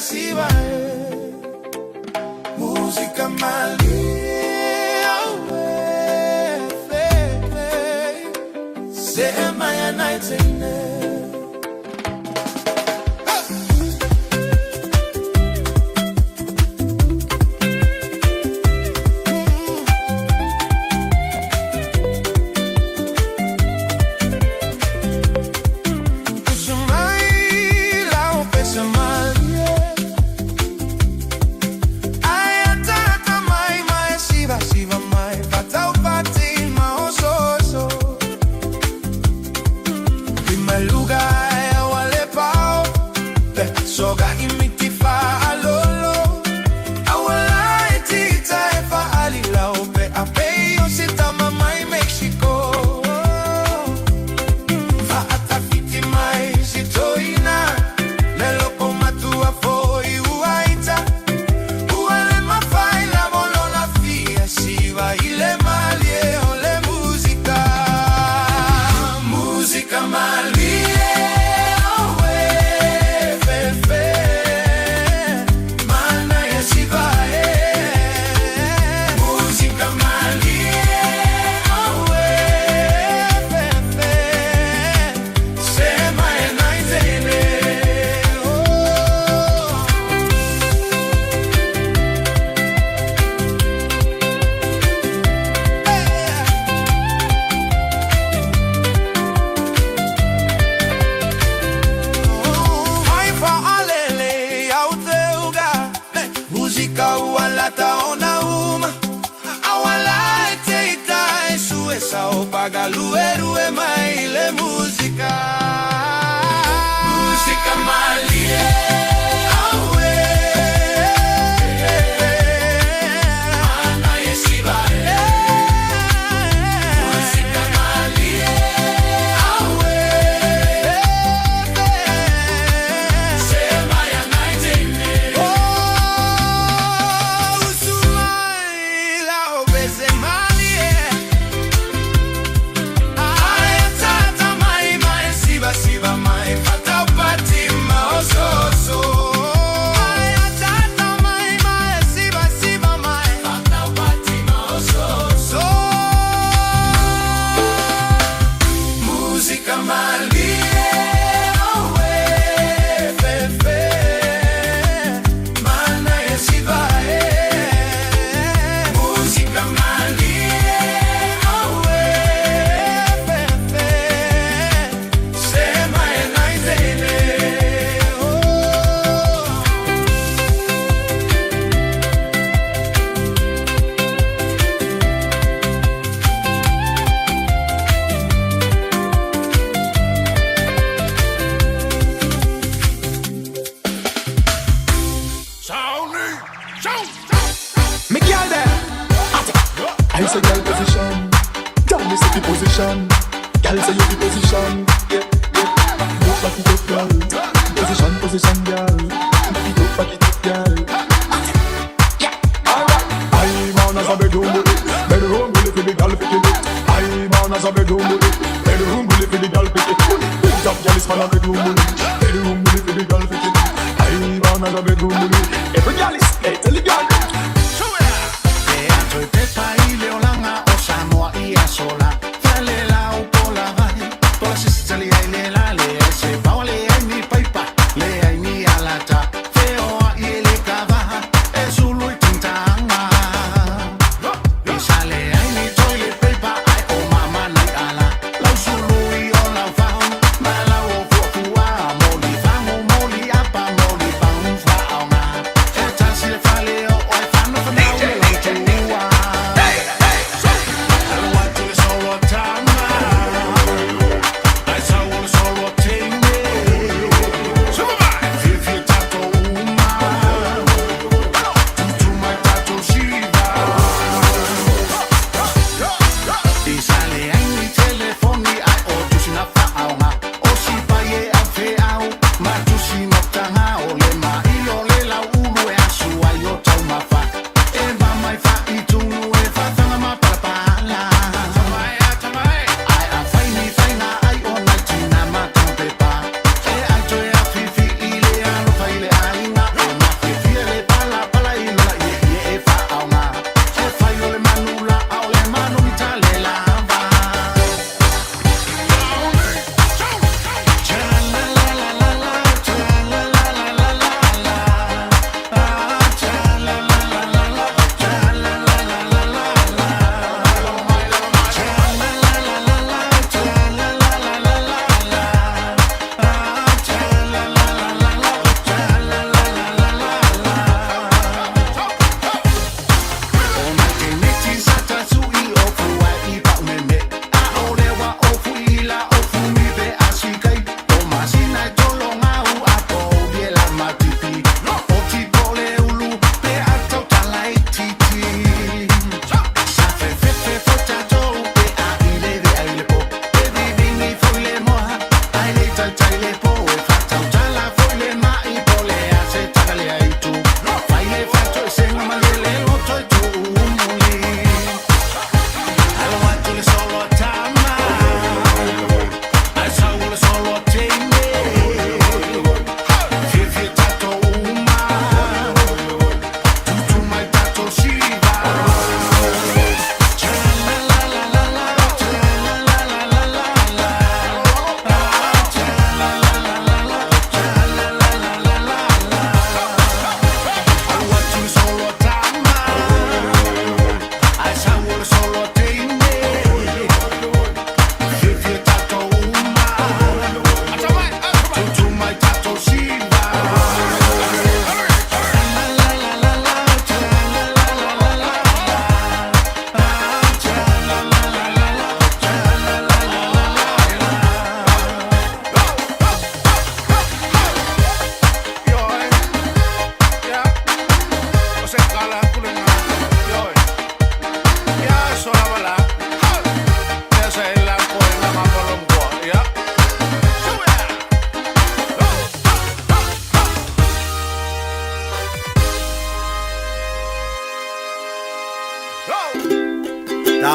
siva Musika malie Sema ya night.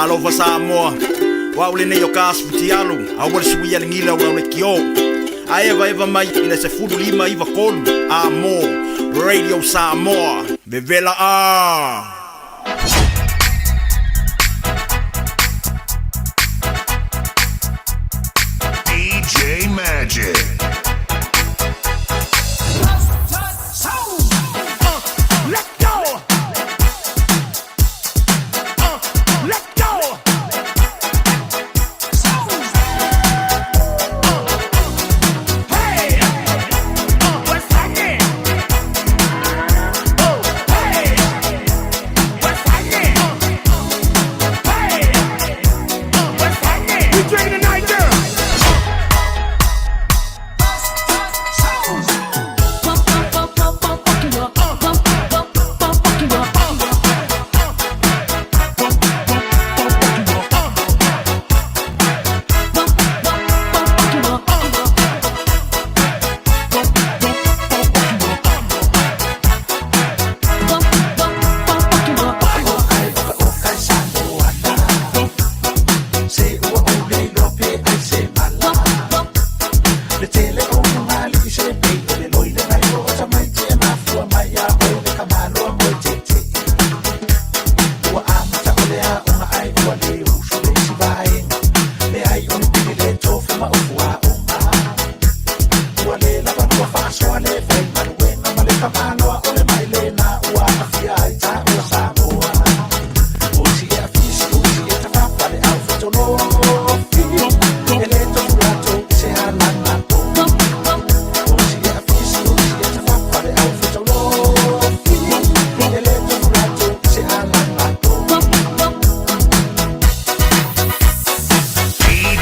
Alofa Samoa, o au lenei o ka asufutialu, aua le suia le gila o lau leitio. Ae evaeva mai i le 15 93 a mo Radio Samoa. Vevela a! DJ Magic. Let go! Let go! Hey! What's happening? Oh, hey! What's happening? Hey! What's happening? We drinking tonight, girl. Pump, pump, pump, pump, pump, pump you up. Pump, pump, pump, pump you up. Pump, pump, pump you up. Pump, pump, pump you up.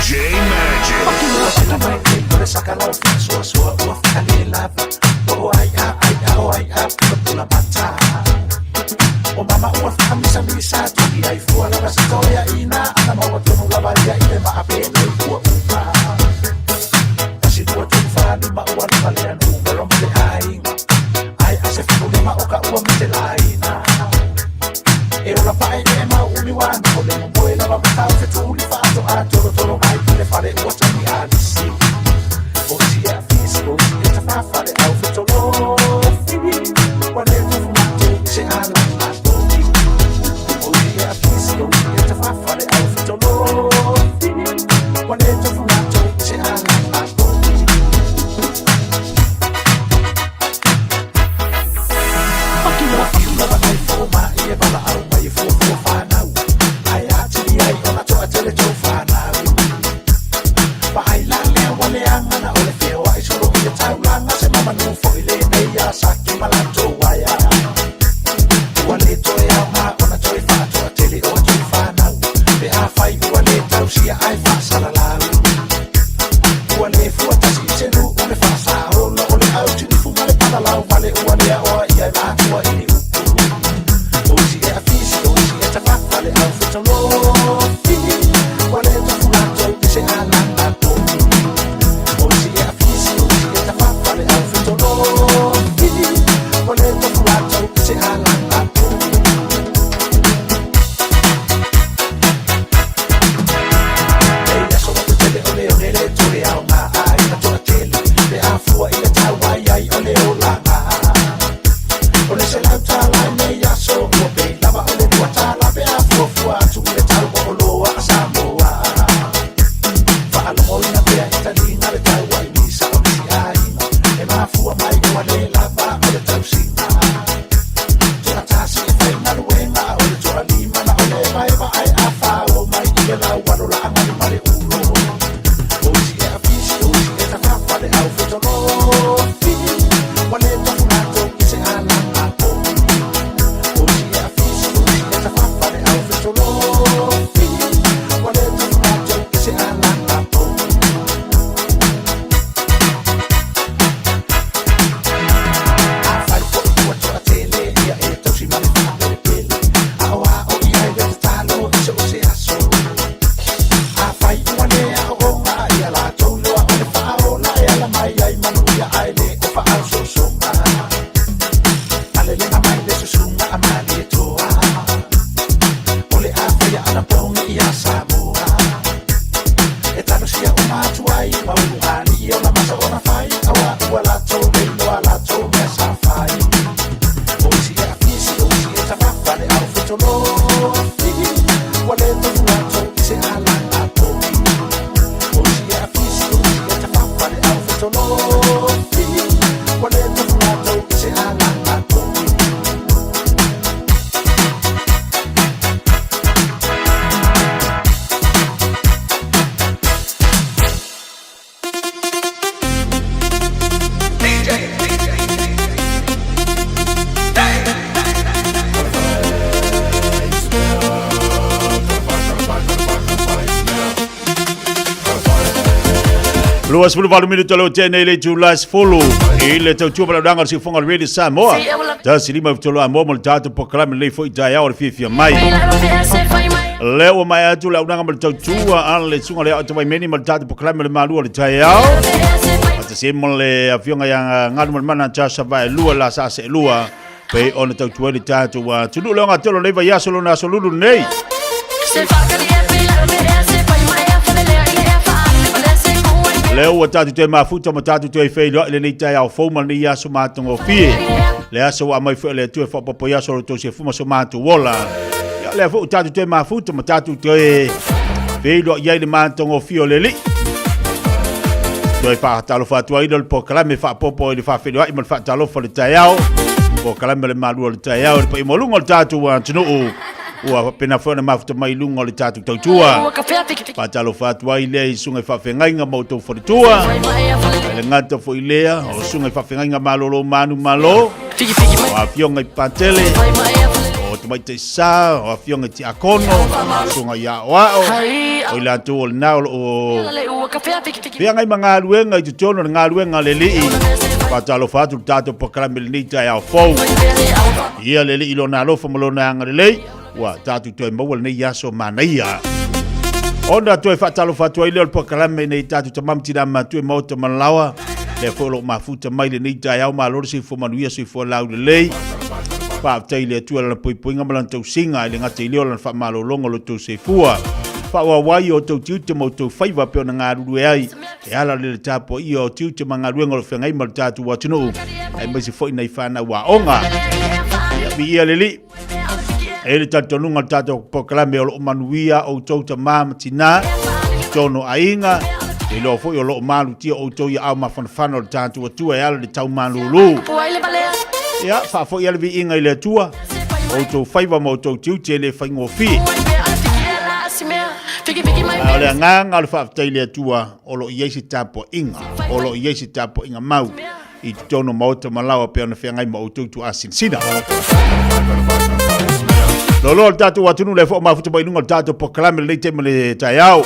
DJ Magic. 28 minute leo tēnei le itula 10 i le tautua malaulaga o le siufoga o le Radio Samoa. 1 5 3 a moa mo le tatou polokalame lelei foi taeao o le fiafia mai. Lea ua maea atu le aunaga ma le tautua a le susuga le Aoa Vaimeni ma le tatou polokalame o le malua o le taeao. Faatasi ai ma le afioga ia Galumalemana Joshua Vaelua la sa seelua pei ona tautua ai le tatou atunuu. Le ogatolo o lenei vaiaso lona aso lulu lenei. Lea ua tatou toe mafuta ma tatou toe feiloai lenei taeao fou ma lenei aso matagofie. Le aso ua aumai foi e le Atua e faaopoopo i aso o lo outou soifua ma so matou ola. Ia, lea foi ua tatou toe mafuta ma tatou toe feiloai ai le matagofie o le Alii. Toe faatalofa atu ai lea o le polokalame faaopoopo i le faafeiloai ma le faatalofa o le taeao. Polokalame o le malu o le taeao i le paia maualuga o le tatou atunuu. Ua faapena foi ona mafuta mai i luga o le tatou tautua. Faatalofa atu ai lea i susuga i faafeagaiga ma outou faletua. E le gata foi lea o susuga i faafeagaiga malolo manumalo, o afioga i patele, o tamaitai sa, o afioga i tiakono, susuga i aoao, o i latou o lena o lo o feagai ma galuega i totonu o le galuega a le Alii. Faatalofa atu le tatou polokalame i lenei taeao fou. Ia le Alii i lona alofa ma lona agalelei, ua tatou toe maua lenei aso manaia. Ona toe faatalofa atu ai lea o le polokalame nei tatou tama ma tina matua i maota ma laoa. Lea foi o lo o mafuta mai lenei taeao, malo le soifua manuia, soifua laulelei. Faafetai i le Atua i lana poipoiga ma lana tausiga, e le gata i lea o lana faamalologa o lo outou soifua. Faaauau ai o outou tiute ma outou faiva pei ona galulue ai e ala le tapuaia o tiute ma galuega o lo o feagai ma le tatou atunuu, aemaise foi nai fanau aoga. Ia, viia le Alii. E le talitonuga o le tatou polokalame o lo o manuia outou tama ma tina, totonu o aiga, e iloa foi o lo o malutia outou i aao mafanafana o le tatou Atua e ala i le taumalulu. Ia, faafoi lava le viiga i le Atua, outou faiva ma outou tiute e le faigofie. A o le agaga o le faafetai i le Atua, o lo o i ai se tapuaiga, o lo o i ai se tapuaiga mau i totonu o maota ma laoa pei ona feagai ma outou tuasinasina. Loaloa le tatou atunuu lea foi o mafuta mai i luga o le tatou polokalame lenei taimi o le taeao.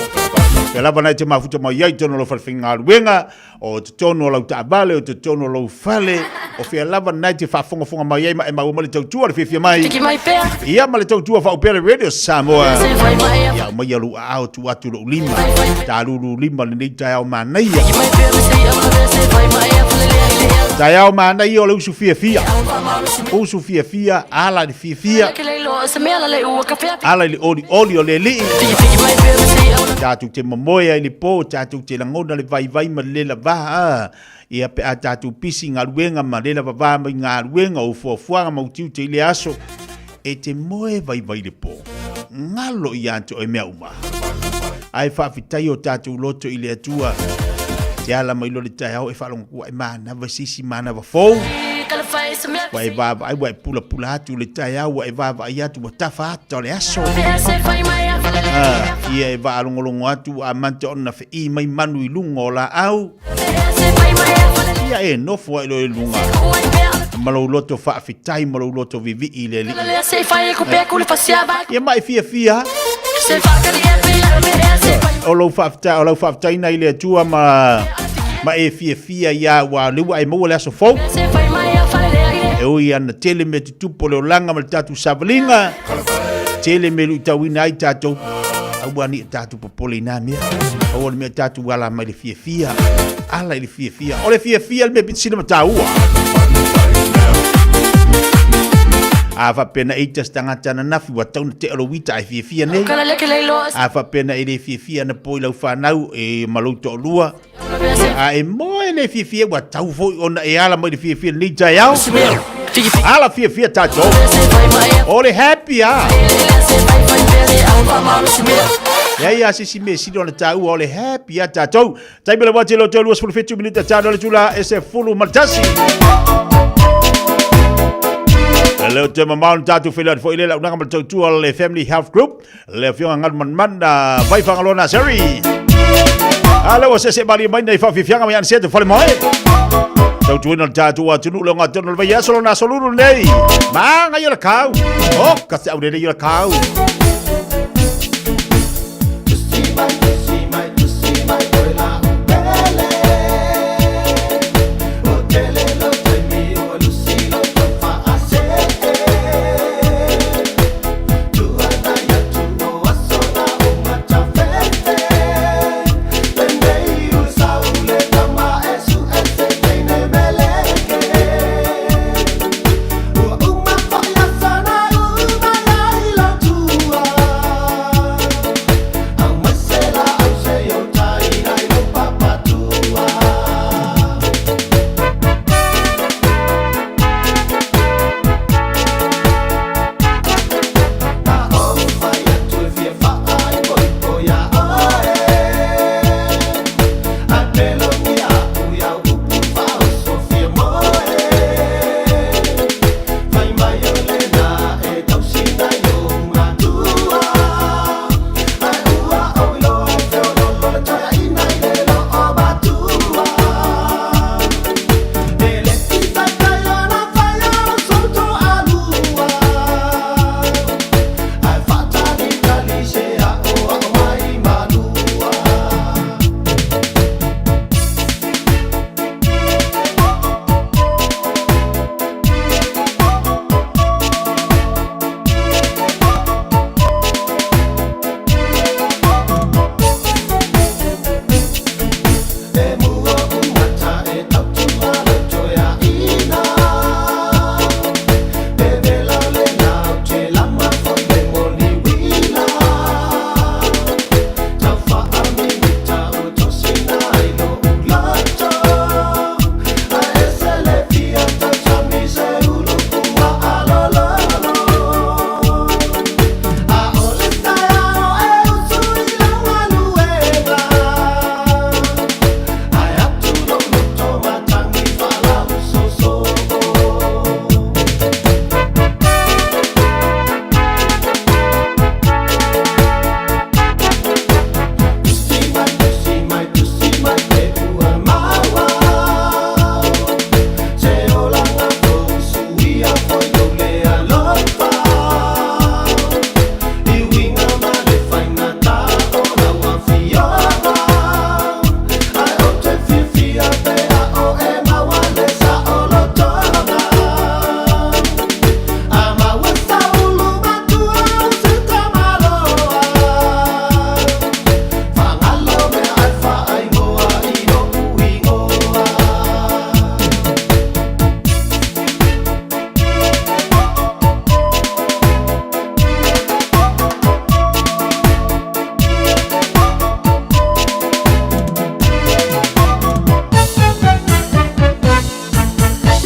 Pea lava na e te mafuta mai ai i totonu o lau falefaigaluega, o totonu o lau taavale, o totonu o lou fale, o fea lava na e te faafogafoga mai ai ma e maua mai le tautua le fiafia mai. Ia ma le tautua faaupea le Radio Samoa. Ia aumaia lou aao tuu atu lou lima, talulu lima lenei taeao manaia. Taeao manaia o le usu fiafia. Usu fiafia, ala i le fiafia. Ala i le olioli o le Alii. Tatou te momoe ai i le po, tatou te lagona le vaivai ma le le lava. Ah, ia pe a tatou pisi i galuega ma le lavava mai galuega o fuafuaga ma utiute i le aso, e te moe vaivai le po, galo ia te oe mea uma. Ae faafetai o tatou loto i le Atua, te ala mai loa le taeao e faalogo ua e manava i se isi manava fou, ua e vaavaai ua e pulapula atu le taeao, ua e vaavaai atu ua tafa ata o le aso. Ah, ia e vaalogologo atu ua amata ona feʻī mai manu i luga o laau. Ia e nofo ai loa i luga ma lou loto faafetai ma lou loto vivii i le Alii. Ia ma e fiafia o lou faafetai o lau faafetaina i le Atua ma ma e fiafia ia ua le ua e maua le aso fou. E ui ana tele mea tutupu o le olaga ma le tatou savaliga, tele mea luitauina ai tatou, aua ne i tatou popole i nā mea. Aua le mea tatou ala mai le fiafia. Ala i le fiafia. O le fiafia le mea pito sili ma taua. A faapea na ita se tagata ananafi ua tatau ona tea lou ita ae fiafia nei. A faapea na e le fiafia anapo i lau fanau e ma lou toalua. A e moe le fiafia ua tatau foi ona e ala mai le fiafia lenei taeao. Ala fiafia tatou. O le happy a. Leai a se isi mea sili ona taua o le happy a tatou. Taimi le wati lo toe 27 minita tano le tula e se fulu ma tasi. Le o te mamao na tātou whaila atu foi le launaga ma le tautua le Family Health Group, le afioga ngalu manman na vai whangaloa na seri. A le ua sese mali mai nei whawhiwhianga mai ana te whare moe. Tautuina le tātou atunu le ngā tono le vai aso lo na solulu nei. Manga i o le kau. Oh, ka te aurere i o le kau.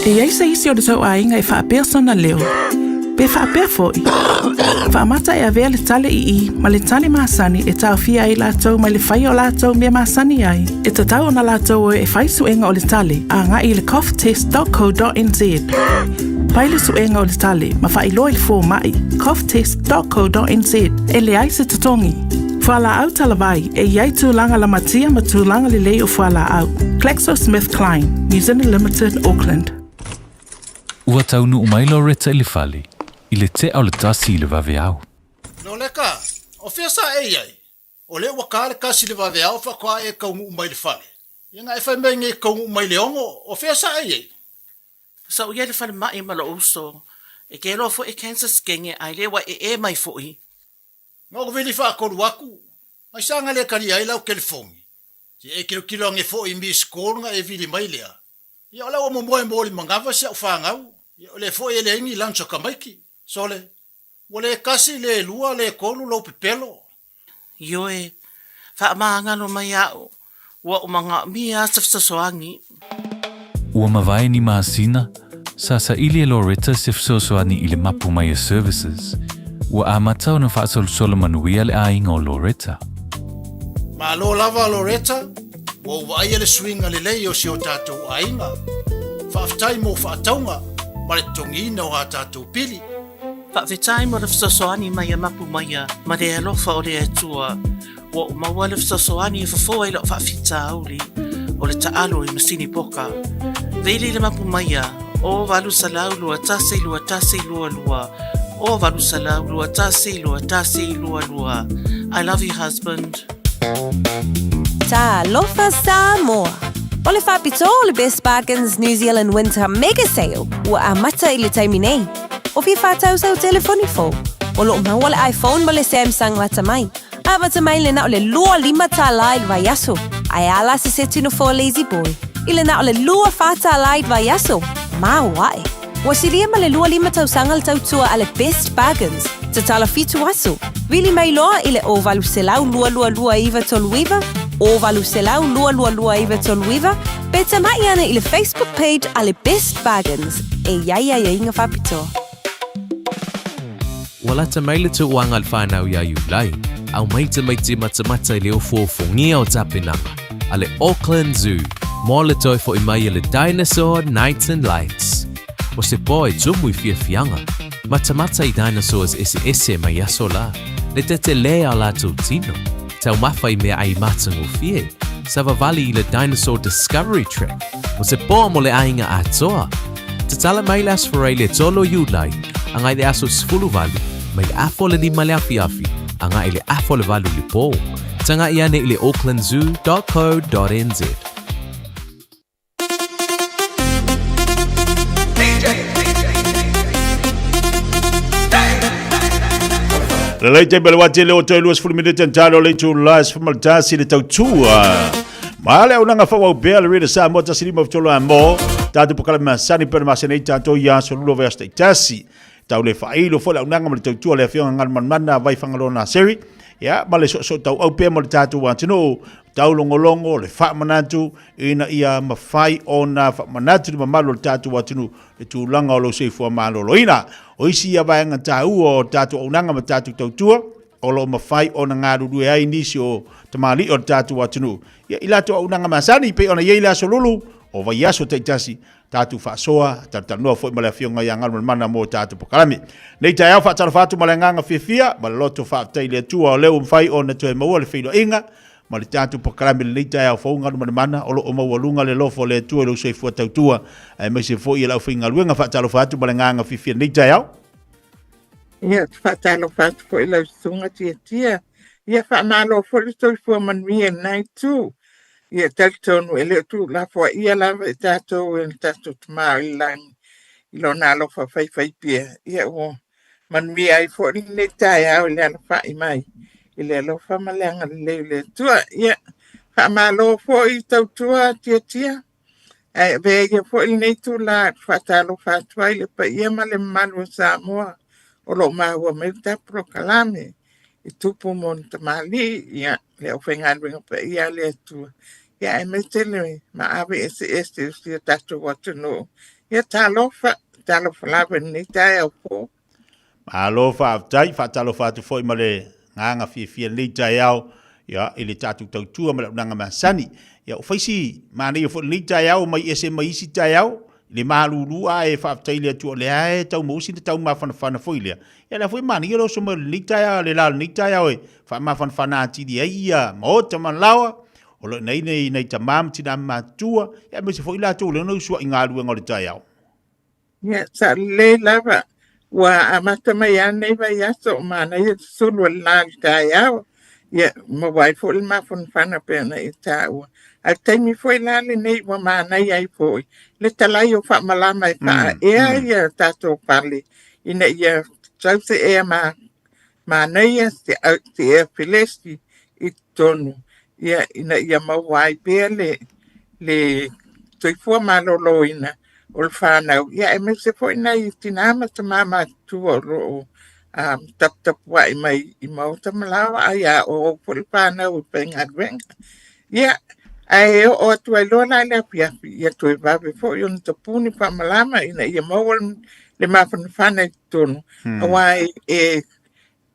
E i ai se isi o le tou aiga e faapea sona leo, pe faapea foi, faamata e avea le tale i i ma le tale masani e taofia ai latou mai le faia o latou mea masani ai. E tatau ona latou o e fai suega o le tale agai i le coughtest.co.nz. Fai le suega o le tale ma faailoa i le fomai coughtest.co.nz e leai se totogi. Fualaau talavai, e i ai tulaga lamatia ma tulaga lelei o fualaau. GlaxoSmithKline, New Zealand Limited, Auckland. Ua taunuu mai Loretta i le fale i le tea o le tasi i le vaveao. Loleka, o fea sa e i ai? O lea ua ka le kasi i le vaveao faatoa e taunuu mai i le fale. Ia na e fai mai nei taunuu mai i le ono, o fea sa e i ai? Sa ou i ai i le falemai ma lou uso, e keloa foi e cancer skenge ae le ua ee mai foi. Na ou vili faatolu atu, ai sa na le talia ai lau telefoni. Se e tilotilo ane foi i miss call na e vili mai lea. Ia o la ua momoe mo le manava si au fanau. Ia o lea foi e leai ni lunch a tamaiti. Sole, ua le tasi, le lua, le tolu lou pepelo. Ioe, faamagalo mai a'u, ua ou manaomia se fesoasoani. Ua mavae ni masina, sa saili e Loretta se fesoasoani i le mapu mai a Services. Ua amata ona faasolosolo manuia le aiga o Loretta. Malo lava Loretta, ua ou vaaia le suiga lelei o si o tatou aiga. Faafetai mo faatauga ma le totogiina o a tatou pili. Faafetai mo le fesoasoani mai a Mapu Maia ma le alofa o le Atua. Ua ou maua le fesoasoani e fofo ai lau faafitauli o le taalo i masini poka. Vili le Mapu Maia, o 800 21 21 22, o 800 21 21 22. I love you husband. Talofa Samoa! O le faapitoa o le Best Bargains New Zealand Winter Mega Sale ua amata i le taimi nei. O fia whātau sau telefoni fou. O loo maua le iPhone ma le Samsung lata mai. Amata mai le na o le 25 tālā i le vaiaso. Ae a la se seti nofoa Lazy Boy i le na o le 24 tālā i le vaiaso. Maoae! Ua silia ma le 25 tausaga le tautua a le Best Bargains, tatala 7 aso. Vili mai loa i le 0800 222 939, 0800 222 939, pe tamai ana i le Facebook page a le Best Bargains e i ai aiaiga faapitoa. Ua lata mai le tauaga a le whanau i a Iulai, aumai tamaiti matamata i le ofuofungia o tapenaga a le Auckland Zoo mo le toe fo'i mai a le Dinosaur Nights and Lights. O se po e tumu i fiafiaga, matamata i dinosaurs eseese mai aso la, le tetelē a latou tino, taumafa i meaai matagofie, savavali i le Dinosaur Discovery Track, o se po mo le aiga atoa. Tatala mai le Aso Faraile le 3 o Iulai, agai le aso 18, mai le afa o le 5 le afiafi, agai le afa o le 8 le po. Taga'i ane i le aucklandzoo.co.nz. Lelei taimi o le wā tele o toe 20 minute and talo le itula 11 le tautua. Ma le aunaga fauau pea le Rita Samoa tasi lima tolo a mo. Tātou pakala masani pena masani nei tātou i aso lua vai aso taitasi. Tau le whailo fo le aunaga ma le tautua le afioga ngalu manumana vai whangaloa nā seri. Ia, ma le soso tau au pea mo le tātou atunuu. Tau longolongo, le whaamanatu, ina ia mawhai ona whaamanatu le mamalu o le tātou atunuu le tulaga o lou soifua maloloina. O isi ia vaega tāua o tātou aunaga ma tātou tautua, o lo o mafai ona galulue ai nisi o tamalii o le tatou atunuu. Ia, i latou auaunaga masani, pei ona i ai le Aso Lulu, o vaiaso taitasi, tatou faasoa, talatalanoa foi ma le Afioga ia Galumalemana mo tatou polokalame. Nei taeao faatalofa atu ma le agaga fiafia, ma le loto faafetai i le Atua o lea ua mafai ona toe maua le feiloaiga ma le tatou polokalame i lenei taeao fou Galumalemana, o lo o maualuga le alofa o le Atua i lou soifua tautua, aemaise foi e le aufaigaluega faatalofa atu ma le agaga fiafia i lenei taeao. Ia, ou te faatalofa atu foi i lau susuga Tiatia. Ia, faamalo foi le soifua manuia i lena itu. Ia, talitonu e le o tuulafoaia lava i tatou e le tatou Tama o i le lagi i lona alofa faifaipea. Ia, ua manuia ai foi lenei taeao i le alafai mai i le alofa ma le agalelei o le Atua. Ia, faamalo foi tautua Tiatia. Ae avea ia foi lenei itula e faatalofa atu ai i le paia ma le mamalu o Samoa o lo o maua mai le tatou polokalame i tupu ma ona tamalii, ia, le aufaigaluega paia a le Atua, ia aemaise le maave eseese o si o tatou atunuu. Ia talofa, talofa lava i lenei taeao fou. Malo faafetai, faatalofa atu foi ma le agaga fiafia i lenei taeao ia, i le tatou tautua ma le auaunaga masani. Ia, ua fai si manaia foi lenei taeao mai ese mai isi taeao, i le malulu ae faafetai i le Atua o lea e tau maua sina taumafanafana foi lea. Ia, o lea foi e manaia le oso mai o lenei taeao, le la o lenei taeao e faamafanafana atili ai ia maota ma laoa, o lo o i ai nai tama ma tina matutua, ia, aemaise foi latou o lea na usuai galuega o le taeao. Ia, sao lelei lava. Ua amata mai lava lenei vaiaso o manaia le susulu o le la i le taeao. Ia, maua ai foi le mafanafana pei ona e taua. A o le taimi foi la lenei ua manaia ai foi le talai o faamalama e faaea ia tatou fale ina ia sau se ea manaia se ea felesi i totonu ia, ina ia maua ai pea le le soifua maloloina o le fanau, ia aemaise foi nai tina ma tama matutua o lo o taputapuai mai i maota ma laoa, ai a oo foi le fanau i faigaluega. Ia, ae oo atu ai loa la i le afiafi, ia toe vave foi ona tapuni faamalama ina ia maua le mafanafana i totonu, aua e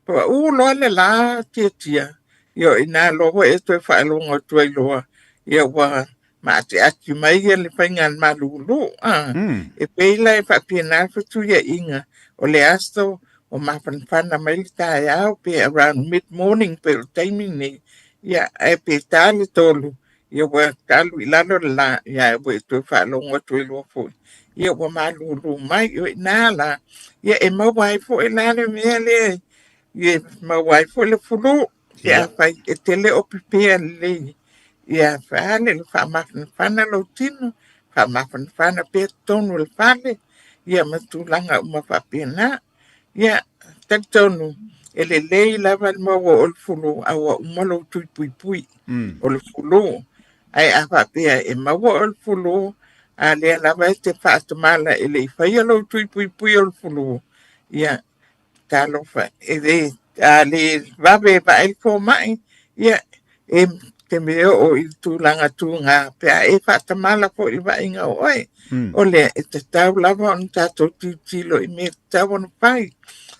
Pau loa le la Tiatia, Ia o i ina loa ua e toe faalogo atu ai loa, ia ua maateati mai ia le faiga a le malulu. A, e pei la e faapena le fesuiaiga o le aso o mafanafana mai le taeao pe around mid morning pei o le taimi lenei, ia ae pe ta le 3, ia ua alu i lalo le la, ia ae ua e toe faalogo atu ai loa foi, ia ua malulu mai. O i ina la, ia e maua ai foi la le mea lea e maua ai foi le flu, pe afai e te le o prepare lelei, ia fale le faamafanafana lou tino, faamafanafana pea totonu o le fale, ia ma tulaga uma faapena. Ia, talitonu, e lelei lava le maua o le flu a ua uma lou tui puipui o le flu. Ae a faapea e maua o le flu, a lea lava e te faatamala e le i faia lou tui puipui o le flu, ia, Talofa, e le, a le vave e vaai le fomai, ia, e te me oo i le tulaga tuga pe a e faatamala foi i le vaaiga o oe. O lea, e tatau lava ona tatou tilotilo i mea e tatau ona fai.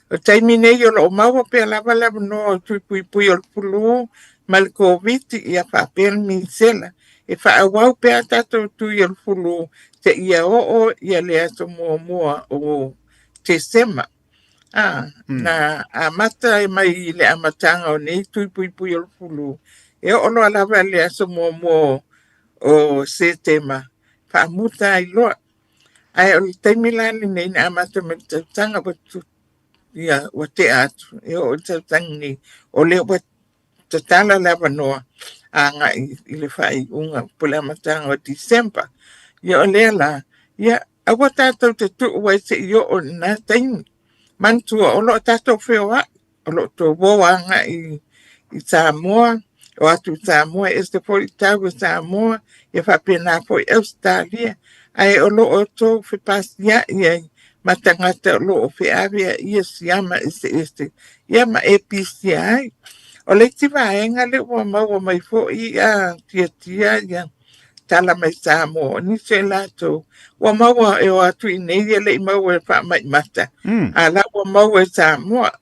O le taimi nei o lo o maua pea lava le avanoa o le tui puipui o le flu ma le Koviti, ia faapea le misela. E faaauau pea tatou tui o le flu seia oo ia le aso muamua o Tesema. A, na amata ai mai i le amataga o nei tui puipui o le fulu, e oo loa lava i le aso muamua o Setema, faamuta ai loa. Ae o le taimi la lenei na amata mai i le tausaga ua, ia, ua tea atu, e oo i le tausaga nei, o lea ua tatala le avanoa agai i le faaiuga po o le amataga o December. Ia o lea la, ia aua tatou te tuu ai se i oo i lena taimi. Manatua o lo o tatou feoai, o lo o tou o agai i Samoa, o atu i Samoa, e ese foi le tau i Samoa, ia faapena foi Ausetalia, ae o lo o outou fepasiai ai ma tagata o lo o feaveaia siama eseese, ia ma e pisia ai. O le isi vaega lea ua maua mai foi a tiatia ia tala mai Samoa, o nisi o i latou ua maua e o atu i inei e le i maua e faamai mata, a la ua maua e Samoa.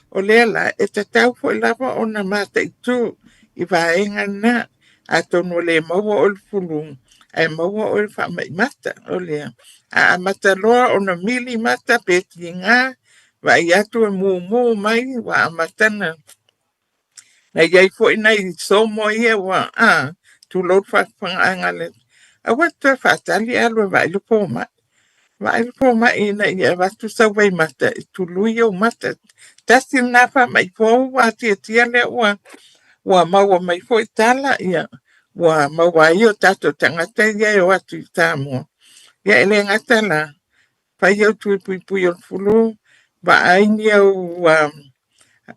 O lea la, e tatau foi lava ona mataitu i vaega na, atonu e le maua oe le fulu, ae maua oe le faamai mata. O lea, a amata loa ona mili mata pe tiga, vaai atu e mumu mai ua amata na na i ai foi nai somo ia ua a tulou le faafofogaaga a le Aua te toe faatali e alu e vaai le fomai. Vaai le fomai ina ia avatu sau vaimata e tului ou mata. Tasi lena faamai fou ua atiatia lea ua ua maua mai foi tala ia ua maua ai o tatou tagata ia e o atu i Samoa. Ia e le gata la, fai au tui puipui o le fulu, vaai ni au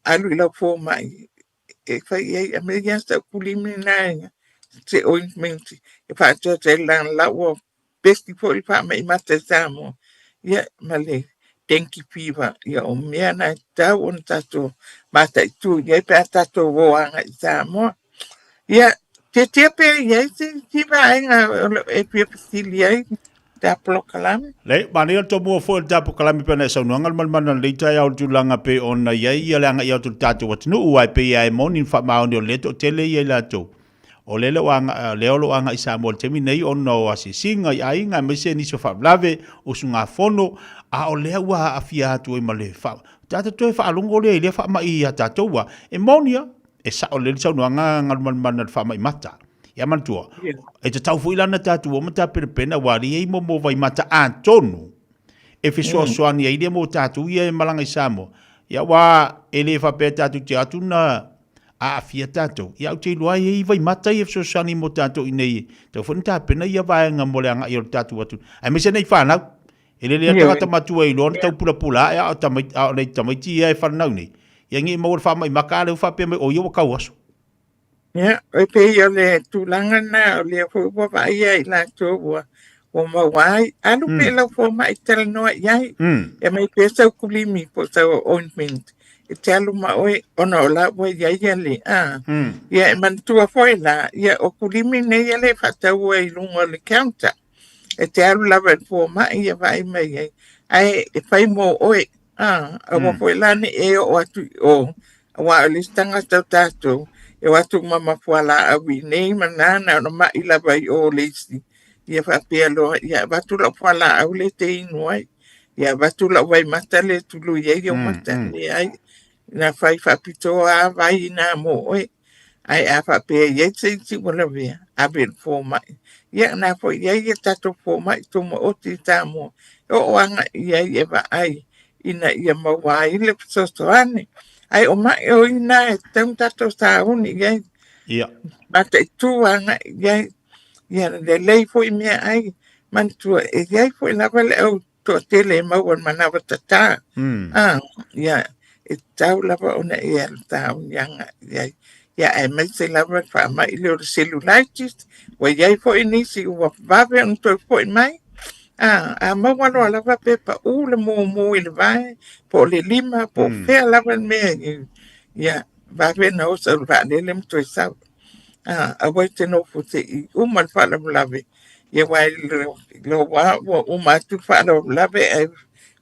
alu i lau fomai e fai i ai, aumai lava sau kulimi lena se ointment e faatoatoa ai leaga la ua pesi foi le faamai mata i Samoa, ia ma le dengue fever. Ia o mea na e tatau ona tatou mataitu i ai pe a tatou o agai i Samoa. Ia, tietie pea i ai se isi vaega e fia fesili ai ta polokalame. Lei, manaia le tomua foi o le ta polokalame pei ona e saunoaga le malimanu lelei taeao i le tulaga pei ona i ai ia le agai atu i le tatou atunuu aua e pei lava e moni ma faamaoni o lea toatele ia i latou o lea o lea o lo o agai i Samoa i le taimi nei ona o asiasiga i aiga aemaise nisi o faalavelave, usugafono, a o lea ua aafia atu ai ma le fa, tatou toe faalogo lea i lea faamai ia tatou aua e moni lava E sao lelei le saunoaga a Galumalemana i le faamai mata. Ia manatua, e tatau foi la ona tatou o ma tapenapena aua o lea e i ai momo vaimata atonu e fesoasoani ai lea mo tatou ia e malaga i Samoa. Ia aua e le faapea tatou te atu na aafia tatou. Ia ou te iloa e i ai vaimata ia e fesoasoani mo tatou i inei e tatau foi ona tapena ia vaega mo le agai o le tatou atunuu aemaise nei fanau. E lelei lava tagata matua e iloa ona tau pulapula ae a o tamaiti, a o nai tamaiti ia e fananau nei, ia nei maua le faamai maka a lea ua faapea mai o ia ua tau aso. Ia, e pei o le tulaga lena o lea foi ua vaaia i latou ua ua maua ai. Alu pea lau fomai talanoa i ai. E aumai pea sau kulimi po o sau ointment e te alu ma oe ona o la ua i ai ia le a. Ia e manatua foi la, ia o kulimi nei ia lea e faataua i luga o le counter. E te alu lava i le fomai ia vaai mai ai, ae e fai mo oe, a, aua foi la ne i e oo atu i o, Aua o le isi tagata o tatou, e o atu ma mafualaau i inei ma na ona mai lava i o le isi. Ia faapea loa, ia avatu lau fualaau lea e te inu ai. Ia avatu lau vaimata lea e tului ai ou mata. Leai, na fai faapitoa lava vai na mo oe. Ae a faapea e i ai se isi ua lavea, ave i le fomai. Ia na foi i ai a tatou fomai tumaoti i Samoa, e oo agai i ai e vaai ina ia maua ai le fesoasoani. Ae o mai o i na e tatau ona tatou sauni i ai. Ia. Mataitu agai i ai. Ia lelei foi meaai. Manatua e i ai foi lava le au toatele e maua i le manawa tatā. A, ia, e tatau lava ona e alu sauni agai i ai. Ia, aemaise lava le faamai lea o le cellulitis, ua i ai foi nisi ua vave ona toe foi mai. A, a maua loa lava pe pau le mumu i le vae, po o le lima, po o fea lava le mea, ia, vave ona oso i le vaalele ma toe sau. A, aua e te nofo se i uma le faalavelave, ia aua e iloa ua uma atu le faalavelave ae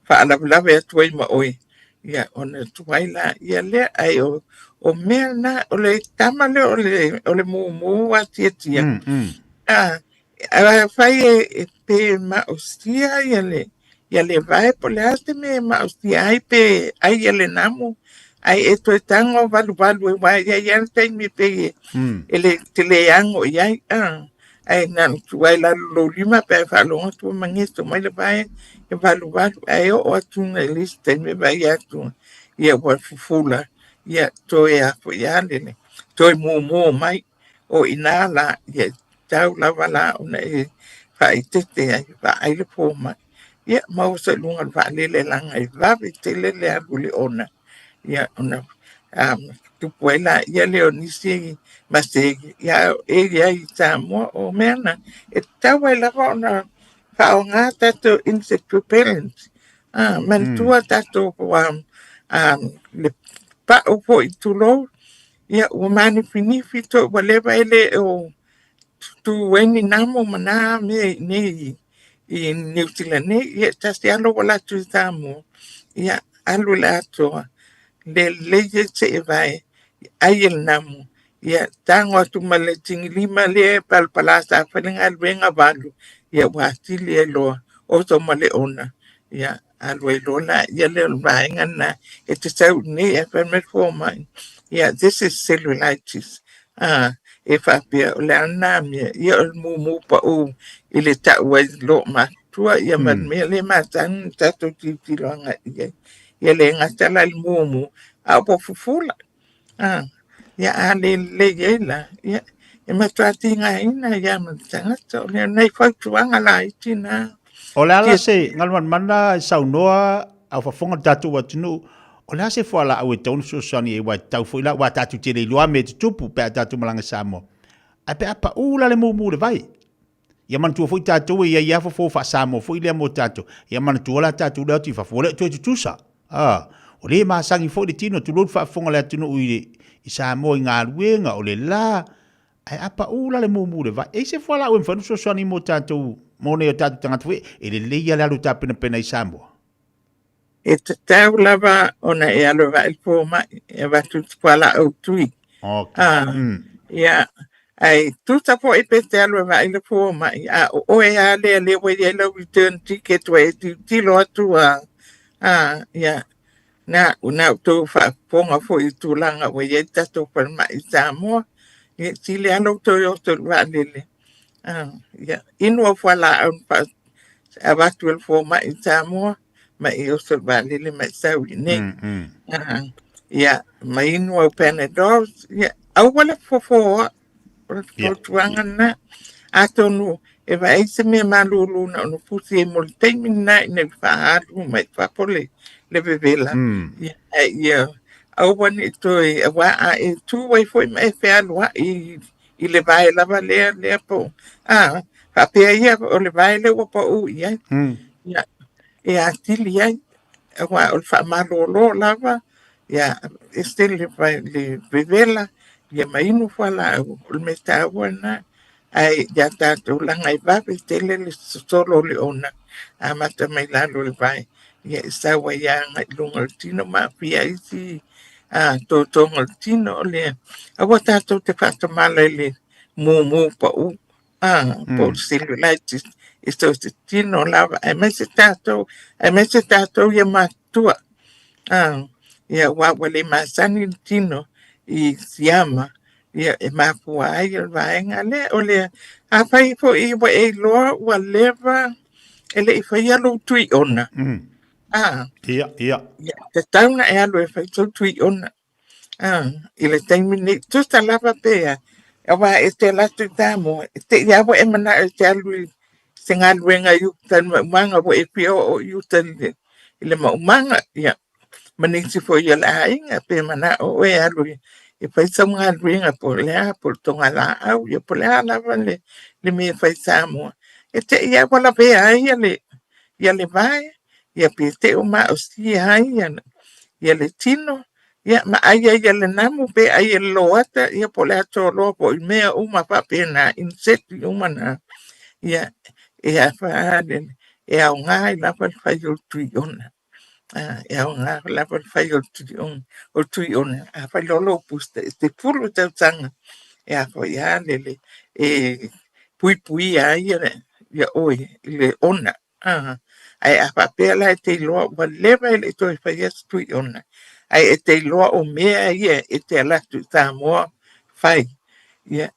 faalavelave atu ai ma oe, ia ona tuai laia lea. Ae o mea na, o le tama lea o le mumu atiatia, a, afai e pe maosia ia le ia le vae po o le a se mea e maosia ai pe ai ia le namu, ae e toe tago valuvalu aua e i ai lava le taimi e pei e le te le ano i ai, ae na ona tuu lava i lalo o lou lima pe a e faalogo atu ua mageso mai le vae e valuvalu, ae oo atu i le isi taimi e vaai atu ia ua fufula, ia toe a foi lava le toe mumu mai. O i ina la, ia e tatau lava la ona e faaeteete ai, vaai le fomai. Ia ma oso i luga o le vaalele leaga e vave tele le alu i le ona. Ia ona tupu ai laia lea o nisi masegi, ia e i ai i Samoa. O mea na, e tatau ai lava ona faaaoga tatou insect repellent. Manatua tatou le pau foi tulou, Ia, ua manifinifi toi ua leva e le o tu ai ni namo ma nā mea i inei i Niu Sila nei. Ia, e tasi lava lou alu atu i Samoa, ia, alu i le atoa, le lelei e see vae, ai e le namo. Ia, tago atu ma le tigilima lea e palapala sa fai le galuega valu, ia ua atili ai loa oso ma le ona. Ia, alu ai loa laia lea o le vaega lena e te sau i inei ae fai mai le fomai, ia this is cellulitis. E faapea o le a lena mea, ia o le mumu pau i le tau ai loomatutua ia ma le mea lea e masani ona tatou tilotilo agai i ai. Ia le gata la i le mumu, a ua fufula. Ia a le lelei ai la, ia e matua tigaina ai lava ma le tagata. O nai fautuaga laiti na. O le a la se galumalemana e saunoa a o faafofoga le tatou atunuu, o le a se fualaau e tatau ona fesoasoani ai aua e tatau foi la aua tatou te le iloa mea e tutupu pe a tatou malaga i Samoa. Ae pe a pau la le mumu i le vai. Ia manatua foi tatou e i ai lava fofo faa-Samoa foi lea mo tatou. Ia manatua la tatou le o atu i fafo, ua le o toe tutusa. A, o lea e masani foi le tino, tulou le faafofoga a le atunuu i, i Samoa i galuega, o le la, ae a pau la le mumu i le vai. E i ai se fualaau e mafai ona fesoasoani mo tatou, mo nai o tatou tagata foi, e lelei lava le alu e tapenapena i Samoa. E tatau lava ona e alu e vaai le fomai e avatu le fualaau tui. Okay. Ia, ae tusa foi pe te alu e vaai le fomai, a o oe lava lea lea ua i ai lau return ticket ua e tilotilo atu a, a, ia, na, na outou faafofoga foi i tulaga ua i ai le tatou falemai i Samoa. Ia, sili lava lou toe oso i le vaalele. Ia, inu au fualaau na avatu e le fomai i Samoa, ma e oso i le vaalele ma e sau i inei. Ia, ma inu au Panadol, ia, aua le fofoa, o le fautuaga lena. Atonu e vaai se mea malulu na ona fusi ai mo le taimi lena ina ia faaalu mai fafo le vevela. Ia, ae ia aua ne i toe, aua a e tu ai foi ma e fealuai i le vae lava lea, lea po, a, faapea ia o le vae lea ua pau i ai. Ia, e atili ai, aua o le faamalolo lava, ia, ese le, le vevela, ia ma inu fualaau, o le mea taua lena. Ae ia tatou leaga e vave tele le sosolo o le ona, amata mai lalo o le vae, ia e sau ai lava agai i luga o le tino ma aafia ai isi Totoga o le tino o lea, aua tatou te faatamala i le mumu pau, po o le cellulitis i so o se tino lava, aemaise tatou, aemaise tatou ia matutua. Ia aua ua le masani le tino i siama, ia e mafua ai le vaega lea. O lea, afai foi ua e iloa ua leva e le i faia lou tuiona, Ia, ia. Ia, tatau ona e alu e fai sou tuiona. I le taimi nei, tusa lava pe a, aua e te alu atu i Samoa, e te i lava ua e manao e te alu i se galuega i uta i le maumaga, ua e fia oo i uta i le maumaga, ia, ma nisi foi o le aiga, pe manao oe e alu e fai sau galuega po o le a, po o le togalaau, ia po o le a lava le mea e fai i Samoa, e te i lava ua lavea ai ia le vae, ia pe te i ua maosia ai ia le tino, ia ma ai ai e le namu pe ai e le loata, ia po o le atoloa foi i mea uma faapena, insect uma na, ia e afa e aoga ai lava le fai o le tuiona. E aoga lava le fai o le tuiona, o le tuiona a fai loa lou booster e 10 tausaga e a foi a le e puipuia ai ia oe i le ona. Ae a faapea la e te iloa ua leva e le i toe faia se tuiona, ae e te iloa o mea ia e te alu atu i Samoa fai, ia,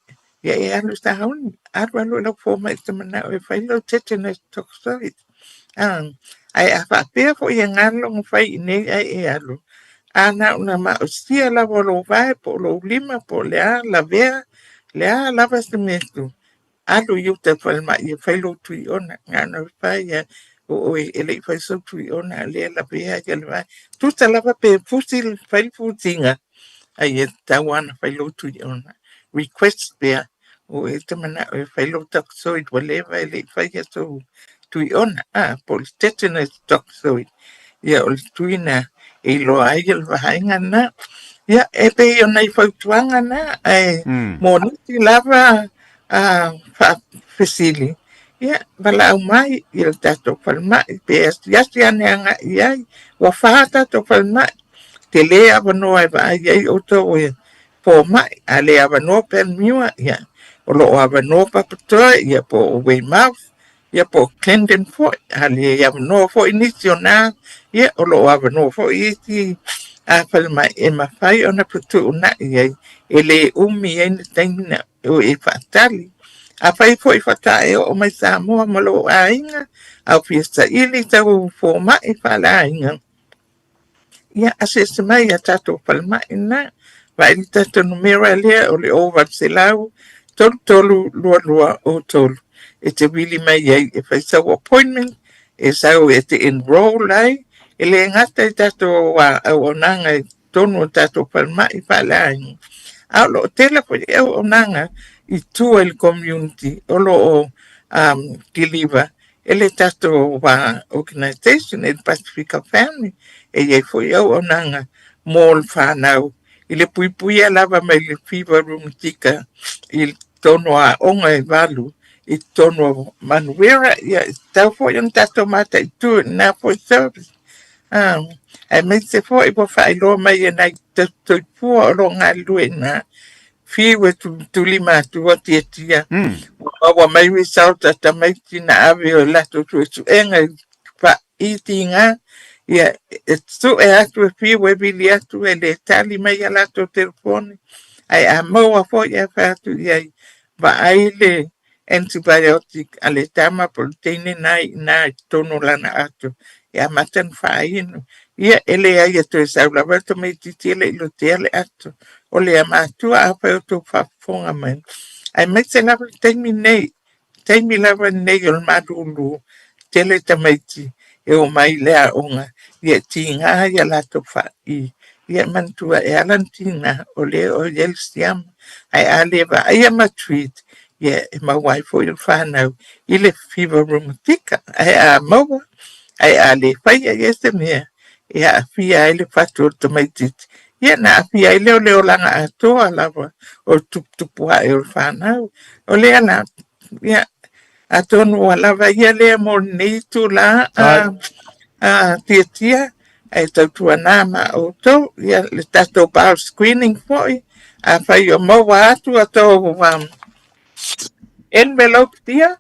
ia e alu i sauni, alu alu i lau fomai e te manao e fai lau tetanus toxoid. Ae a faapea foi e galo ona fai i inei ae e alu, a na ona maosia lava o lou vae po o lou lima po o le a lavea, le a lava se mea tu, alu i uta i le falemai e fai lou tuiona, na ona fai lava o oe e le i fai sou tuiona a o lea e lavea ai le vae. Tusa lava pe fusi fai le fusiga, ai e tatau lava ona fai lou tuiona. Request pea o oe e te manao e fai lou toxoid ua leva e le i faia sou tuiona, po o le tetanus toxoid. Ia o le tui na e iloa ai le vaega na. Ia, e pei o nai fautuaga na, ae mo nisi lava faafesili, ia, valaau mai i le tatou falemai pe asiasi ane agai i ai. Ua fa tatou falemai, tele avanoa e vaai ai outou e fomai, a le avanoa Panmure, ia, o lo o avanoa Papatoetoe, ia, po o Weymouth, ia po o Clendon foi, a le avanoa foi nisi o na, ia o lo o avanoa foi isi falemai e mafai ona fetuunai ai, e le umi ai le taimi na e faatali. Afai foi faatoa e oo mai Samoa ma lou aiga, a ua fia saili sau fomai faaleaiga, Ia, asiasi mai i a tatou falemai lena. Vaai i le tatou numera lea o le 0800 33 22 03 e te vili mai ai e fai sau appointment, e sau e te enroll ai. E le gata i tatou auaunaga i totonu o tatou falemai faaleaiga, a o lo o tele foi auaunaga i tua i le community o lo o deliver e le tatou organization e le Pasifika Family, e i ai foi auaunaga mo le fanau i le puipuia lava mai le fever rheumatica i totonu o aoga e 8 i totonu o Manuera. Ia, e tatau foi ona tatou mataitu i lena foi service. Aemaise foi ua faailoa mai e nai tausisoifua o lo o galulue i ina Fiu e tulima atu a tiatia. Ua maua mai result a tamaiti na ave o latou suesuega i faaitiga. Ia, e sue atu e fiu e vili atu e le tali mai a latou telefoni. Ae a maua foi e fai atu i ai, vaai le antibiotic a le tama po o le teine na i ina i totonu o lana ato e amata ona faainu. Ia, e leai e toe sau lava le tamaitiiti e le i lotea le ato. O lea matua afai o outou faafofoga mai, aemaise lava le taimi nei, taimi lava lenei o le malulu, tele tamaiti e omai i le aoga, ia e tiga ia latou faai. Ia manatua e ala ona tiga, o lea o i ai le siama. Ae a le vaaia ma treat, ia e maua ai foi le fanau i le fever rheumatica. Ae a maua, ae a le faia i ai se mea, e aafia ai le fatu o le tamaitiiti, ia ona aafia ai lea o le olaga atoa lava o le tuputupu ae o le fanau. O lea la, ia, atonu ua lava ia lea mo lenei itula, a Tiatia. Ae tautuana ma outou, ia, le tatou bowel screening foi, afai o maua atu a tou envelope ia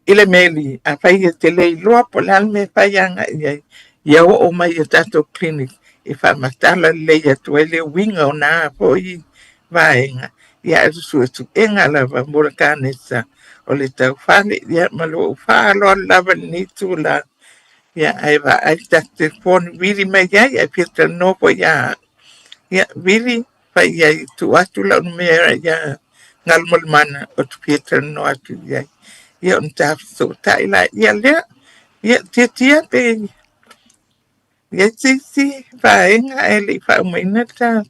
i le meli, afai e te le iloa po o le a le mea e fai agai i ai, ia oo mai i tatou clinic e faamatala lelei atu ai le uiga o na foi vaega, ia ae o le suesuega lava mo le kanesa o le taufale. Ia ma lou faaaloalo lava i lenei itula. Ia, ae vaai le tatou telefoni, vili mai ai, ae fia talanoa foi ia au. Ia, vili, fai i ai, tuu atu lau numera ia Galumalemana ou te fia talanoa atu i ai. Ia, ona ta fesootai laia lea. Ia, Tiatia pe i ai se isi vaega ae le i faaumaina le ta.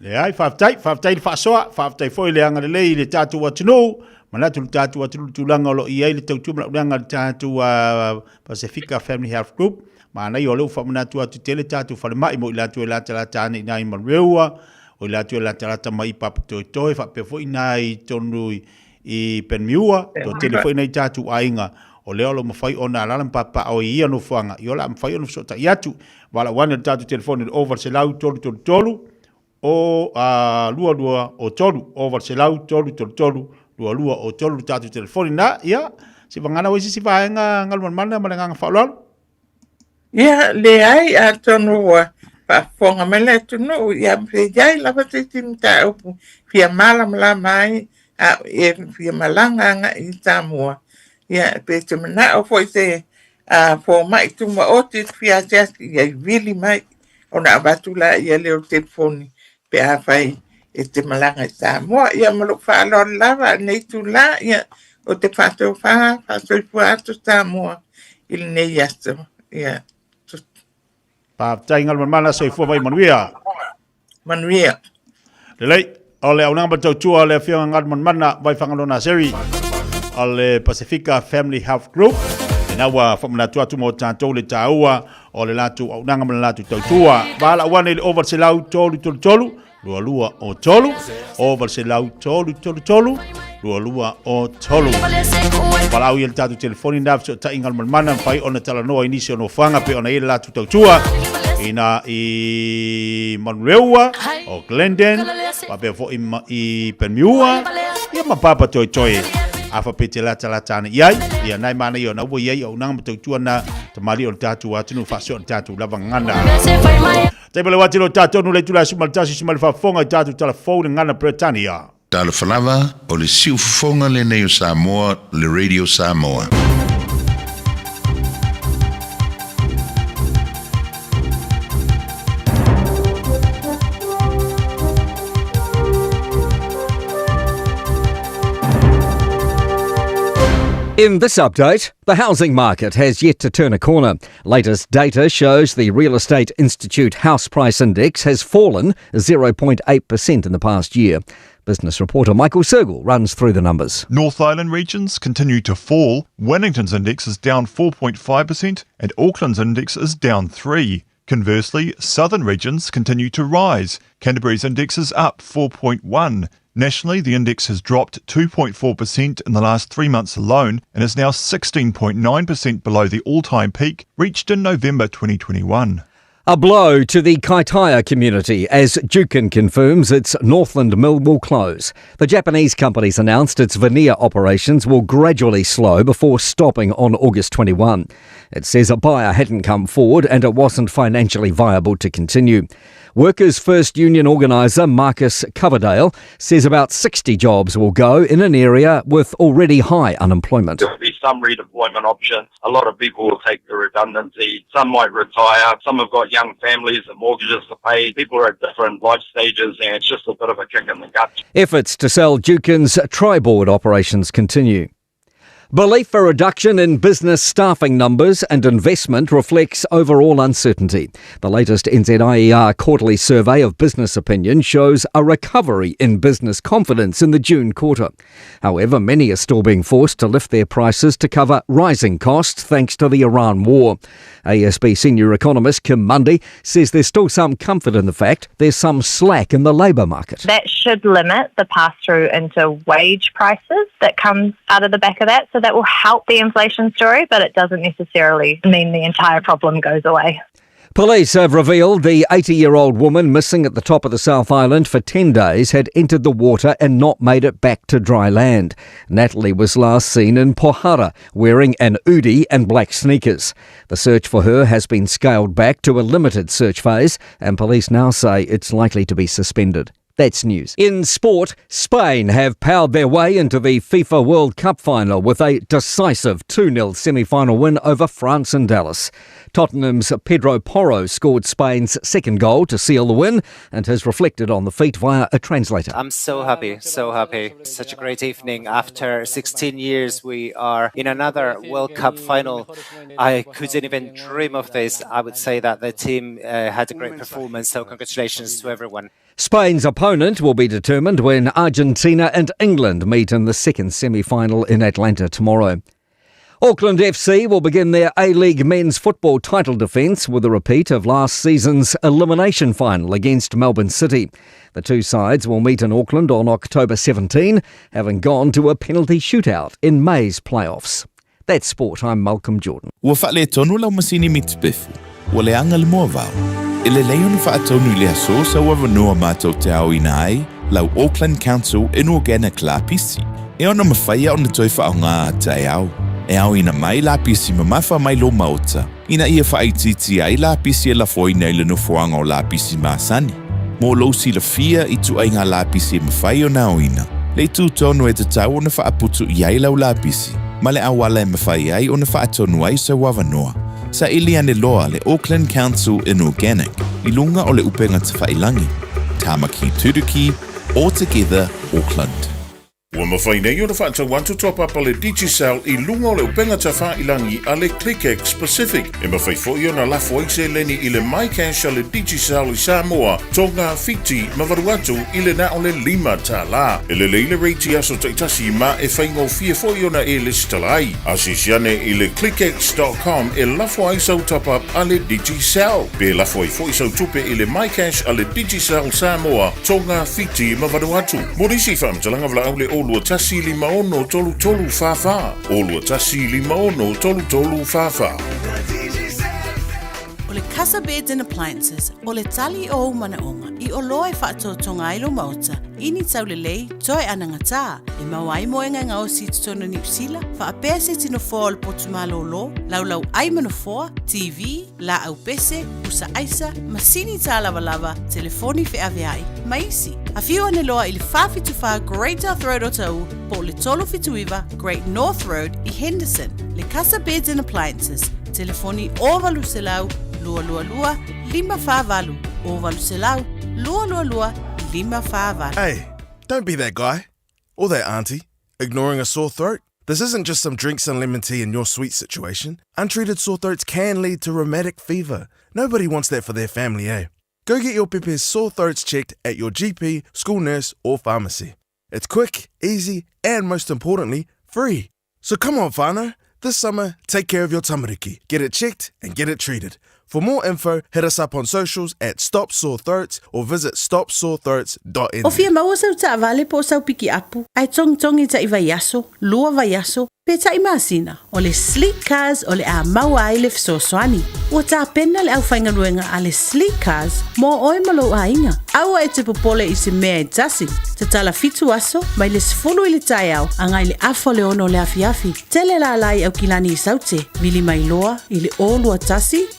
Leai, faafetai, faafetai i le faasoa, faafetai foi i le agalelei i le tatou atunuu. Manatu le tatou atunuu i le tulaga o lo o i ai le tautua ma le auaunaga a le tatou Pasefika Family Health Group. Manaia o lea ua faamanatu atu tele tatou falemai mo i latou e latalata ane i nai Manurewa, o i latou e latalata mai i Papatoetoe, faapea foi i i totonu i Penmiua, toatele foi nai tatou aiga o lea o lo o mafai ona alaala ma papaaao i ia nofoaga, ia o le a mafai ona fesootai atu. Valaau ane i le tatou telefoni i le 0 800 333 o 22 o 3, 0 800 333 22 o 3 le tatou telefoni na. Ia, se vagana ua i se isi vaega Galumalemana ma le agaga faaaloalo. Ia, leai, atonu ua faafofoga mai le atunuu, ia, pe i ai lava se isi mataupu fia malamalama ai, a e fia malaga agai i Samoa, ia, pe te manao foi se fomai tumaoti e te fia asiasi, ia i vili mai ona avatu laia lea o le telefoni pe afai e te malaga i Samoa. Ia, ma lou faaaloalo lava i lenei itula, ia, ou te faatofa faasoifua atu Samoa i lenei aso. Ia, Faafetai Galumalemana, soifua mai manuia. Manuia. Lelei, o le auaunaga ma le tautua a le Afioga Galumalemana Vaifagaloa Naseri o le Pasifika Family Health Group. Ina ua faamanatu atu mo tatou le taua o le latou auaunaga ma le latou tautua. Valaau ane i le 0 800 333 22 o 3, 0 800 333 22 o 3. Valaau i le tatou telefoni na fesootai Galumalemana mafai ona talanoa i nisi o nofoaga pe ona i le latou tautua ina i Manurewa, o Glendon, faapea foi i Panmure, ia ma Papatoetoe. A faapea te latalata ane i ai, ia nai manaia ona ua i ai auaunaga ma tautua na tamalii o le tatou atunuu faasoa le tatou lava gagana. Taimi le wati lo tatou nu le itula e 11 si mai le faafofoga i tatou tala fou le gagana Peretania. Talofa lava, o le siufofoga lenei o Samoa, le Radio Samoa. In this update, the housing market has yet to turn a corner. Latest data shows the Real Estate Institute House Price Index has fallen 0.8% in the past year. Business reporter Michael Sergel runs through the numbers. North Island regions continue to fall. Wellington's index is down 4.5% and Auckland's index is down 3. Conversely, southern regions continue to rise. Canterbury's index is up 4.1. Nationally, the index has dropped 2.4% in the last 3 months alone and is now 16.9% below the all-time peak reached in November 2021. A blow to the Kaitaia community as Juken confirms its Northland mill will close. The Japanese company's announced its veneer operations will gradually slow before stopping on August 21. It says a buyer hadn't come forward and it wasn't financially viable to continue. Workers' First Union organiser Marcus Coverdale says about 60 jobs will go in an area with already high unemployment. There will be some redeployment options. A lot of people will take the redundancy. Some might retire. Some have got young families and mortgages to pay. People are at different life stages and it's just a bit of a kick in the gut. Efforts to sell Juken's Triboard operations continue. Belief a reduction in business staffing numbers and investment reflects overall uncertainty. The latest NZIER quarterly survey of business opinion shows a recovery in business confidence in the June quarter. However, many are still being forced to lift their prices to cover rising costs thanks to the Iran war. ASB senior economist Kim Mundy says there's still some comfort in the fact there's some slack in the labour market. That should limit the pass-through into wage prices that comes out of the back of that. So that will help the inflation story, but it doesn't necessarily mean the entire problem goes away. Police have revealed the 80 year old woman missing at the top of the South Island for 10 days had entered the water and not made it back to dry land. Natalie was last seen in Pohara wearing an oodie and black sneakers. The search for her has been scaled back to a limited search phase, and police now say it's likely to be suspended. That's news. In sport, Spain have powered their way into the FIFA World Cup final with a decisive 2 0 semi final win over France and Dallas. Tottenham's Pedro Porro scored Spain's second goal to seal the win and has reflected on the feat via a translator. I'm so happy, so happy. Such a great evening. After 16 years, we are in another World Cup final. I couldn't even dream of this. I would say that the team had a great performance, so congratulations to everyone. Spain's opponent will be determined when Argentina and England meet in the second semi final in Atlanta tomorrow. Auckland FC will begin their A League men's football title defence with a repeat of last season's elimination final against Melbourne City. The two sides will meet in Auckland on October 17, having gone to a penalty shootout in May's playoffs. That's sport. I'm Malcolm Jordan. Ua faaletonu lau masini miti pefu, ua leaga le moavao. E lelei ona faatonu i le aso sau avanoa matou te aoina ai lau Auckland Council Inorganic lapisi, e ono mafai ona toe faaaoga a taeao. E aoina mai lapisi mamafa mai lō maota, ina ia faaitiitia ai lapisi e lafoina i le nofoaga o lapisi masani. Mo lou silafia i ituaiga lapisi e mafai ona aoina, le itu tonu e tatau ona faaputu i ai lau lapisi, ma le auala e mafai ai ona faatonu ai sau avanoa. Saili ane loa le Auckland Council Inorganic i luga o le upega tafailagi, Tāmaki Turuki, All Together Auckland. Ua mafai nei ona faatau atu top up a le Digicel i luga o le upega tafailagi a le ClickX Pacific. E mafai foi ona lafo ai seleni i le MyCash a le Digicel i Samoa, Tonga, Fiti ma Vanuatu i le na o le $5. E lelei le rate i aso taitasi ma e faigofie foi ona e lesitala ai. Asiasi ane i le clickx.com e lafo ai sau top up a le Digicel. Pe lafo ai foi sau tupe i le MyCash a le Digicel Samoa, Tonga, Fiti ma Vanuatu. Mo nisi faamatalaga valaau le 021 56 33 44. 021 56 33 44. O le Casa Beds and Appliances, o le tali o ou manaoga i oloa e faatotoga ai lou maota i ni taulelei toe anagatā e maua ai moega e gaosi i totonu o Niu Sila, faapea se tino foa o le potu malōlō, laulau ai ma nofoa, TV, laau pese, pusa aisa, masini tālavalava, telefoni feaveai, ma isi. Afio ane loa i le 474 Great South Road o Taʻu po o le 379 Great North Road i Henderson. Le Casa Beds and Appliances, telefoni 0800 222 548, 0800 222 548. Hey, don't be that guy. Or that auntie. Ignoring a sore throat? This isn't just some drinks and lemon tea in your sweet situation. Untreated sore throats can lead to rheumatic fever. Nobody wants that for their family, eh? Go get your pepe's sore throats checked at your GP, school nurse, or pharmacy. It's quick, easy, and most importantly, free. So come on, whānau. This summer, take care of your tamariki. Get it checked and get it treated. For more info, hit us up on socials at Stop Sore Throats or visit stopsorethroats.nz. O fia maua sau taavale po o sau pikiapu, ae togitogi taʻi vaiaso, lua vaiaso, pe taʻi masina, o le Sleek Cars o le a maua ai le fesoasoani. Ua tapena le aufaigaluega a le Sleek Cars mo oe ma lou aiga. Aua e te popole i se mea e tasi. Tatala fitu aso, mai le 10 i le taeao agai i le afa o le 6 o le afiafi. Tele lala i Aukilani i Saute, vili mai loa i le 021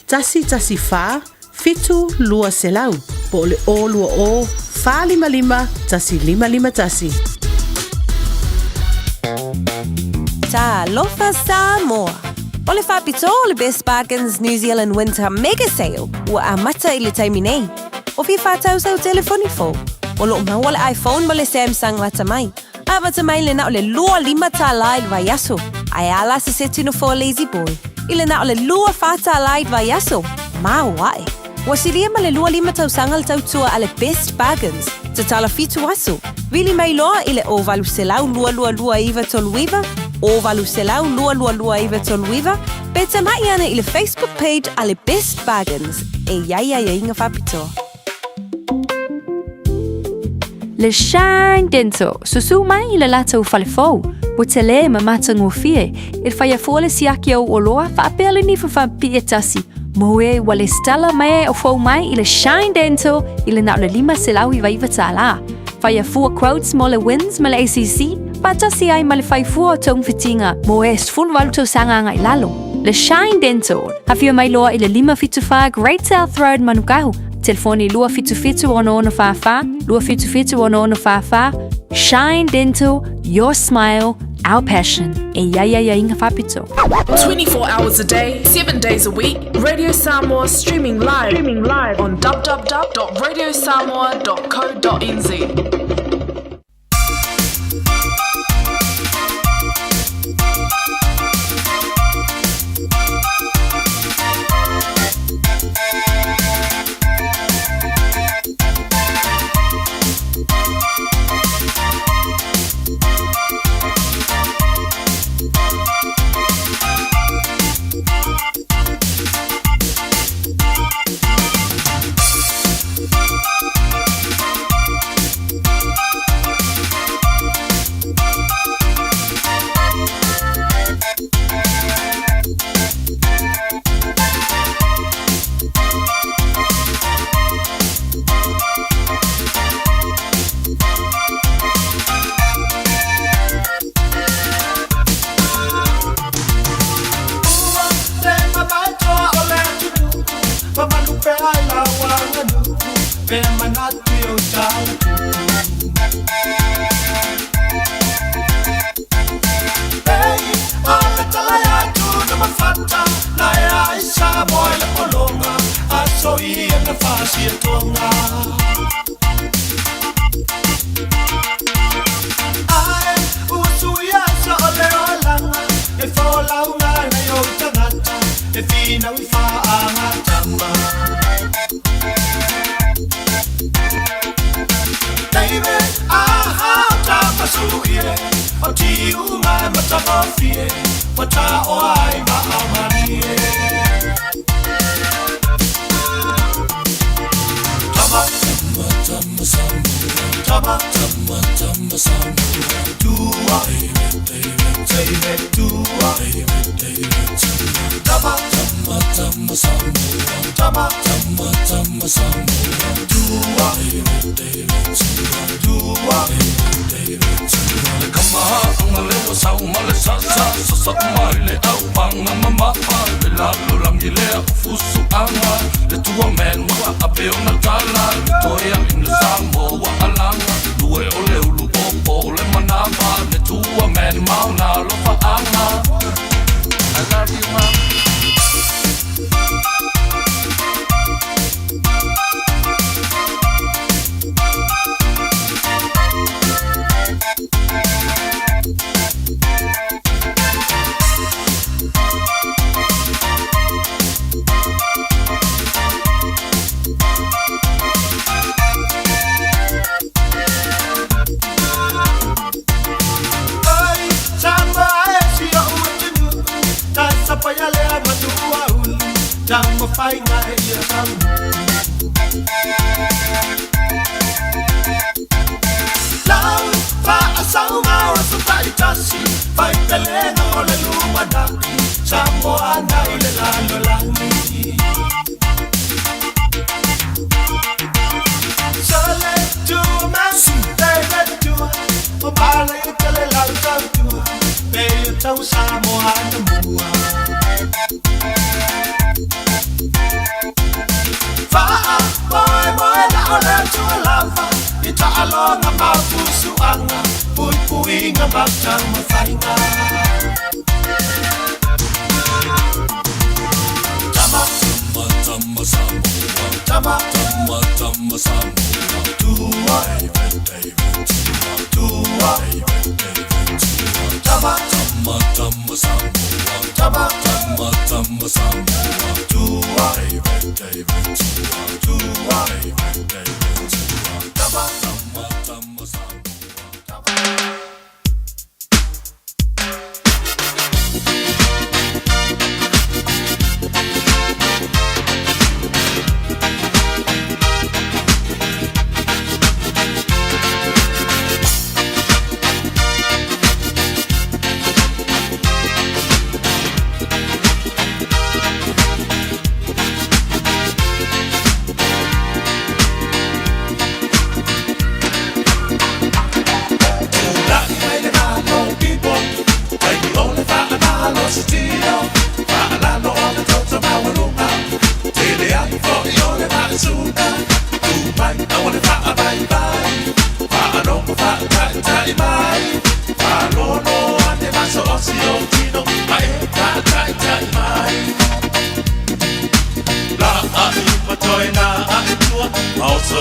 114 7200 po o le 020 455 1551. Talofa Samoa! O le faapitoa o le Best Bargains New Zealand Winter Mega Sale ua amata i le taimi nei. O fia faatau sau telefoni fou? O lo o maua le iPhone ma le Samsung lata mai. Amata mai le na o le 25 tālā i le vaiaso, ae a la se seti nofoa Lazy Boy i le na o le 24 tālā i le vaiaso. Maoaʻe! Ua silia ma le 25 tausaga le tautua a le Best Bargains, tatala fitu aso. Vili mai loa i le 0800 222 939, 0800 222 939, pe tamai ane i le Facebook page a le Best Bargains e i ai aiaiga faapitoa. Le Shine Dental, Susū mai i le latou fale fou, ua telē ma matagofie, e faia fua le siaki o ou oloa faapea le nifa faapipii e tasi, Mo e ua lesitala mai e o fou mai i le Shine Dental i le na o le $599 tālā. Faia fua quotes mo le WINZ ma le ACC, faatasi ai ma le fai fua o togafitiga mo e 18 tausaga agai i lalo. Le Shine Dental, afio mai loa i le 574 Great South Road Manukau, telefoni 277 6644, 277 6644, Shine Dental, your smile, our passion. E i ai aiaiga faapitoa. 24 hours a day, 7 days a week, Radio Samoa streaming live, streaming live on www.radiosamoa.co.nz.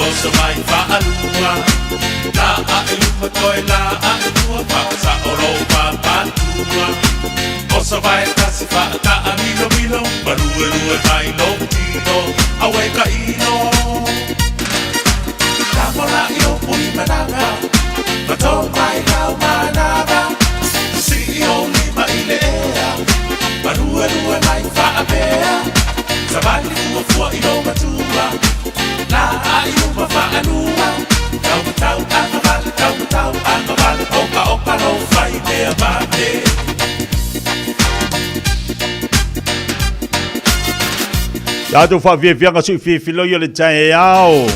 Oso mai faalua La a i luma toe la a i tua Faasao lou papatua Oso vae tasi faataa milomilo Maluelue mai lou tino Auē tailo Tamola i ou puni manava Ma tou mai lau manava Sii ou lima i le ea Maluelue mai faapea Savali fuafua i lou matua La a i luma faalua Taumatau agavale Taumatau agavale Okaoka lou faimea mate Tatou faafiafiaga sui filofiloi o le taeao.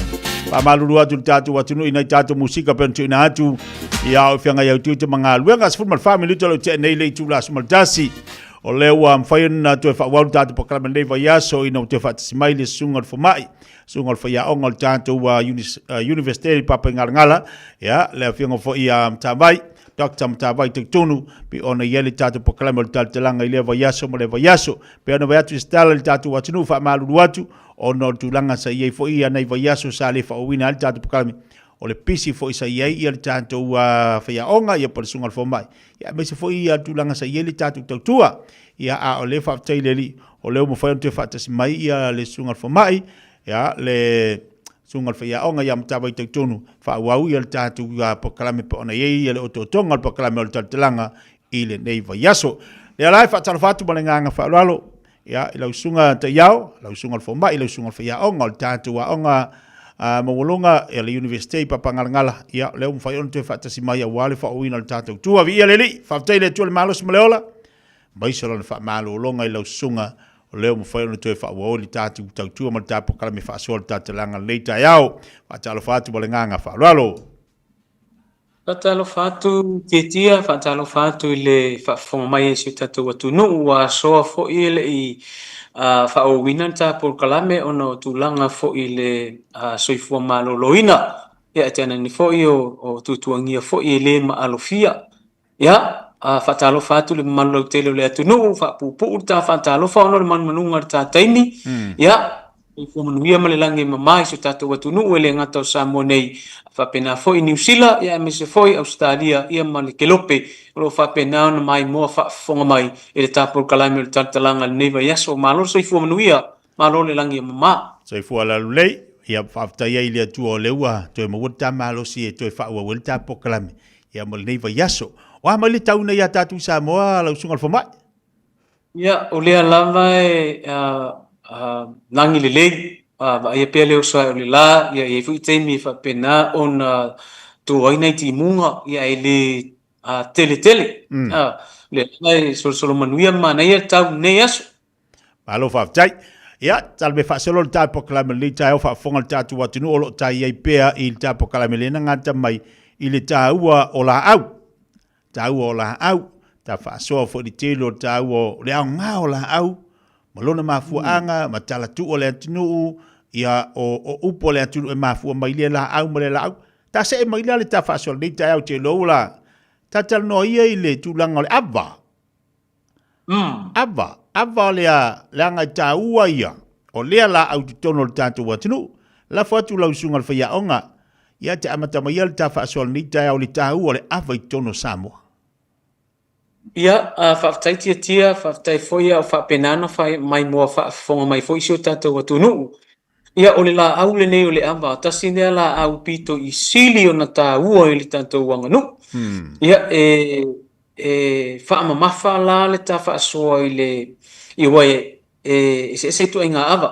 Faamalulu atu le tatou atunuu i nai tatou musika pe ona tuuina atu ia o feagai au tiute ma galuega. 14 minuta o lo o tea nei le itula 11. O lea ua mafai ona toe faaauau le tatou polokalame i lenei vaiaso ina ua toe faatasi mai le susuga o le fomai, susuga o le faiaoga o le tatou Universite i Papaigalagala, ia, le afioga foi ia Matavai, Doctor Matavai Tauitonu, pei ona i ai le tatou polokalame o le talatalaga i lea vaiaso ma lea vaiaso. Pei ona vaai atu i se tala i le tatou atunuu, faamalulu atu ona o le tulaga sa i ai foi ia nai vaiaso sa le faaauauina ai le tatou polokalame, o le pisi foi sa i ai ia le tatou faiaoga ia po o le susuga i le fomai, ia aemaise foi ia tulaga sa i ai le tatou tautua. Ia a o lea faafetai i le Alii o lea ua mafai ona toe faatasi mai ia le susuga i le fomai, ia le susuga i le faiaoga ia Matavai Tauitonu, faaauau ia le tatou polokalame pe ona i ai ia le otootoga o le polokalame o le talatalaga i lenei vaiaso. Lea la e faatalofa atu ma le agaga faaaloalo ia, i lau susuga Taiao, lau susuga i le fomai, lau susuga i le faiaoga o le tatou aoga maualuga ia le Universite i Papagalagala, ia, lea ua mafai ona toe faatasi mai aua le faaauauina o le tatou tu. Viia le Alii, faafetai i le Atua le malosi ma le ola, aemaise o lana faamalologa i lau susuga, o lea ua mafai ona toe faaauau le tatou tautua ma le tatou polokalame faasoa le tautalaga i lenei taeao. Faatalofa atu ma le agaga faaaloalo. Faatalofa atu Tietia, faatalofa atu i le faafofoga mai a si o tatou atunuu ua asoa foi e le i faaauauina le ta polokalame ona o tulaga foi i le soifua maloloina. Ia ae tainane foi o tuatuagia foi e le maalofia. Ia, faatalofa atu i le mamalu lautele o le atunuu, faapuupuu le ta faatalofa ona o le manumanuga o le ta taimi. Ia, soifua manuia ma le lagi e mama i si o tatou atunuu e le gata o Samoa nei, a faapena foi Niu Sila, ia aemaise foi Ausetalia, ia ma le Kelope o lo o faapena ona maimoa faafofoga mai i le ta polokalame o le Talatalaga i lenei vaiaso. Malo le soifua manuia, malo le lagi e mama. Soifua lalulei, ia faafetai ai i le Atua o lea ua toe maua le ta malosi e toe faaauau ai le ta polokalame ia mo lenei vaiaso. O a mai le tau nei ia tatou i Samoa lau susuga i le fomai? Ia, o lea lava e lagi lelei, vaaia pea le oso ae o le la, ia e i ai foi taimi e faapena ona to ai nai timuga, ia e le tele tele. O lea lava e solosolo manuia ma manaia le tau i lenei aso. Malo faafetai. Ia, tala me faasolo le tatou polokalame lenei taeao faafofoga le tatou atunuu o lo o tai ai pea i le tatou polokalame lena gata mai i le taua o laau. Taua o laau, ta faasoa foi le tele o le taua o le aoga o laau ma lona mafuaaga ma talatuu o le atunuu, ia o, o upu o le atunuu e mafua mai lea laau ma lea laau. Ta see mai la le ta faasoa lenei taeao te iloa ua ta talanoa ia i le tulaga o le ava. Ava, ava o lea leaga e taua ia o lea laau i totonu o le tatou atunuu. Lafo atu lau susuga i le faiaoga, ia te amata mai ia le ta faasoa i lenei taeao i le taua o le ava i totonu o Samoa. Ia, faafetai Tiatia, faafetai foi a o faapena ona fai maimoa faafofoga mai foi si o tatou atunuu. Ia, o le laau lenei o le ava, tasi lea laau pito i sili ona taua i le tatou aganuu. Ia, e E faamamafa la le ta faasoa i le i aua e eseese ituaiga ava.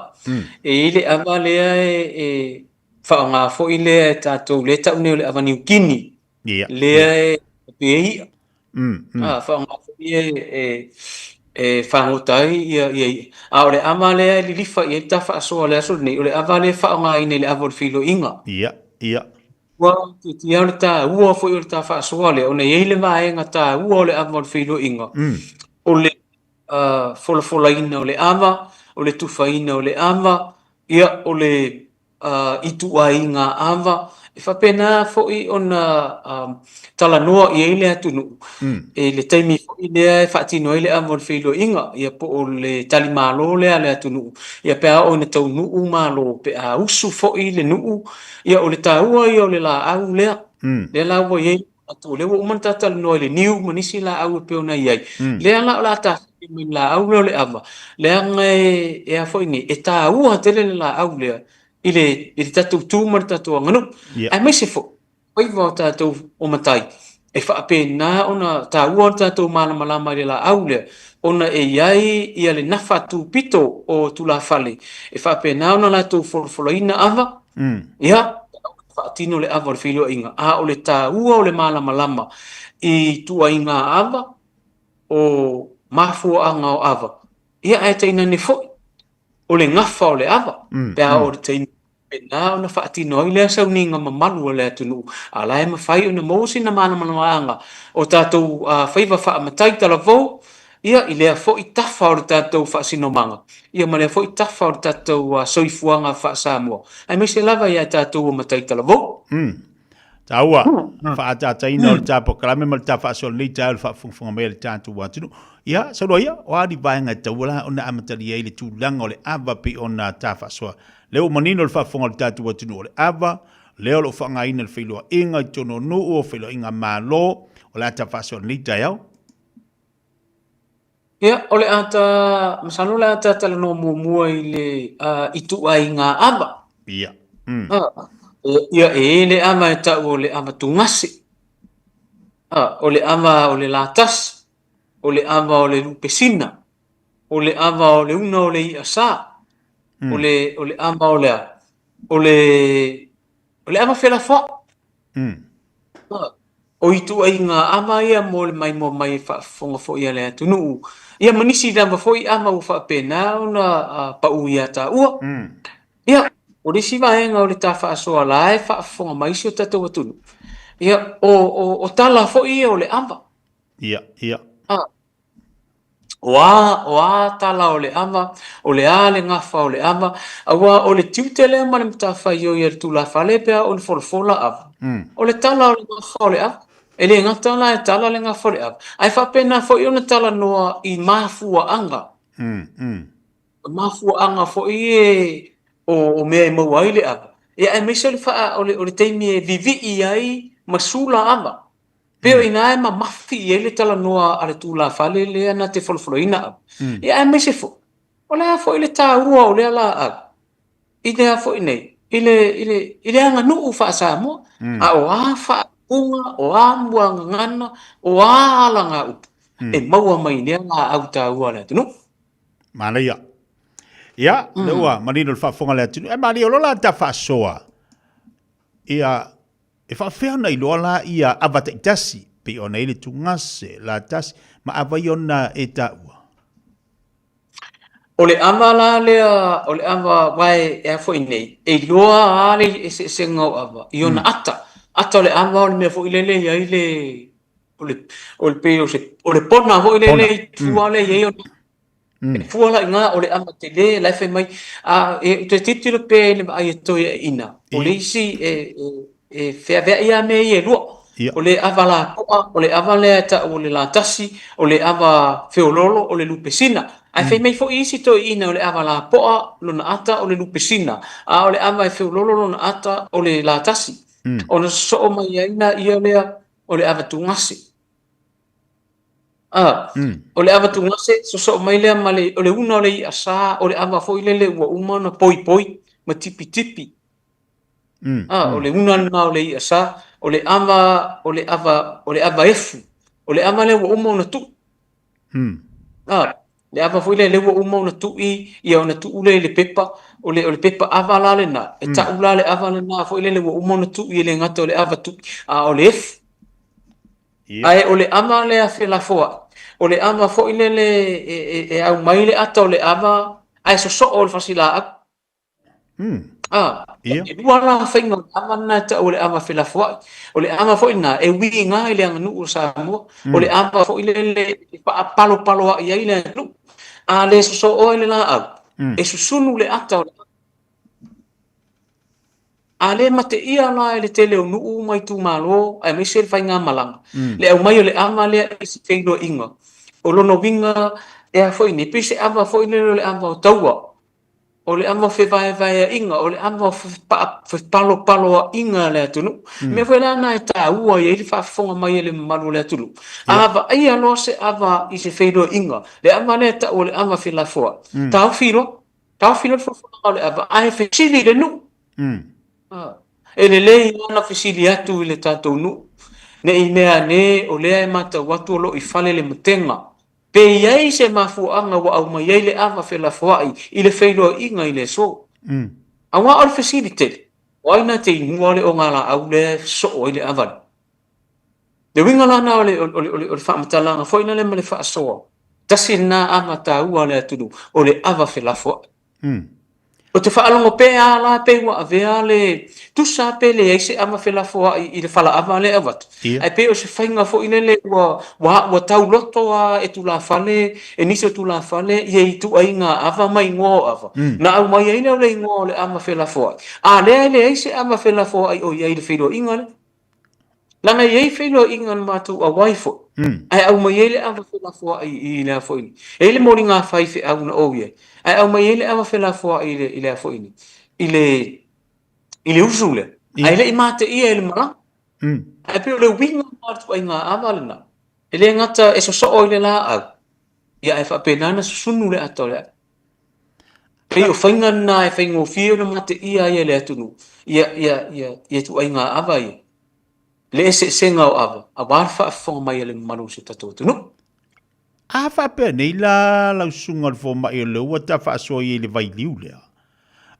E i ai le ava lea e faaaoga foi lea e tatou lea e tau nei o le ava Niu Kini, lea e tape ai i'a. Faaaoga foi e fagota ai ia i'a. A o le ava lea e lilifa i ai le ta faasoa i le aso lenei, o le ava lea e faaaogaina i le ava o le feiloaiga. Ua tiatia o le taua foi o le ta faasoa lea, ona e i ai le vaega taua o le ava o le feiloaiga, o le folafolaina o le ava, o le tufaina o le ava, ia, o le ituaiga ava. E faapena foi ona talanoa i ai le atunuu i le taimi foi lea e faatino ai le ava o le feiloaiga, ia po o le talimalo lea a le atunuu, ia pe a oo ina taunuu malo, pe a usu foi le nuu, ia o le taua ia o le laau lea, lea la ua i ai atu, lea ua uma ona ta talanoa i le niu ma nisi laau e pei ona i ai, lea la o le a tafili mai le laau lea o le ava, leaga e a foi nei, e taua tele le laau lea i le, i le tatou tu ma le tatou aganuu. Yeah. Aemaise foi, faiva o tatou o matai, e faapena ona taua le tatou malamalama i le laau lea, ona e i ai ia le nafa tupito o tulafale, e faapena ona latou folafolaina ava, ia, faatino le ava o le feiloaiga, a o le taua o le malamalama i tuaiga ava, o mafuaaga o ava, ia ae tainane foi, o le gafa o le ava, pe a oo i le taimi faapena ona faatino ai lea sauniga mamalu a le atunuu, a o la e mafai ona maua sina malamalamaaga o tatou faiva faamatai talavou, ia, i lea foi tafa o le tatou faasinomaga, ia ma lea foi tafa o le tatou soifuaga faa-Samoa, aemaise lava ia tatou o matai talavou. Taua, faaataataina o le ta polokalame ma le ta faasoa lenei taeao i le faafogafoga mai a le tatou atunuu. Ia, saunoa ia, o a ni vaega e taua la ona amatalia ai le tulaga o le ava pei ona ta faasoa. Lea ua manino le faafofoga o le tatou atunuu o le ava, lea o lo o faaaogaina le feiloaiga i totonu o nuu, o feiloaiga Malo, o le a ta faasoa lenei taeao. Ia, o le a ta, masalo o le a ta talanoa muamua i le ituaiga ava. Ia. Ia, e i ai le ava e tau o le ava tugase, o le ava o le latasi, o le ava o le lupesina, o le ava o le una o le i'a sa, o le, o le ava o le a? O le, o le ava felafoai. O ituaiga ava ia mo le maimoa mai e faafofoga foi a le atunuu, ia ma nisi lava foi ava ua faapena ona pau ia taua. Ia, o le isi vaega o le ta faasoa la e faafofoga mai si o tatou atunuu, ia, o tala foi ia o le ava. Ia, ia. O a, o a tala o le ava, o le a le gafa o le ava, aua o le tiute lea ma le matafaioi a le tulafale pe a oo ina folafola ava, o le tala o le gafa o le ava. E le gata la e tala le gafa o le ava, ae faapena foi ona talanoa i mafuaaga. Mafuaaga foi e o mea e maua ai le ava, ia aemaise o le faa, o le, o le taimi e vivii ai ma sula ava. Pei o i ina e mamafi i ai le talanoa a le tulafale lea na te folafolaina au. Ia aemaise foi, o le a foi le taua o lea laau i le a foi nei, i le, i le, i le aganuu faa-Samoa, a o a faaupuga, o a muagagana, o a alagaupu e maua mai i lea laau taua a le atunuu. Manaia. Ia, lea ua manino le faafofoga a le atunuu. E malie o lo la ta faasoa, ia, E faapefea ona iloa la ia ava taitasi, pei ona i ai le tugase, latasi, ma ava ia ona e taua? O le ava la lea, o le ava aua e a foi nei, e iloa lava le eseesega o ava i ona ata. Ata o le ava o le mea foi lele e i ai le, o le, o le pei o se, o le pona foi lele i tua lea e i ai ona E fua la i ina o le ava tele la e fai mai, a e toe tilotilo pea i le vaai a toeaiina, o le isi e, e, e feaveai lava mea ia e lua. O le ava lapoa, o le ava lea e tau o le latasi, o le ava feoloolo, o le lupesina. Ae fai mai foi isi toeaiina o le ava lapoa lona ata o le lupesina, a o le ava e feoloolo lona ata o le latasi. Ona sosoo mai ai lea lea o le ava tugase. A, o le ava tugase, sosoo mai lea ma le, o le una o le i'a sa, o le ava foi lele ua uma ona poipoi ma tipitipi. A, o le una lena o le i'a sa, o le ava, o le ava, o le ava efu, o le ava lea ua uma ona tu'i. A, le ava foi lea, lea ua uma ona tu'i, ia ona tuu lea i le pepa, o le, o le pepa ava la lena, e ta'u la le ava lena foi lele ua uma ona tu'i e le gata o le ava tu'i, a o le efu. Ae o le ava lea felafoai, o le ava foi lele e, e, e aumai le ata o le ava ae sosoo le fasilaau. A, e lua la faiga o le ava lena e tau o le ava felafoai. O le ava foi lena e uiga i le aganuu o Samoa. O le ava foi lele e faapalopaloai ai le atunuu. A le sosoo ai le laau, e susunu le ata o le ava. A le mateia la e le tele o nuu ma itumalo aemaise le faigamalaga, le aumai o le ava lea i se feiloaiga. O lona uiga e a foi nei, pei se ava foi lele o le ava o taua, o le ava o fevaevaeaiga, o le ava o fepalopaloaiga a le atunuu. O le mea foi la lena e taua ai le faafofoga mai a le mamalu o le atunuu. A vaaia loa se ava i se feiloaiga, le ava lea e tau o le ava felafoai, taofi loa, taofi loa le folafolaga o le ava ae fesili i le nuu. E lelei lava ona fesili atu i le tatou nuu, ne i meaane o lea e matau atu o lo o i fale le matega. Pe i ai se mafuaaga ua aumai ai le ava felafoai i le feiloaiga i le aso. Aua o le fesili tele, o ai na te inua le ogalaau lea e sosoo ai le ava lea? Le uiga la lena o le, o le, o le, o le faamatalaga foi lea ma le faasoa, tasi lena ava taua a le atunuu, o le ava felafoai. Ou te faalogo pea a la pei ua avea le tusa pe leai se ava felafoai i le falaava lea e avatu. Ae pei o se faiga foi lele ua ua ua tauloto a e tulafale e nisi o tulafale ia ituaiga ava ma igoa o ava. Na aumai ai lea o le igoa o le ava felafoai. A lea e leai se ava felafoai o i ai i le feiloaiga lea. Leaga e i ai feiloaiga na matou auai foi, ae aumai ai le ava felafoai i le a foi nei. E i ai le moliga faifeau na ou i ai, ae aumai ai le ava felafoai i le, i le a foi nei, i le, i le usu lea. Ae le i mateia e le malaga. Ae pei o le uiga lena o le ituaiga ava lena, e le gata e sosoo i le laau, ia ae faapena ona susunu le ata o le ava. Pei o faiga lena e faigofie ona mateia ai e le atunuu ia, ia, ia, ia ituaiga ava ia, le eseesega o ava, aua le faafofoga mai a le mamalu o si o tatou atunuu. A faapea nei la lau susuga o le fomai o lea ua ta faasoa i ai i le vailiu lea,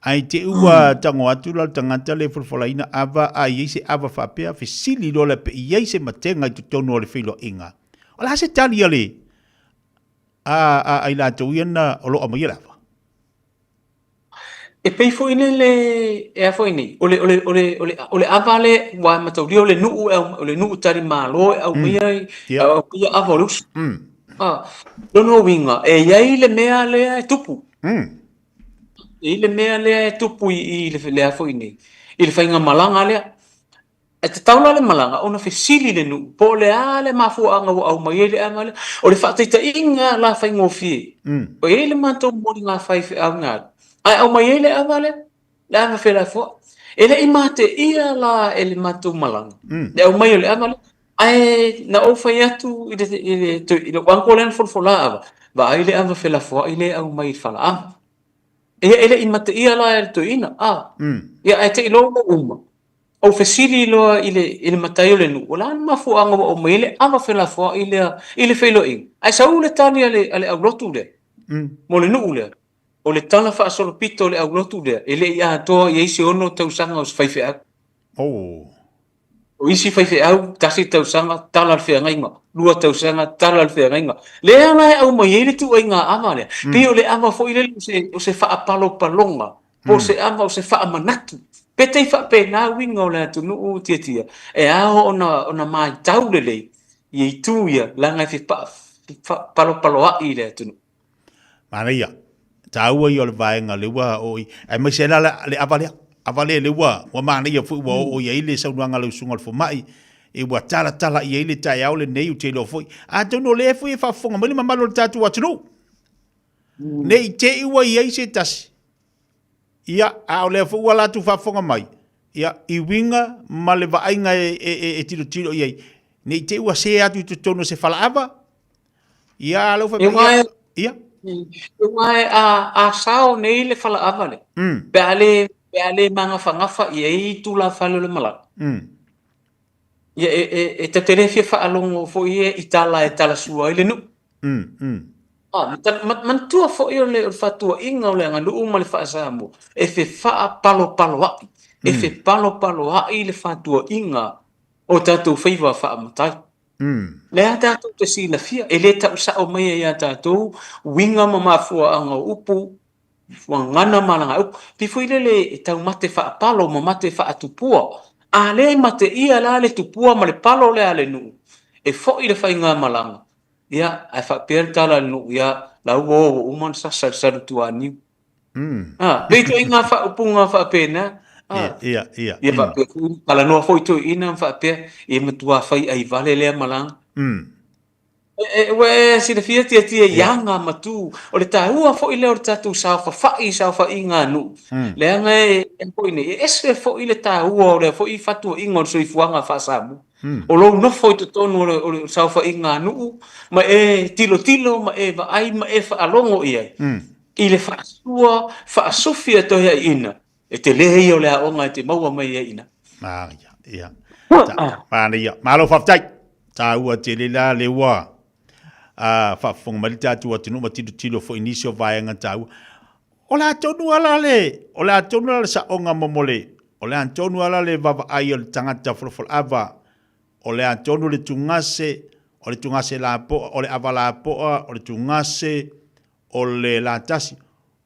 ae te i ua tago atu la le tagata lea e folafolaina ava, a i ai se ava faapea, fesili loa lea pe i ai se matega i totonu o le feiloaiga. O le a se tali a le, a, a, a i latou ia na o lo o aumaia le ava? E pei foi lele, e a foi nei, o le, o le, o le, o le, o le ava le, ua mataulia o le nuu e o le nuu talimalo e aumaia ai, e aumaia ava o le usu. Ah, lona uiga, e i ai le mea lea e tupu. E i ai le mea lea e tupu i, i le, le a foi nei, i le faigamalaga lea. E tatau la le malaga ona fesili le nuu po o le a le mafuaaga ua aumai ai le ava lea. O le faataitaiga la faigofie, o i ai le matou moliga faifeau na alu, ae aumai ai le ava lea, le ava felafoai. E le i mateia la e le matou malaga le aumai o le ava lea. Ae na ou fai atu i le, i le, i lou uncle lea na folafola ava, vaai le ava felafoai lea e aumai i le falaava. Ia e le i mateia la e le toeaina, a. Ia ae te i loa ua uma, Ou fesili loa i le, i le matai o le nuu, o le a le mafuaaga ua aumai ai le ava felafoai lea i le feiloaiga? Ae sau le tali a le, a le aulotu lea, mo le nuu lea, o le tala faasolopito o le aulotu lea, e le i atoa i ai se ono tausaga o se faifeau. Oh. O isi faifeau, tasi tausaga, tala le feagaiga, lua tausaga, tala le feagaiga. Lea la e aumai ai le tuuaiga ava lea. Pei o le ava foi lele o se, o se faapalopaloga po o se ava o se faamanatu. Pe te i faapena uiga o le atunuu Tiatia, e ao ona, ona matau lelei ia itu ia, leaga e fepalopaloai le atunuu. Manaia, taua ia o le vaega lea ua oo i, aemaise ai la le ava lea, ava lea lea ua, ua manaia foi ua oo i ai le saunoaga a lau susuga i le fomai, e ua talatala i ai le taeao lenei, ou te iloa foi, atonu o lea foi e faafofoga mai le mamalu o le tatou atunuu. Ne i te i ua i ai se tasi, ia, a o lea foi ua latou faafofoga mai, ia, i uiga ma le vaaiga e, e, e, e tilotilo i ai, ne i te i ua sē atu i totonu o se falaava, ia, a lea ua fai mai, ia, Aua e a, a sao nei le falaava lea, pe a le, pe a le magafagafa i ai tulafale o le malaga, ia, e, e, e ta te le fia faalogo foi ia i tala e talasua ai le nuu. Ah, manatua foi o le, o le faatuaiga o le aganuu ma le faa-Samoa, e fefaapalopaloai, e fepalopaloai le faatuaiga o tatou faiva faamatai. Lea tatou te silafia, e le tau sao mai ia tatou uiga ma mafuaaga o upu, gagana ma lagaupu. Pei foi lele e taumate faapalo ma mate faatupua. A le mateia la le tupua ma le palo lea a le nuu, e foi le faigamalaga, Ia, ae faapea le tala a le nuu, ia, la ua o ua uma ona sasa i le salu tuaniu. Ah, pei ituaiga faaupuga faapena. Ia, ia, ia. Ia faapea foi, talanoa foi toeaiina ma faapea, e matua fai ai vale lea malaga. Ua e silafia Tiatia i aga ma tu, o le taua foi lea o le tatou saofafai i saofaiga a nuu, leaga e foi nei, e ese foi le taua o lea foi fatuaiga o le soifuaga faa-Samoa. O lou nofo i totonu o le saofaiga a nuu ma e tilotilo ma e vaai ma e faalogo i ai i le faasua faasufi a toeaiina, E tele ia o le aoga e te maua mai ai i ina. Manaia, ia. Manaia. Malo faafetai. Taua tele la le ua a faafofoga mai le tatou atunuu ma tilotilo foi i nisi o vaega taua. O le a tonu lava la le, o le a tonu la le saoga mo mo le, o le a tonu lava la le vaavaai o le tagata folafolaava, o le a tonu le tugase, o le tugase lapoa, o le ava lapoa, o le tugase, o le latasi.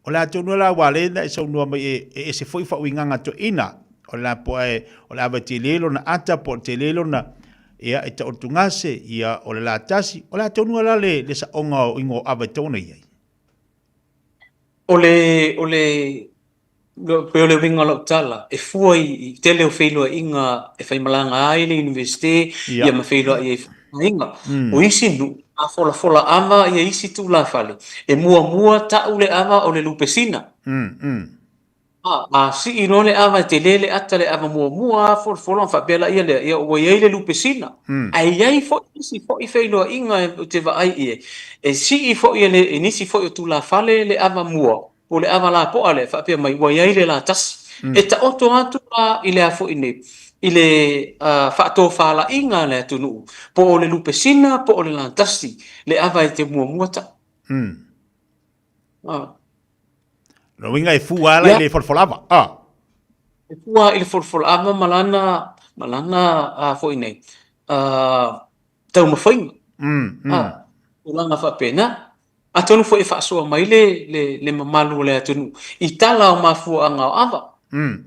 O le a tonu la ua le na e saunoa mai e, e ese foi faauigaga toeaina. O le lapoa e, o le ava e tele lona ata po o le tele lona, ia, e tau o le tugase, ia, o le latasi. O le a tonu la le, le saoga o igoa o ava e tatau ona i ai? O le, o le, pei o le uiga o lau tala, e fua i tele o feiloaiga e faimalaga ai le Iunivesite, ia ma feiloai ai foi aiga. O isi nuu, a folafola ava ia isi tulafale, e muamua tau le ava o le lupesina. A sii loa le ava e tele le ata le ava muamua a folafola ona faapea laia lea, ia ua i ai le lupesina. Ae i ai foi isi foi feiloaiga ou te vaai i ai, e sii foi e nisi foi o tulafale le ava mua, po o le ava lapoa lea faapea mai ua i ai le latasi. E taoto atu la i le a foi nei, i le faatofalaiga a le atunuu, po o le lupesina po o le latasi le ava e te muamua tau. Lona uiga e fua lava la i le folafola ava. E fua i le folafola ava ma lana, ma lana a foi nei, taumafaiga. Tulaga faapena. Atonu foi e faasoa mai le, le, le mamalu o le atunuu i tala o mafuaaga o ava.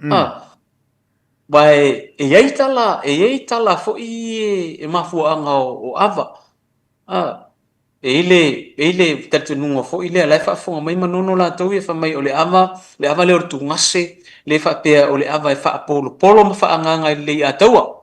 A, aua e, e i ai tala, e i ai tala foi e, e mafuaaga o, o ava. A, e i ai le, e i ai le talitonuga foi lea, la e faafofoga mai Manono latou ia fai mai o le ava, le ava lea o le tugase, lea e faapea o le ava e faapolopolo ma faaagaga i le leiataua.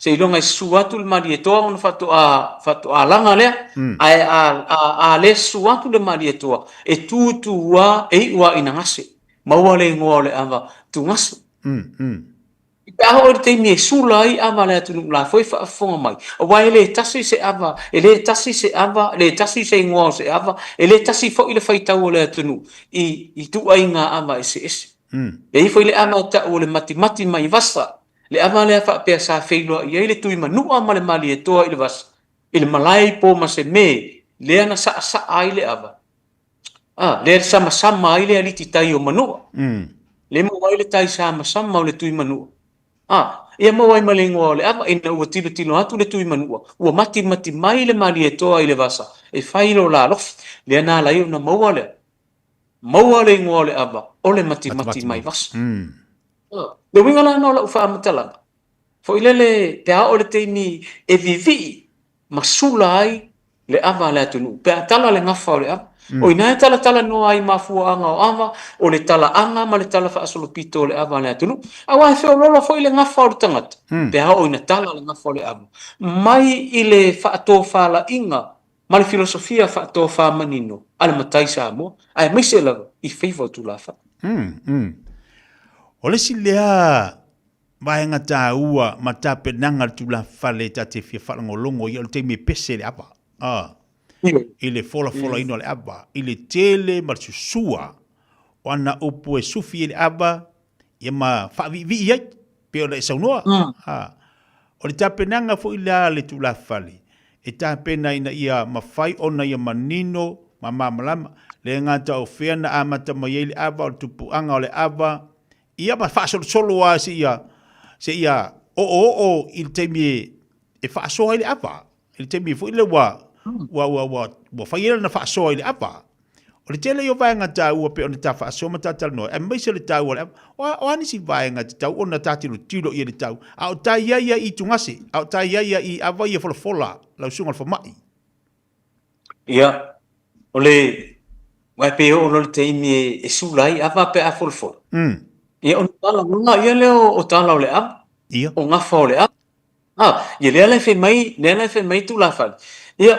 Seiloga e susu atu le Malietoa ona faatoa, faatoa laga lea. Ae a, a, a le susu atu le Malietoa, e tu tu a, e iu a ina gase. Maua le igoa o le ava tugase. Pe a oo i le taimi e sula ai ava a le atunuu la foi e faafofoga mai, aua e le tasi se ava, e le tasi se ava, le tasi se igoa o se ava, e le tasi foi le faitau o le atunuu i, i ituaiga ava eseese. E i ai foi le ava e tau o le matimati mai vasa, Le ava lea faapea sa feiloai ai le Tuimanua ma le Malietoa i le vasa, i le malae i Pomaseme, lea na saasaa ai le ava, a, lea na samasama ai le aliti tai o Manua. Lea maua ai le tai samasama o le Tuimanua. A, ia maua ai ma le igoa o le ava, ina ua tilotilo atu le Tuimanua, ua matimati mai le Malietoa i le vasa e fai lo la alofi. Lea na ala ai ona maua lea. Maua le igoa o le ava, o le matimati mai vasa. Le uiga la lena o lau faamatalaga, foi lele pe a oo i le taimi e vivii ma sula ai le ava a le atunuu, pe a tala le gafa o le ava. O i ina e talatalanoa ai mafuaaga o ava, o le talaaga ma le tala faasolopito o le ava a le atunuu. Aua e feoloolo foi le gafa o le tagata, pe a oo ina tala le gafa o le ava, mai i le faatofalaiga ma le filosofia faatofa manino a le matai Samoa, aemaise lava i faiva o tulafale. Mm, mm. O le isi lea vaega taua ma tapenaga a le tulafale ta te fia faalogologo i ai, o le taimi e pese le ava. Ah. I le folafolaina o le ava, i le tele ma le susua o ana upu e sufi ai le ava, ia ma faaviivii ai, pei ona e saunoa. A, o le tapenaga foi lea a le tulafale, e tapena ina ia mafai ona ia manino ma malamalama, le gata o fea na amata mai ai le ava, o le tupuaga o le ava, ia ma faasolosolo lava seia, seia oooo i le taimi e faasoa ai le ava. I le taimi foi lea ua, ua, ua, ua, ua fai ai lana faasoa i le ava. O le tele ia o vaega taua pei ona ta faasoa ma ta talanoa, aemaise le taua o le ava. O a, o a nisi vaega e tatau ona ta tilotilo i ai le tau, a o ta i ai ia i Tugase, a o ta i ai ia i ava ia folafola, lau susuga i le fomai. Ia, o le, aua e pei e oo loa i le taimi e sula ai ava pe a folafola. Ia, ona tala loa ia lea o tala o le ava. Ia. O gafa o le ava. A, ia lea la e fai mai, lea la e fai mai tulafale. Ia,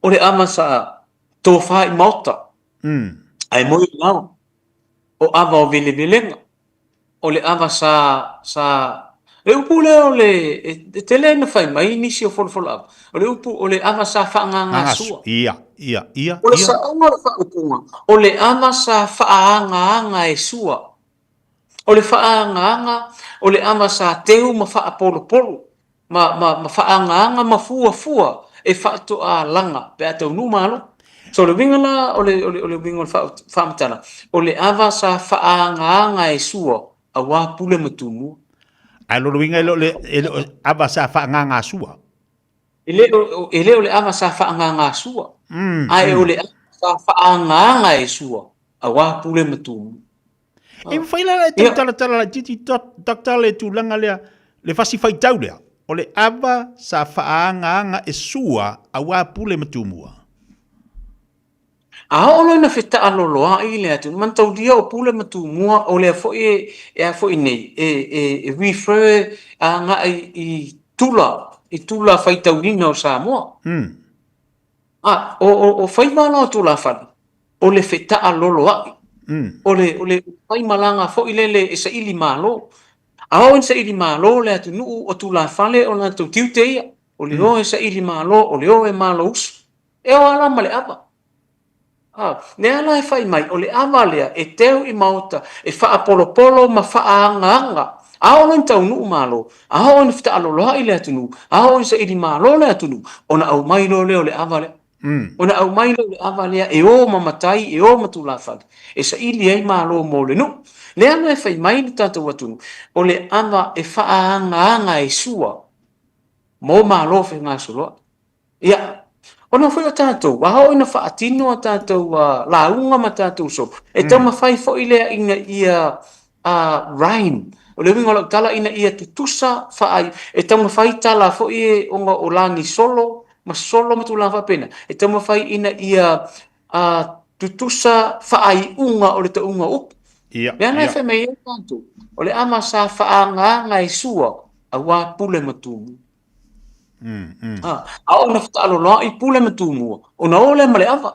o le ava sa tofa i maota. Ae moe i laoa. O ava o velevelega. O le ava sa, sa, le upu lea o le, e tele ina fai mai nisi o folafola ava, o le upu, o le ava sa faaagagasua. Ia, ia, ia, O le saoga o le faaupuga, o le ava sa faaagaaga e sua. O le faaagaaga, o le ava sa teu ma faapolopolo, ma, ma, ma faaagaaga ma fuafua e faatoa laga pe a taunuu malo. So o le uiga la o le, o le, o le uiga o le faamatala, o le ava sa faaagaaga e sua aua pule ma tumua. Ae lona uiga e le o le, e le o ava sa faaagagasua. E le o, e le o le ava sa faaagagasua, ae o le ava sa faaagaaga e sua aua pule ma tumua. E mafai la e tau talatala laitiiti Doctor le tulaga lea, le fasi faitau lea, o le ava sa faaagaaga e sua aua pule ma tumua. A oo loa ina fetaaloloai le atunuu, manataulia o pule ma tumua, o lea foi e, e a foi nei, e, e, e refer agai i tula, i tula faitauina o Samoa. A, o, o, o faiva la o tulafale, o le fetaaloloai, o le, o le faimalaga foi lele e saili malo. A oo ina saili malo le atunuu, o tulafale o latou tiute ia, o le o e saili malo, o le o e malousu. E o lava la ma le ava. A, lea la e fai mai, o le ava lea e teu i maota, e faapolopolo ma faaagaaga. A oo loa ina taunuu malo, a oo ina fetaaloloai le atunuu, a oo ina saili malo le atunuu, ona aumai loa lea o le ava lea. Ona aumai lea o le ava lea e o ma matai, e o ma tulafale, e saili ai malo mo le nuu. Lea la e fai mai le tatou atunuu, o le ava e faaagaaga e sua mo malo fegasoloai. Ia, ona foi o tatou, a oo ina faatino a tatou lauga ma tatou solo, e taumafai foi lea ina ia rhyme. O le uiga o lau tala ina ia tutusa faa, e taumafai tala foi e ona o lagi solo ma solo ma tulaga faapena, e taumafai ina ia tutusa faaiuga o le tauga o upu. Ia, Lea la e fai mai ai tatou, o le ama sa faaagaaga e sua aua pule ma tumua. A, a oo ina fetaaloloai pule ma tumua, ona o lea ma le ava.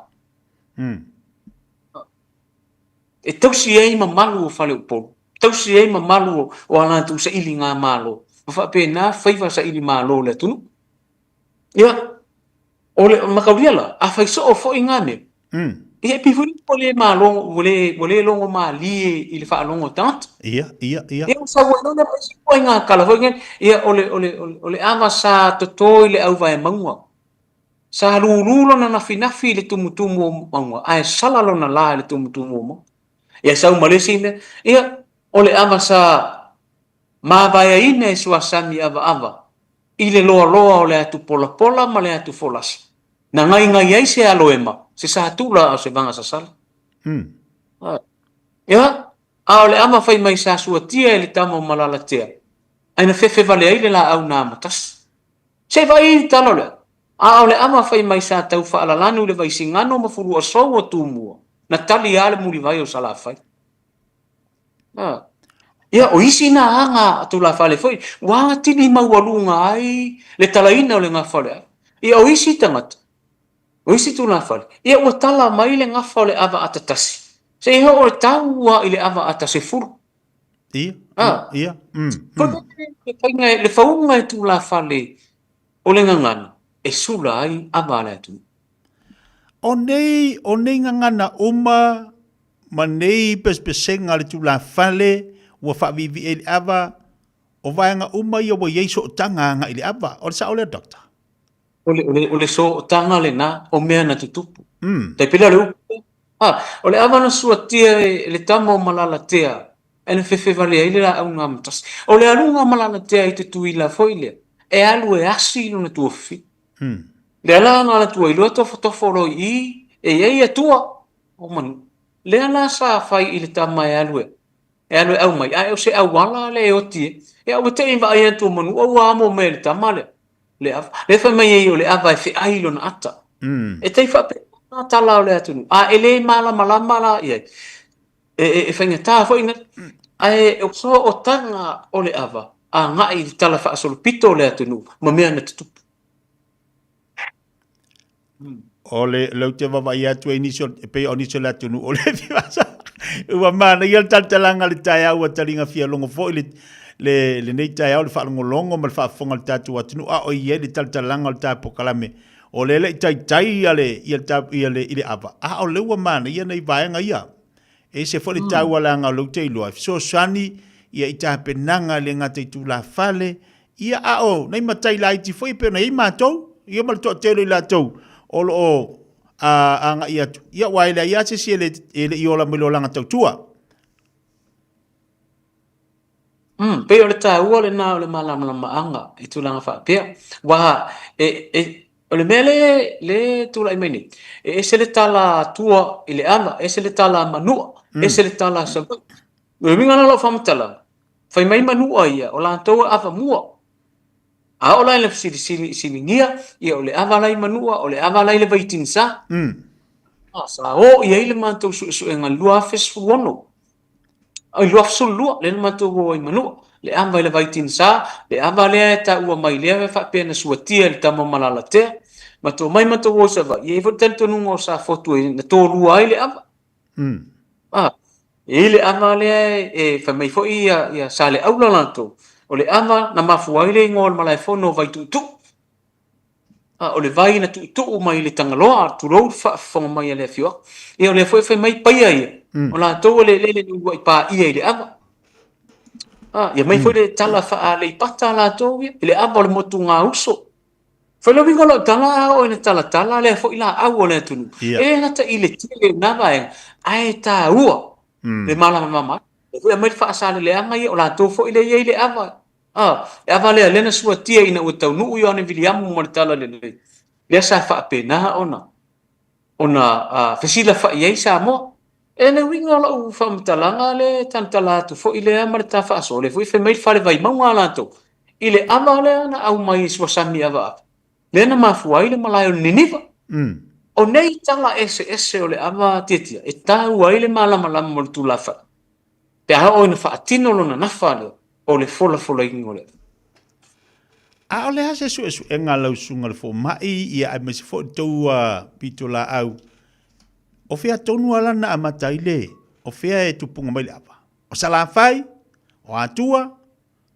E tausi ai mamalu o Faleupolu, tausi ai mamalu o, o a latou sailiga malo, ma faapena faiva saili malo o le atunuu. Ia, o le mataulia la, a fai soo foi ngā mea, ia e pei foi lea ua le malo, ua le, ua le logo malie i le faalogo a tagata. Ia, ia, ia. Ia, ua sau ai loa lea ma isi ituaiga tala foi nei, ia, o le, o le, o le ava sa toto i le auvae mauga. Sa lulu lona nafinafi i le tumutumu o mauga, ae sala lona la i le tumutumu o mauga. Ia, sau ma le isi mea, ia, o le ava sa mavaeaina e suasami avaava i le loaloa o le atu polapola ma le atu folasa, na gaigai ai se aloema, se satula a o se vaga sasala. Ia, a o le ama fai mai sa suatia e le tama o Malalatea, ae na fefe vale ai le laau na amatasi. Se i vaai i le tala o le ava. A o le ama fai mai sa tau faalalanu i le vaisigano ma fuluasou o Tumua, na tali a le mulivai o Salafai. A. Ia, o isi na aga a tulafale foi, ua atili maualuga ai le talaina o le gafa o le ava. Ia, o isi tagata, o isi tulafale, ia ua tala mai le gafa o le ava ata tasi, seia oo e tau lava i le ava ata 10. Ia, A. ia, Foi le faiga, le fauga e tulafale o le gagana e sula ai ava a le atunuu. O nei, o nei gagana uma ma nei pesepesega a le tulafale ua faaviivii ai le ava, o vaega uma ia ua i ai sootaga agai i le ava. O le sao lea, Doctor? O le, o le, o le sootaga lena o mea na tutupu. Tai pei la o le upu, a, o le ava na suatia e le tama o Malalatea, e na fefe vale ai le laau na amatasi. O le aluga o Malalatea i te tuila foi lea, e alu e asi lona tuafafine. Lea la na ala atu ai loa tofotofo loa i i, e i ai atua o manu. Lea la sa fai i le tama e alu e, e alu e aumai, ae o se auala lea e oti ai. Ia ua te i vaai atu o manu, ua amo mai e le tama lea, le ava. Lea fai mai ai o le ava e feai lona ata. E tai faapena tala o le atunuu, a e le malamalama la i ai, e, e, e faigata foi na. Ae o sootaga o le ava agai i le tala faasolopito o le atunuu ma mea na tutupu. O le leu te vaavaai atu ai nisi o, e pei o nisi o le atunuu o le fivasa. Ua manaia le talatalaga le taeao ua taliga fia logo foi le, le, lenei taeao le faalogologo ma le faafofoga a le tatou atunuu a o i ai le talatalaga o le ta polokalame. O lea e le i taitai ia le, ia le, ia le, i le ava, a o lea ua manaia nai vaega ia. E ese foi le taua leaga o lea ou te iloa e fesoasoani ia i tapenaga e le gata i tulafale, ia a o nai matai laiti foi e pei ona i ai matou, ia ma le toatele o i latou o lo o agai atu, ia aua e leai lava se isi e le, e le i ola mai le olaga tautua. Mm, pei o le taua lena o le malamalamaaga i tulaga faapea. Aua e, e, o le mea le, le tulai mai nei, e ese le tala a tua i le ava, ese le tala a Manua, ese le tala a Savaii. O le uiga la o lau faamatalaga, fai mai Manua ia, o latou e ava mua. A oo la i le fesiligia, ia o le ava la i Manua, o le ava la i le Vaitinisa. Ah, sa o i ai le matou suesuega i le 2016. I le 2012, lea na matou o ai i Manua, le ava i le Vaitinisa, le ava lea e taua mai lea e faapea na suatia e le tama o Malalatea. Matou omai matou o i Savaii, e i ai foi le talitonuga o Safotu na tolua ai le ava. Ah, e i ai le ava lea e fai mai foi ia, ia Saleaula latou, o le ava na mafua ai le igoa o le malaefono o Vaituutuu. A, o le vai na tuutuu mai le Tagaloa, tulou le faafofoga mai a le afioaga. Ia o lea foi e fai mai Paia ia, o latou o le eleele na uluai paia i le ava. A, ia mai foi le tala faa-Aleipata a latou ia, i le ava o le motugauso. Fai le uiga o lau tala a oo ina talatala lea foi laau o le atunuu. E le gata i le tele o na vaega, ae taua le malamalama ai. Lea foi e aumai le faasaleleaga ia, o latou foi lea e i ai le ava. A, le ava lea, lea na suatia ina ua taunuu Ioane Viliamu ma le Talalelei, lea sa faapena ona, ona fesilafai ai Samoa. E le uiga o lau faamatalaga lea e talatala atu foi lea ma le ta faasoa, lea foi e fai mai le fale Vaimauga a latou, i le ava lea na aumai e Suasami Avaava, lea na mafua ai le malae o le Niniva. O nei tala eseese o le ava tiatia e taua ai le malamalama o le tulafale, pe a oo ina faatino lona nafa lea o le folafolaina o le ava. A o le a se suesuega a lau susuga i le fomai ia aemaise foi le tou pitolaau, o fea tonu lava la na amata ai le, o fea e tupuga mai le ava? O Salafai? O Atua?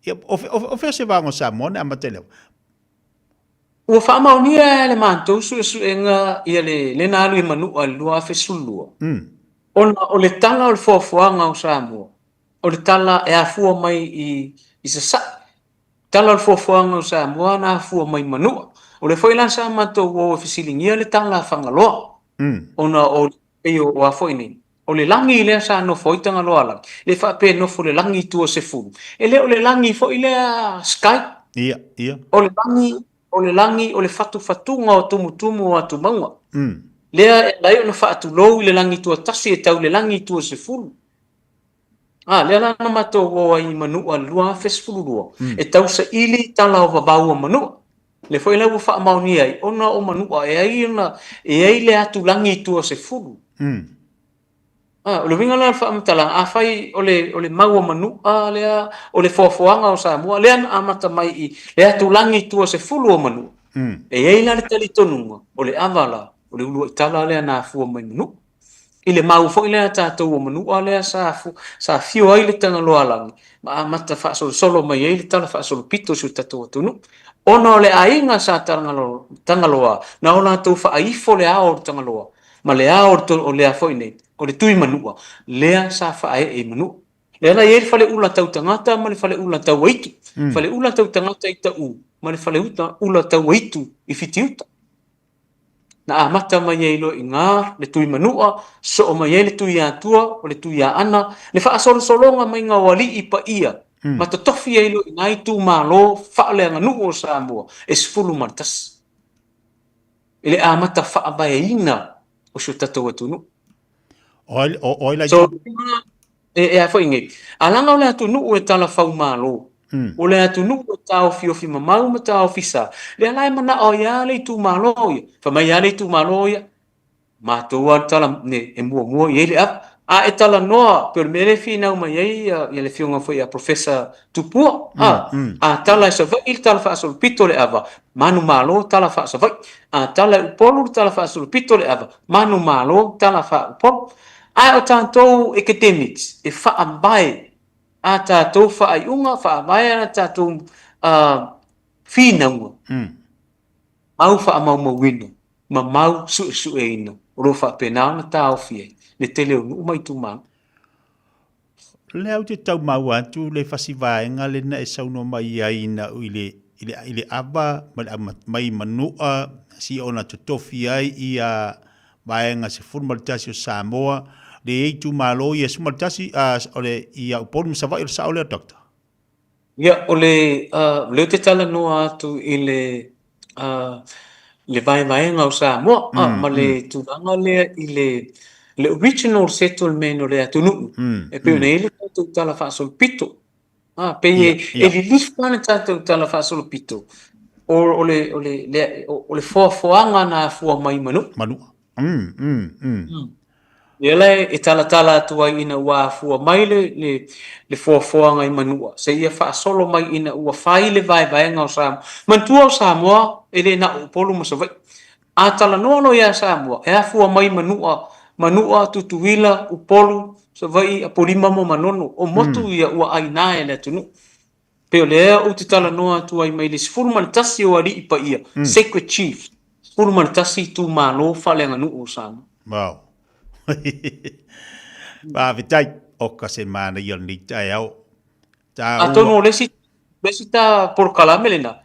Ia, o, o, o fea se vaega o Samoa na amata ai le ava? Ua faamaonia e le matou suesuega ia le le na alu i Manua i le 2012, ona o le tala o le foafoaga o Samoa, o le tala e afua mai i i Sasae. Tala o le foafoaga o Samoa na afua mai Manua. O lea foi la sa matou o e fesiligia le tala a Fagaloa, ona o pei o a foi nei, o le lagi lea sa nofo ai Tagaloaalagi, le faapea e nofo i le lagi i tua sefulu, e le o le lagi foi lea sky. Ia, ia. O le lagi, o le lagi o le fatufatuga o tumutumu o atumauga. Lea e ala ai ona faatulou i le lagi tuatasi e tau i le lagi tuasefulu. A, lea la na matou o ai i Manua i le 2012, e tausaili tala o vavau o Manua. Lea foi la ua faamaonia ai, ona o Manua e ai ona, e ai le atulagi i tua sefulu. A, o le uiga la o le faamatalaga, afai o le, o le mau o Manua lea, o le foafoaga o Samoa, lea na amata mai i le atulagi i tua sefulu o Manua, e i ai la le talitonuga, o le ava la, o le uluai tala lea na afua mai Manua. I le mau foi lea a tatou o Manua lea sa, sa afio ai le Tagaloaalagi ma amata faasolosolo mai ai le tala faasolopito o si o tatou atunuu. Ona o le aiga sa Tagaloa, na o latou faaifo le ao o le Tagaloa ma le ao o lea foi nei, o le Tui Manua, lea sa faaee i Manua. Lea la e i ai le faleula tau tagata ma le faleula tau aitu. Faleula tau tagata i Taʻu ma le faleula tau aitu i Fitiuta. Na amata mai ai loa i ina le Tui Manua, soo mai ai le Tui Atua, o le Tui Aana, le faasolosologa maiga o alii paia, ma totofi ai loa i ina itumalo faaleaganuu o Samoa e 11 i le amata faavaeina o si o tatou atunuu. O ai la So, e a foi nei, a leaga o le atunuu e talafaumalo, o le atunuu e taofiofi mamau ma taofi sa, lea la e manao ai lava le itumalo ia. Fai mai lava le itumalo ia, matou lava le tala e muamua i ai le ava. A e talanoa, pei o le mea lea e finau mai ai ia le afioga foi ia Professor Tupua, a, a tala e Savaii le tala faasolopito o le ava, manumalo tala faa-Savaii. A tala e Upolu le tala faasolopito o le ava, manumalo tala faa-Upolu. Ae o tatou academics e faavae a tatou faaiuga, faavae a tatou finauga, mau faamaumauina ma mau suesueina o lo o faapena ona taofi ai le tele o nuu ma itumalo. Lea ou te tau maua atu le fasi vaega lena e saunoa mai ai ina i le i le i le ava ma le mai Manua si ona totofi ai ia vaega 11 o Samoa le i ai itumalo ia 11 o le ia Upolu ma Savaii o le sao lea Doctor? Ia, o le, uh, lea ou te talanoa atu i le, uh, le vaevaega o Samoa, mm, ma le mm. tulaga lea i le, le original settlement o le atunuu, e pei ona i ai le tatou tala faasolopito. Ah, pei e, yeah, yeah. e lilifa le tatou tala faasolopito o, o, le, o, le, le, o, o le foafoaga na afua mai Manua. Manua. Lea la e talatala atu ai ina ua afua mai le, le, le foafoaga i Manua, seia faasolo mai ina ua fai le vaevaega o Samoa. Manatua o Samoa e le na o Upolu ma Savaii. A talanoa loa ia Samoa, e afua mai Manua, Manua, Tutuila, Upolu, Savaii, Apolima ma Manono. O motu ia ua aina e le atunuu. Pei o lea ou te talanoa atu ai mai le 11 o alii paia, Sacred Chiefs, 11 itumalo faaleaganuu o Samoa. Wow. Faafetai. Oka se manaia o lenei taeao. Taua. Atonu o le isi, le isi ta polokalame lena,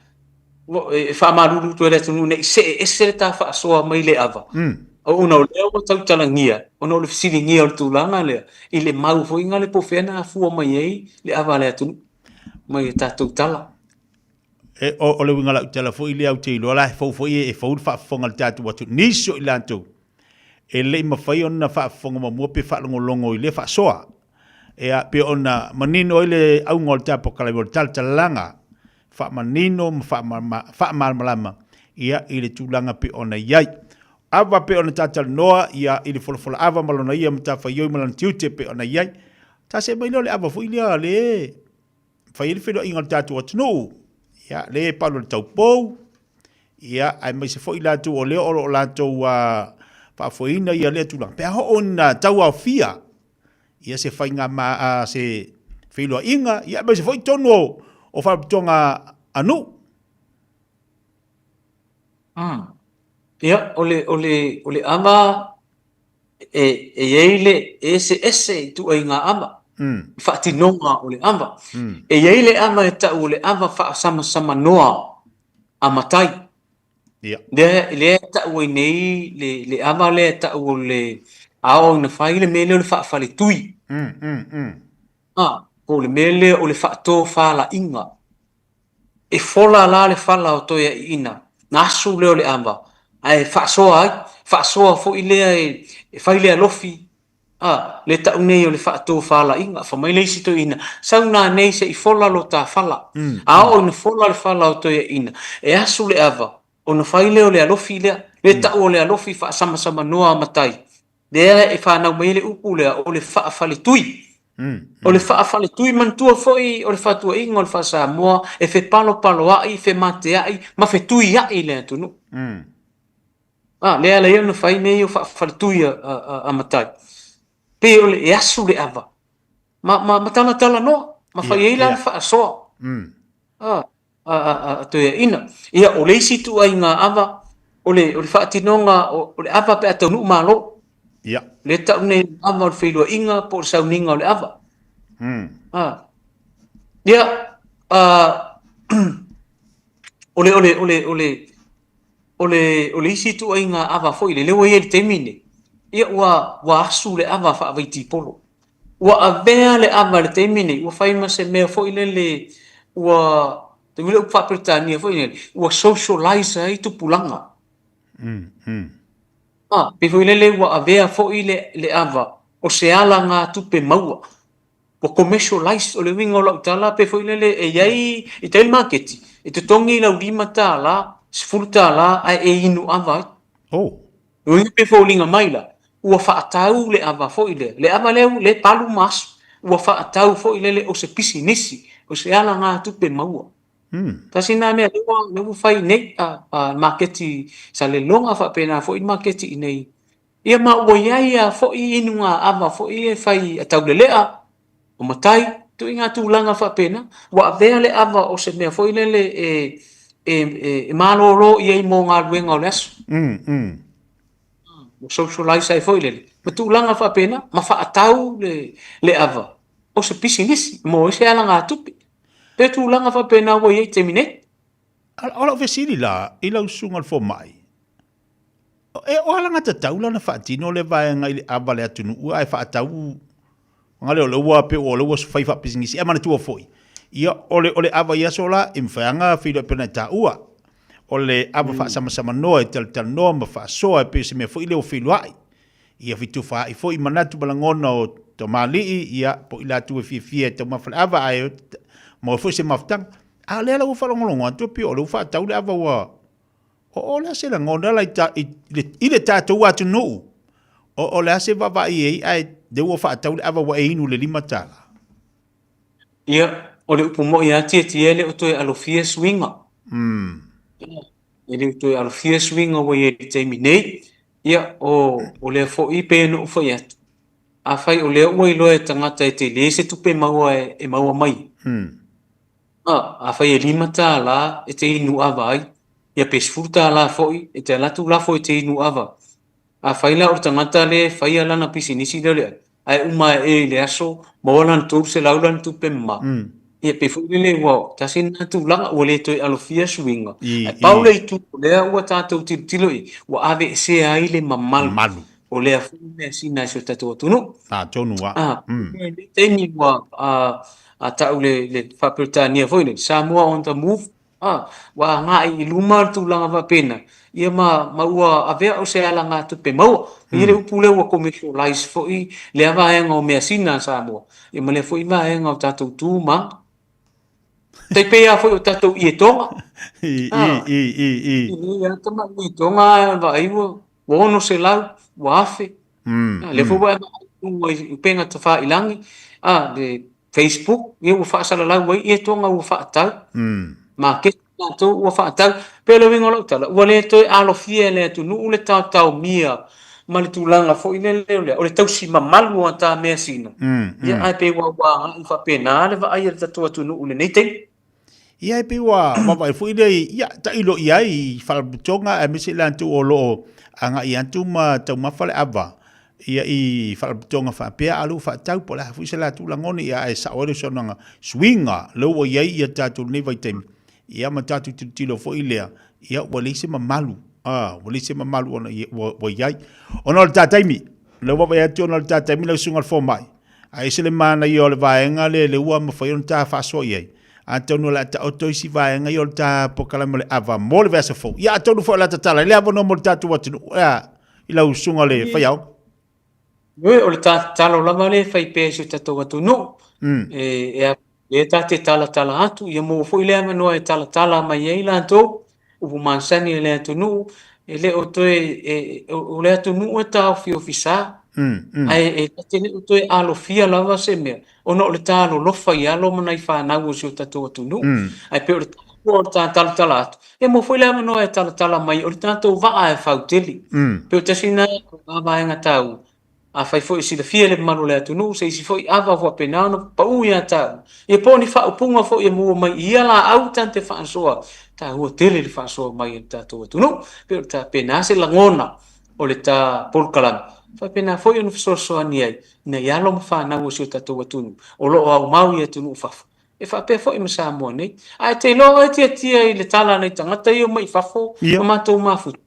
e faamalulu atu ai le atunuu ne i see ese le ta faasoa mai le ava. Ona o lea ua tautalagia, ona o le fesiligia o le tulaga lea, i le mau foi le po o fea na afua mai ai le ava a le atunuu, mai a tatou tala. E, o, o le uiga lau tala foi lea ou te iloa la e fou foi e fou le faafofoga a le tatou atunuu. Nisi o i latou e le i mafai ona faafofoga muamua pe faalogologo i lea faasoa. E a, pe ona manino ai le auga o le tapokalaima o le talatalaga faamanino ma faamalamalama ia i le tulaga pe ona i ai. Ava pe ona tatalanoa ia i le folafola ava ma lona ia matafaioi ma lana tiute pe ona i ai. Ta see mai lea o le ava foi lea le fai ai le feiloaiga o le tatou atunuu. Ia, le palu o le taupou, ia, aemaise foi latou o lea o lo o latou faafoeina ia lea tulaga. Pe a oo ina tauaofia ia se faiga ma, a, se feiloaiga, ia aemaise foi tonu o, o faalapotopotoga a nuu. Ia, o le, o le, o le ava e, e i ai le e eseese ituaiga ava, mm. faatinoga o le ava. Mm. E i ai le ava e tau o le ava faasamasamanoa a matai. Yeah. Lea, lea e tau ai nei le, le ava lea e tau o le a oo ina fai le mea lea o le faafaletui. Mm, mm, mm. Ah, po o le mea lea o le faatofalaiga. E fola la le fala o Toeaiina, na asu lea o le ava, ae faasoa ai, faasoa foi lea e, e fai le alofi, a, le tau nei o le faatofalaiga. Fai mai le isi toeaina, sau nanei se i fola lo ta fala. A oo ina fola le fala o Toeaiina, e asu le ava, ona fai lea o le alofi lea, le tau o le alofi faasamasamanoa a matai. Lea e fanau mai ai le upu lea o le faafaletui. O le faafaletui manatua foi o le fatuaiga o le faa-Samoa e fepalopaloa'i, fematea'i ma fetuia'i le atunuu. A, lea ala ai ona fai mea ia o faafaletui a, a, a matai. Pei o le e asu le ava ma, ma, ma talatalanoa, ma fai ai la le faasoa. A, a, a, a toeaiina. Ia, o le isi ituaiga ava, o le, o le faatinoga o, o le ava pe a taunuu malo. Ia. Lea tau nei ava o le feiloaiga po o le sauniga o le ava. A. Ia, a, o le, o le, o le, o le, o le, o le isi ituaiga ava foi lele ua i ai i le taimi lenei, ia ua, ua asu le ava faavaitipolo. Ua avea le ava i le taimi lenei, ua fai ma se mea foi lele ua, te uila upu faa-Peretania foi lele, ua socialize ai tupulaga. A, pei foi lele ua avea foi le, le ava o se alagatupe maua. Ua commercialize, o le uiga o lau tala pei foi lele e i ai i tai le maketi, e totogi lau $5, $10 ae e inu ava ai. Oh. Lona uiga pe foliga mai la, Ua faatau le ava foi lea, le ava lea lea e palu ma asu, ua faatau foi lele o se pisinisi, o se alagatupe maua. Tasi lena mea lea ua, lea ua fai nei a, a maketi Saleloga faapena foi maketi i nei. Ia ma ua i ai lava foi inuga ava foi e fai a taulelea, o matai, ituaiga tulaga faapena. Ua avea le ava o se mea foi lele e, e, e, e malolo i ai mo galuega o le aso. Ua socialize ai foi lele, ma tulaga faapena, ma faatau le, le ava o se pisinisi mo se alagatupe. Pe tulaga faapena ua i ai i taimi nei. O lau fesili la i lau susuga i le fomai, e o alagatatau la ona faatino le vaega i le ava a le atunuu ae faatau Gale o le ua pe o le ua fai faapisinisi. E manatua foi, ia o le, o le ava i aso la, e mafai lava ona feiloai pei ona e taua. O le ava faasamasamanoa e talatalanoa ma faasoa e pei o se mea foi lea ua feiloai. Ia fetufaai foi manatu ma lagona o tamalii, ia, po o i latou e fiafia e taumafa le ava, ae maua foi se mafutaga. A o lea la ua faalogologo atu e pei o lea ua faatau le ava ua O le a se lagona la i le tatou atunuu? O le a se vaavaai i ai ae lea ua faatau le ava ua e inu i le $5? Ia, o le upu moi lava Tietie e le o toe alofia suiga. E le o toe alofia suiga ua i ai i le taimi nei. Ia, o, o lea foi pei ona ou fai atu, afai o lea ua iloa e tagata e tele se tupe maua e maua mai, Afai e $5 e te inu ava ai, ia pe $10 foi e te alu atu lafo e te inu ava. Afai la o le tagata lea e faia lana pisinisi lea o le ai, ae uma ae i le aso maua lana 300 lana tupe mama, ia pei foi lele ua tasi lena tulaga ua le toe alofia suiga. Ae pau le itu o lea ua tatou tilotilo i ai, ua aveesea ai le mamalu o lea foi measina i si o tatou atunuu. Atonu lava. I lenei taimi ua tau le, le faa-Peretania foi lea, Samoa on the move, ua agai i luma le tulaga faapena, ia ma, ma ua avea o se alagatupe maua. E i ai le upu lea ua commercialize foi lea vaega o measina a Samoa, ia ma lea foi vaega o tatou tu ma aga. Tai pei lava foi o tatou ietoga. I, i, i, i, i. I nei lava tamai ietoga vaai ua, ua 600, ua 1000. Lea foi ua e vaai i luga i upega tafailagi, le Facebook, ia ua faasalalau ai ietoga ua faatau, maketi latou ua faatau. Pei o le uiga o lau tala, ua le toe alofia e le atunuu le taotaomia ma le tulaga foi lele o le, o le tausi mamalu o ata measina, ia ae pei ua agai faapena le vaai a le tatou atunuu i lenei taimi. Ia e pei ua vaavaai foi lea i, ia, tailo i ai i faalapotopotoga aemaise i latou o lo o agai atu ma taumafa le ava ia i faalapotopotoga faapea, a o lea ua faatau po o le a foi se latou lagona, ia ae sao ai le saunoaga, suiga lea ua i ai ia tatou i lenei vaitaimi, ia ma tatou tilotilo foi lea, ia ua leai se mamalu, a, ua leai se mamalu ona ua i ai. Ona o le ta taimi, lea ua vaavaai atu ona o le ta taimi lau susuga i le fomai, Ae ese le manaia o le vaega lea lea ua mafai ona ta faasoa i ai. Atonu o le a taoto isi vaega ia o le ta polokalame o le ava mo le vaiaso fou. Ia atonu foi o le a tatala ai le avanoa mo le tatou atunuu ea i lau susuga le faiaoga. Ioe, o le ta tatalo lava lea e fai pea i si o tatou atunuu. E, e Lea ta te talatala atu, ia maua foi le avanoa e talatala mai ai latou, upu masani a le atunuu, e le o toe, e, o le atunuu e taofiofisa, ae e ta te le o toe alofia lava se mea, ona o le talolofa i alo ma nai fanau o si o tatou atunuu. Ae pei o le taua o le ta talatala atu, ia maua foi le avanoa e talatala mai, o le tatou vaa e fautele. Pei o tasi lena o vaega taua, Afai foi e silafia e le mamalu o le atunuu se isi foi ava ua faapena ona pau ia taua, ia po o ni faaupuga foi e maua mai i ia laau ta te faasoa, taua tele le faasoa mai e le tatou atunuu. Pei o le faapena se lagona o le ta polokalame, faapena foi ona fesoasoani ai i nai alo ma fanau o si o tatou atunuu o lo o aumau i atunuu i fafo, e faapea foi ma Samoa nei. Ae te iloa oe Tiatia i le tala a nai tagata ia e omai i fafo ma matou mafuta,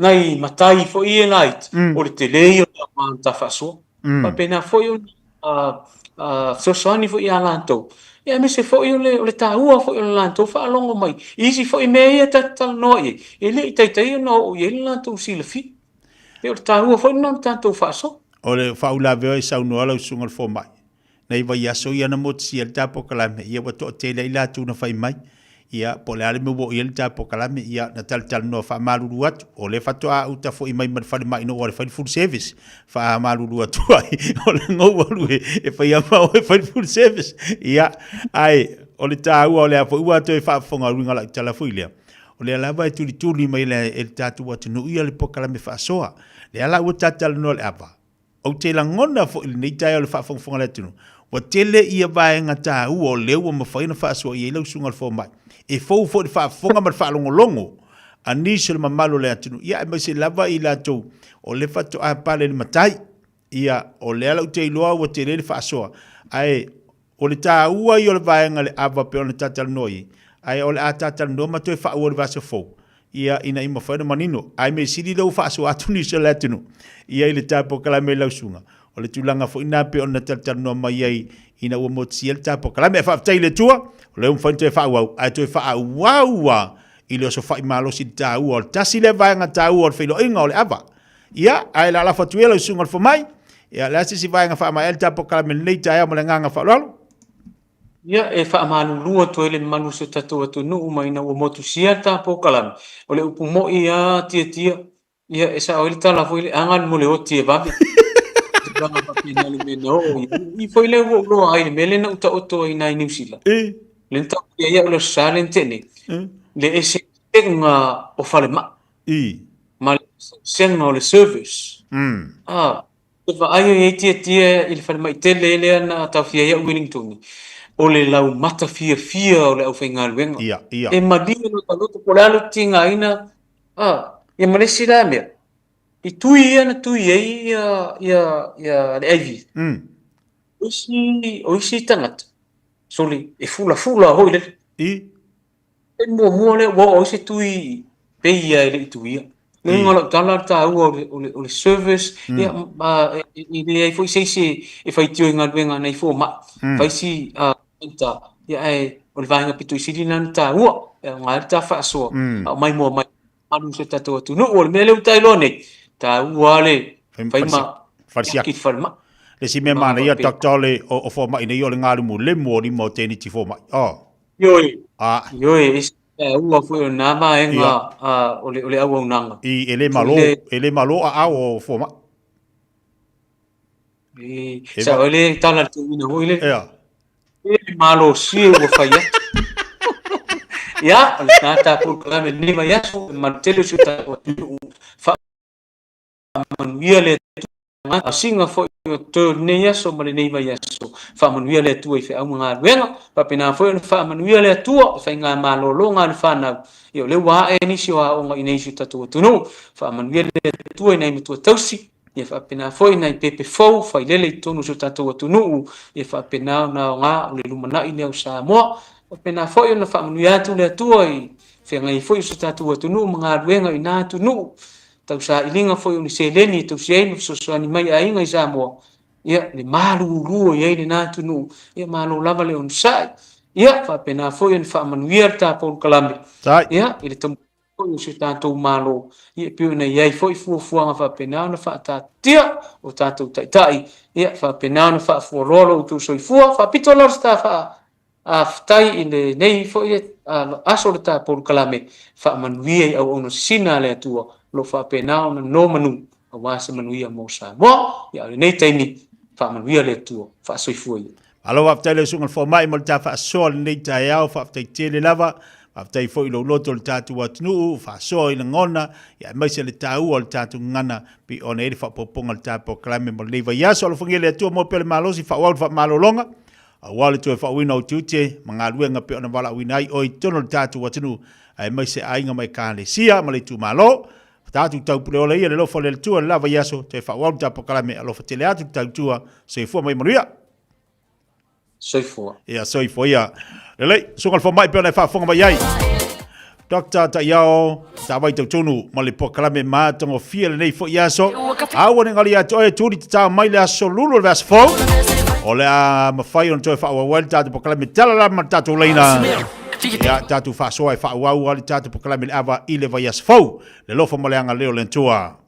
Nai matai foi ia laiti, o le tele ia o le aoga o le ta faasoa. Faapena foi ona fesoasoani foi ia latou, ia aemaise foi o le taua foi o le latou faalogo mai i isi foi mea ia ta te talanoa i ai, e le i taitai ona oo i ai le latou silafia. Pei o le taua foi lena o le tatou faasoa. O le faauilavea e saunoa lau susuga i le fomai, Nei vaiaso ia na motusia le ta polokalame, ia ua toatele ai latou na fai mai. Ia, po o le a le mea ua oo i ai le ta polokalame, ia, na talatalanoa faamalulu atu, o lea faatoa uta foi mai ma le falemai ina ua fai le full service. Faamalulu atu ai, o le gou alu e fai ama oe fai le full service. Ia, ae o le taua o lea foi ua toe faafofoga uiga o lau tala foi lea, o lea lava e tulituli mai e le tatou atunuu ia le polokalame faasoa. Lea la ua talatalanoa le ava. Ou te lagona foi i lenei taeao i le faafogafoga a le atunuu, ua tele ia vaega taua o lea ua mafai ona faasoa i ai lau susuga i le fomai. E fou foi le faafofoga ma le faalogologo a nisi o le mamalu o le atunuu, ia aemaise lava i latou o lea faatoa pale i le matai. Ia, o lea la ou te iloa ua tele le faasoa, ae O le taua ia o le vaega le ava pei ona ta talanoa i ai, ae o le a ta talanoa ma toe faaauau i le vaiaso fou, ia, ina ia mafai ona manino. Ae mea sili lea ua faasoa atu nisi o le atunuu ia i le ta polokalame i lau susuga. O le tulaga foi lena pei ona talatalanoa mai ai ina ua motusia le ta polokalame. Ae faafetai i le Atua, o lea ua mafai ona toe faaauau, ae toe faaauau lava i le osofai malosi i le taua o le tasi lea vaega taua o le feiloaiga o le ava. Ia, ae lalafo atu ia lau susuga i le fomai. Ia, o le a se isi vaega faamaea ai le ta polokalame i lenei taeao ma le agaga faaaloalo? Ia, e faamalulu atu ai le mamalu o si o tatou atunuu ma ina ua motusia le ta polokalame, o le upu mo'i lava Tiatia, ia e sao ai le tala foi lea, aga le moleoti e vave. Tulaga faapena le mea na oo i ai. O i foi lea ua ou iloa ai i le mea lea na ou taoto ai i ina i Niu Sila, lea na taoto ai au i le Aso Sa lea na tea nei, le eseesega o falemai. Ma le eseesega o le service. A, e vaai o i ai Tiatia i le falemai tele lea na taofia ai au i Wellington, o le laumata fiafia o le aufaigaluega. Ia, ia. E malie lota loto, po o le a lou tigaina, a, ia ma le isi la mea, i tui ia na tui ai ia, ia, ia le IV. O isi, o isi tagata, sole, e fulafula hoi lele. E muamua lea ua oo ai se tui pei ia e le i tuia. Le uiga o lau tala, o le taua o le, o le, o le service, ia, ma, e, e leai foi se isi e faitio i galuega a nai fomai. Fai si ta, ia ae o le vaega pito i sili lena ona taua, e aoga ai le ta faasoa, a o maimoa mai malu i si o tatou atunuu. O le mea lea ua ta iloa nei, taua le fai ma siaki falemai. Le isi mea manaia, Doctor, o le o fomai nei o le galumulemu o lima o teniti fomai. Oh. Ioe, ioe, e taua foi o lena vaega o le auaunaga. I, e le malo, e le malo aao o fomai. E, sao ai le tala a le toeaina foi lele. Ea. E le malosi ua fai atu. Ia, o lena ta polokalame i lenei vaiaso, e mamalu tele o si o tatou atunuu. Faamanuia le Atua, asiga foi o totoe o lenei aso ma lenei vaiaso. Faamanuia le Atua i feau ma galuega, faapena foi ona faamanuia le Atua i faigamalologa a le fanau. Ia o lea ua ae nisi o aoga i inei i si o tatou atunuu. Faamanuia le Atua i nai matua tausi, ia faapena foi nai pepe fou failele i totonu o si o tatou atunuu, ia faapena ona aoga o le lumanai lea o Samoa. Faapena foi ona faamanuia atu le Atua i feagai foi o si o tatou atunuu ma galuega i na atunuu. Tausailiga foi o ni seleni e tausi ai ma fesoasoani mai aiga i Samoa, ia, le malulu o i ai lena atunuu, ia malo lava le onosai. Ia, faapena foi ona faamanuia le ta polokalame, ia, i le taumafai foi o si o tatou Malo, ia, e pei ona i ai foi fuafuaga faapena ona faataatitia o tatou taitai, ia, faapena ona faafualoa lo outou soifua, faapito la se ta faa Faafetai i lenei foi aso o le ta polokalame, faamanuia i auauna sisina a le Atua o lo o faapena ona nonomanu aua se manuia mo Samoa. Ia, o lenei taimi, faamanuia le Atua, faasoifua ia. Malo faafetai lau susuga i le fomai mo le ta faasoa i lenei taeao, faafetai tele lava. Faafetai foi i lou loto i le tatou atunuu, faasoa i lagona, ia aemaise le taua o le tatou gagana pei ona i ai le faaopoopoga o le ta polokalame mo lenei vaiaso. Alofagia le Atua maua pea le malosi, faaauau le faamalologa, Aua le toe faauina o tiute ma galuega pei ona valaauina ai oe i totonu o le tatou atunuu, aemaise aiga ma Ekalesia ma le itumalo. Tatou taupule ola ia le alofa o le Atua i le la vaiaso, toe faaauau le ta polokalame, alofa tele atu le tautua, soifua ma ia manuia. Soifua. Ia, soifua ia. Lelei, susuga i le fomai pei ona e faafofoga mai ai. Dr. Taiao, Tavai Tautonu ma le polokalame matagofie lenei foi aso. Aua ne galo ia te oe, tuli tatao mai le aso lulu o le vaiaso fou. O le a mafai ona toe faaauau ai le tatou polokalame tala la ma le tatou laina. Ia, tatou faasoa e faaauau ai le tatou polokalame le ava i le vaiaso fou. Le alofa ma le agalelei o le Atua.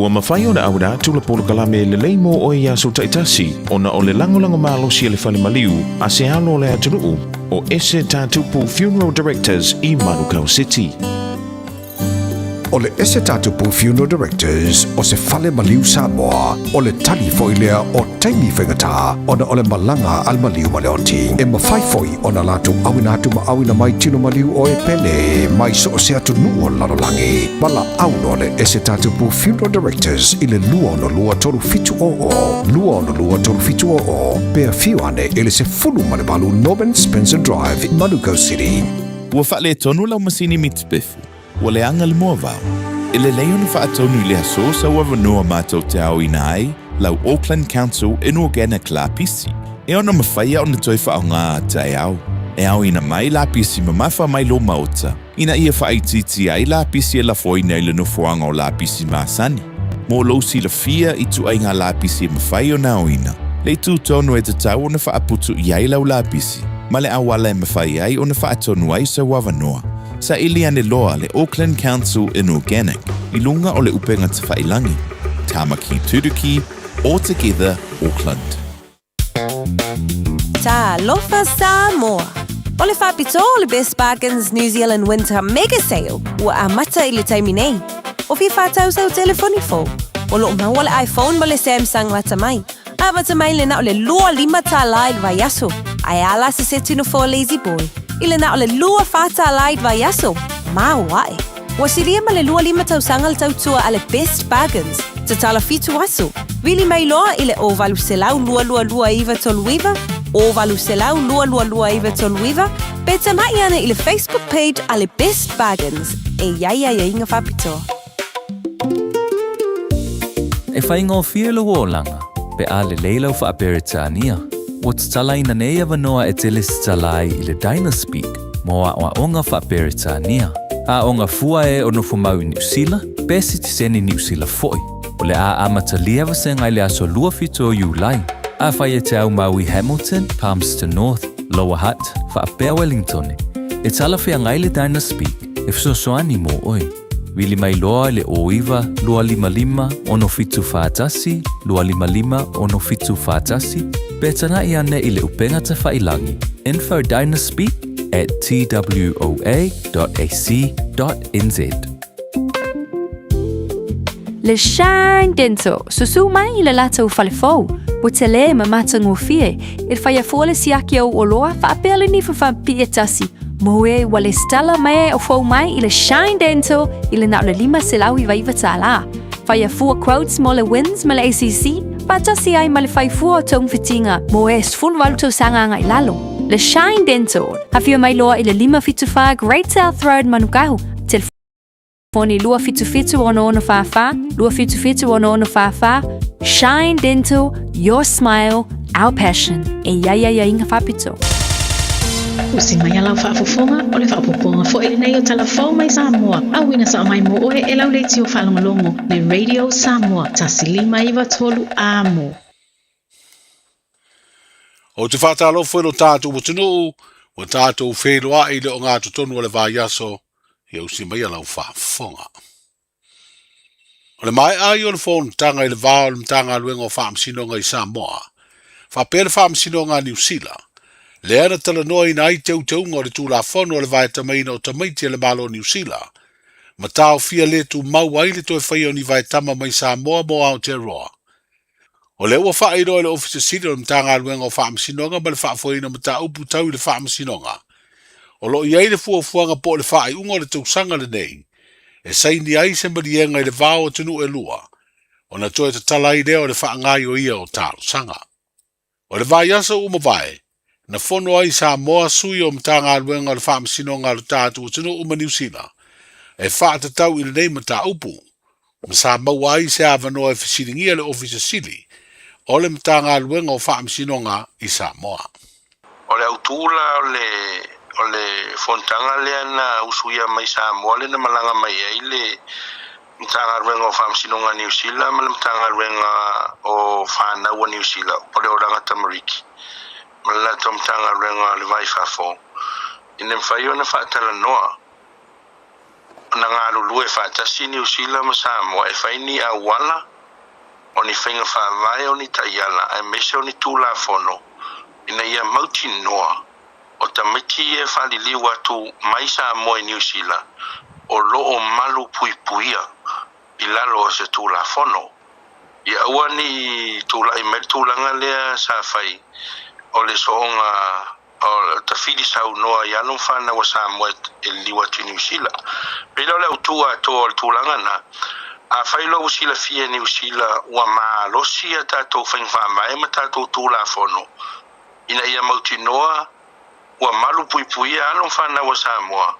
Ua mafai ona auina atu le polokalame lelei mo oe i aso taitasi ona o le lagolago malosi a le fale maliu a se alo o le atunuu o Ese Tatupu Funeral Directors i Manukau City. O le Ese Tatupu Funeral Directors o se fale maliu Samoa, o le tali foi lea o taimi faigata ona o le malaga a le maliu ma le oti. E mafai foi ona latou auina atu ma auina mai tino maliu o e pele mai so o se atunuu o le lalolagi. Valaau loa le Ese Tatupu Funeral Directors i le 262 3700, 262 3700, pe afio ane i le 18 Norman Spencer Drive, Manukau City. Ua faaletonu lau masini mitipefu, ua leaga le moavao. E lelei ona faatonu i le aso sau avanoa matou te aoina ai lau Auckland Council Inorganic lapisi, e ono mafai ona toe faaaoga a taeao. E aoina mai lapisi mamafa mai lou maota, ina ia faaitiitia ai lapisi e lafoina i le nofoaga o lapisi masani. Mo lou silafia i ituaiga lapisi e mafai ona aoina, le itu tonu e tatau ona faaputu i ai lau lapisi, ma le auala e mafai ai ona faatonu ai sau avanoa. Saili ane loa le Auckland Council Inorganic i luga o le upega tafailangi, Tamaki Turuki, All Together Auckland. Talofa Samoa! O le faapitoa o le Best Bargains New Zealand Winter Mega Sale ua amata i le taimi nei. O fia whātau sau telefoni fou. O loo maua le iPhone ma le Samsung lata mai. Amata mai le na o le 25 tālā i le vaiaso. Ae a la se seti nofoa lazy boy. I le na o le 24 tālā i le vaiaso. Maoae! Ua silia ma le 25 tausaga le tautua a le Best Bargains. Tatala 7 aso. Vili mai loa i le 0800 222 939, 0800 222 939, pe tama'i ane i le Facebook page a le Best Bargains e i ai aiaiga faapitoa. E faigofie lou olaga pe a lelei lau Faa-Peretania. Ua tatalaina nei avanoa e te lesitala ai i le Dynaspeak mo aoaoga Faa-Peretania. Aoga fua e o nofo mau i Niu Sila, pe sitiseni Niu Sila foi. O le a amatalia vasega i le aso 27 o Iulai. Afai e te au mau i Hamilton, Palmerston North, Lower Hutt, faapea Wellingtone, e talafeagai le Dynaspeak e fesoasoani mo oe. Vili mai loa i le 09 255 6741 255 6741 pe taga'i ane i le upega tafailangi infodynaspeak at twoa.ac.nz. Le Shine Dental, susu mai i le latou fale fou, ua tele ma matagofie, e faia fua le siaki o oloa faapea le nifa faapipii e tasi, mo e ua lesitala mai o fou mai i le Shine Dental i le na o le $599 tālā. Faia fua quotes mo le WINZ ma le ACC, faatasi ai ma le fai fua o togafitiga mo e 18 tausaga agai lalo. Le Shine Dental, afio mai loa i le 574 Great South Road Manukau, telefoni 277 6644, 277 6644, Shine Dental, your smile, our passion. E i ai aiaiga faapitoa. Usi mai a lau faafofoga, o le faaopoopoga foi lenei o Tala Fou mai Samoa, auina sao mai mo oe e lau leitio faalogologo le Radio Samoa 1593 Amo. Ou te faatalofa i lo tatou atunuu, ua tatou feiloai i le ogatotonu o le vaiaso, ia usi mai a lau faafofoga. O le maea ai o le fonotaga i le va o le Matagaluega o Faamasinoga i Samoa, faapea le Faamasinoga a Niu Sila, lea na talanoaina ai teuteuga o le Tulafono o le Vaetamaina o Tamaiti a le Malo o Niu Sila, ma taofia le tumau ai le toe faia o ni vaetama mai Samoa mo Aotearoa. O lea ua faailoa e le Ofisa Sili o le Matagaluega o Faamasinoga ma le Faafoeina o Mataupu Tau i le Faamasinoga, o lo o i ai le fuafuaga po o le faaiuga o le tausaga lenei e saini ai se maliega i le va o atunuu e lua, ona toe tatala ai lea o le faagaioia o talosaga. O le vaiaso ua mavae, na fono ai Samoa sui o Matagaluega o le Faamasinoga a lo tatou atunuu ma Niu Sila e faatatau i lenei mataupu, ma sa maua ai se avanoa e fesiligia le Ofisa Sili o le Matagaluega o Faamasinoga i Samoa. O le autu la o le o le fonotaga lea na usuia mai Samoa lea na malaga mai ai le Matagaluega o Faamasinoga a Niu Sila ma le Matagaluega o Fanau a Niu Sila o le Olaga Tamariki ma le latou Matagaluega o le Va i Fafo ina mafai ona faatalanoa. ona galulue faatasi Niu Sila ma Samoa e fai ni auala, o ni faiga faavae, o ni taiala aemaise o ni Tulafono ina ia mautinoa o tamaiti ia e faaliliu atu mai Samoa i Niu Sila o lo o malu puipuia i lalo o se Tulafono. Ia aua ne i tulai mai le tulaga lea sa fai o le sooga o tafili saunoa i alo ma fanau a Samoa e liliu atu i Niu Sila. Pei la o le autū atoa o le tulaga na, afai loa ua silafia e Niu Sila ua malosi a tatou faiga faavae ma tatou Tulafono ina ia mautinoa ua malu puipuia alo ma fanau a Samoa,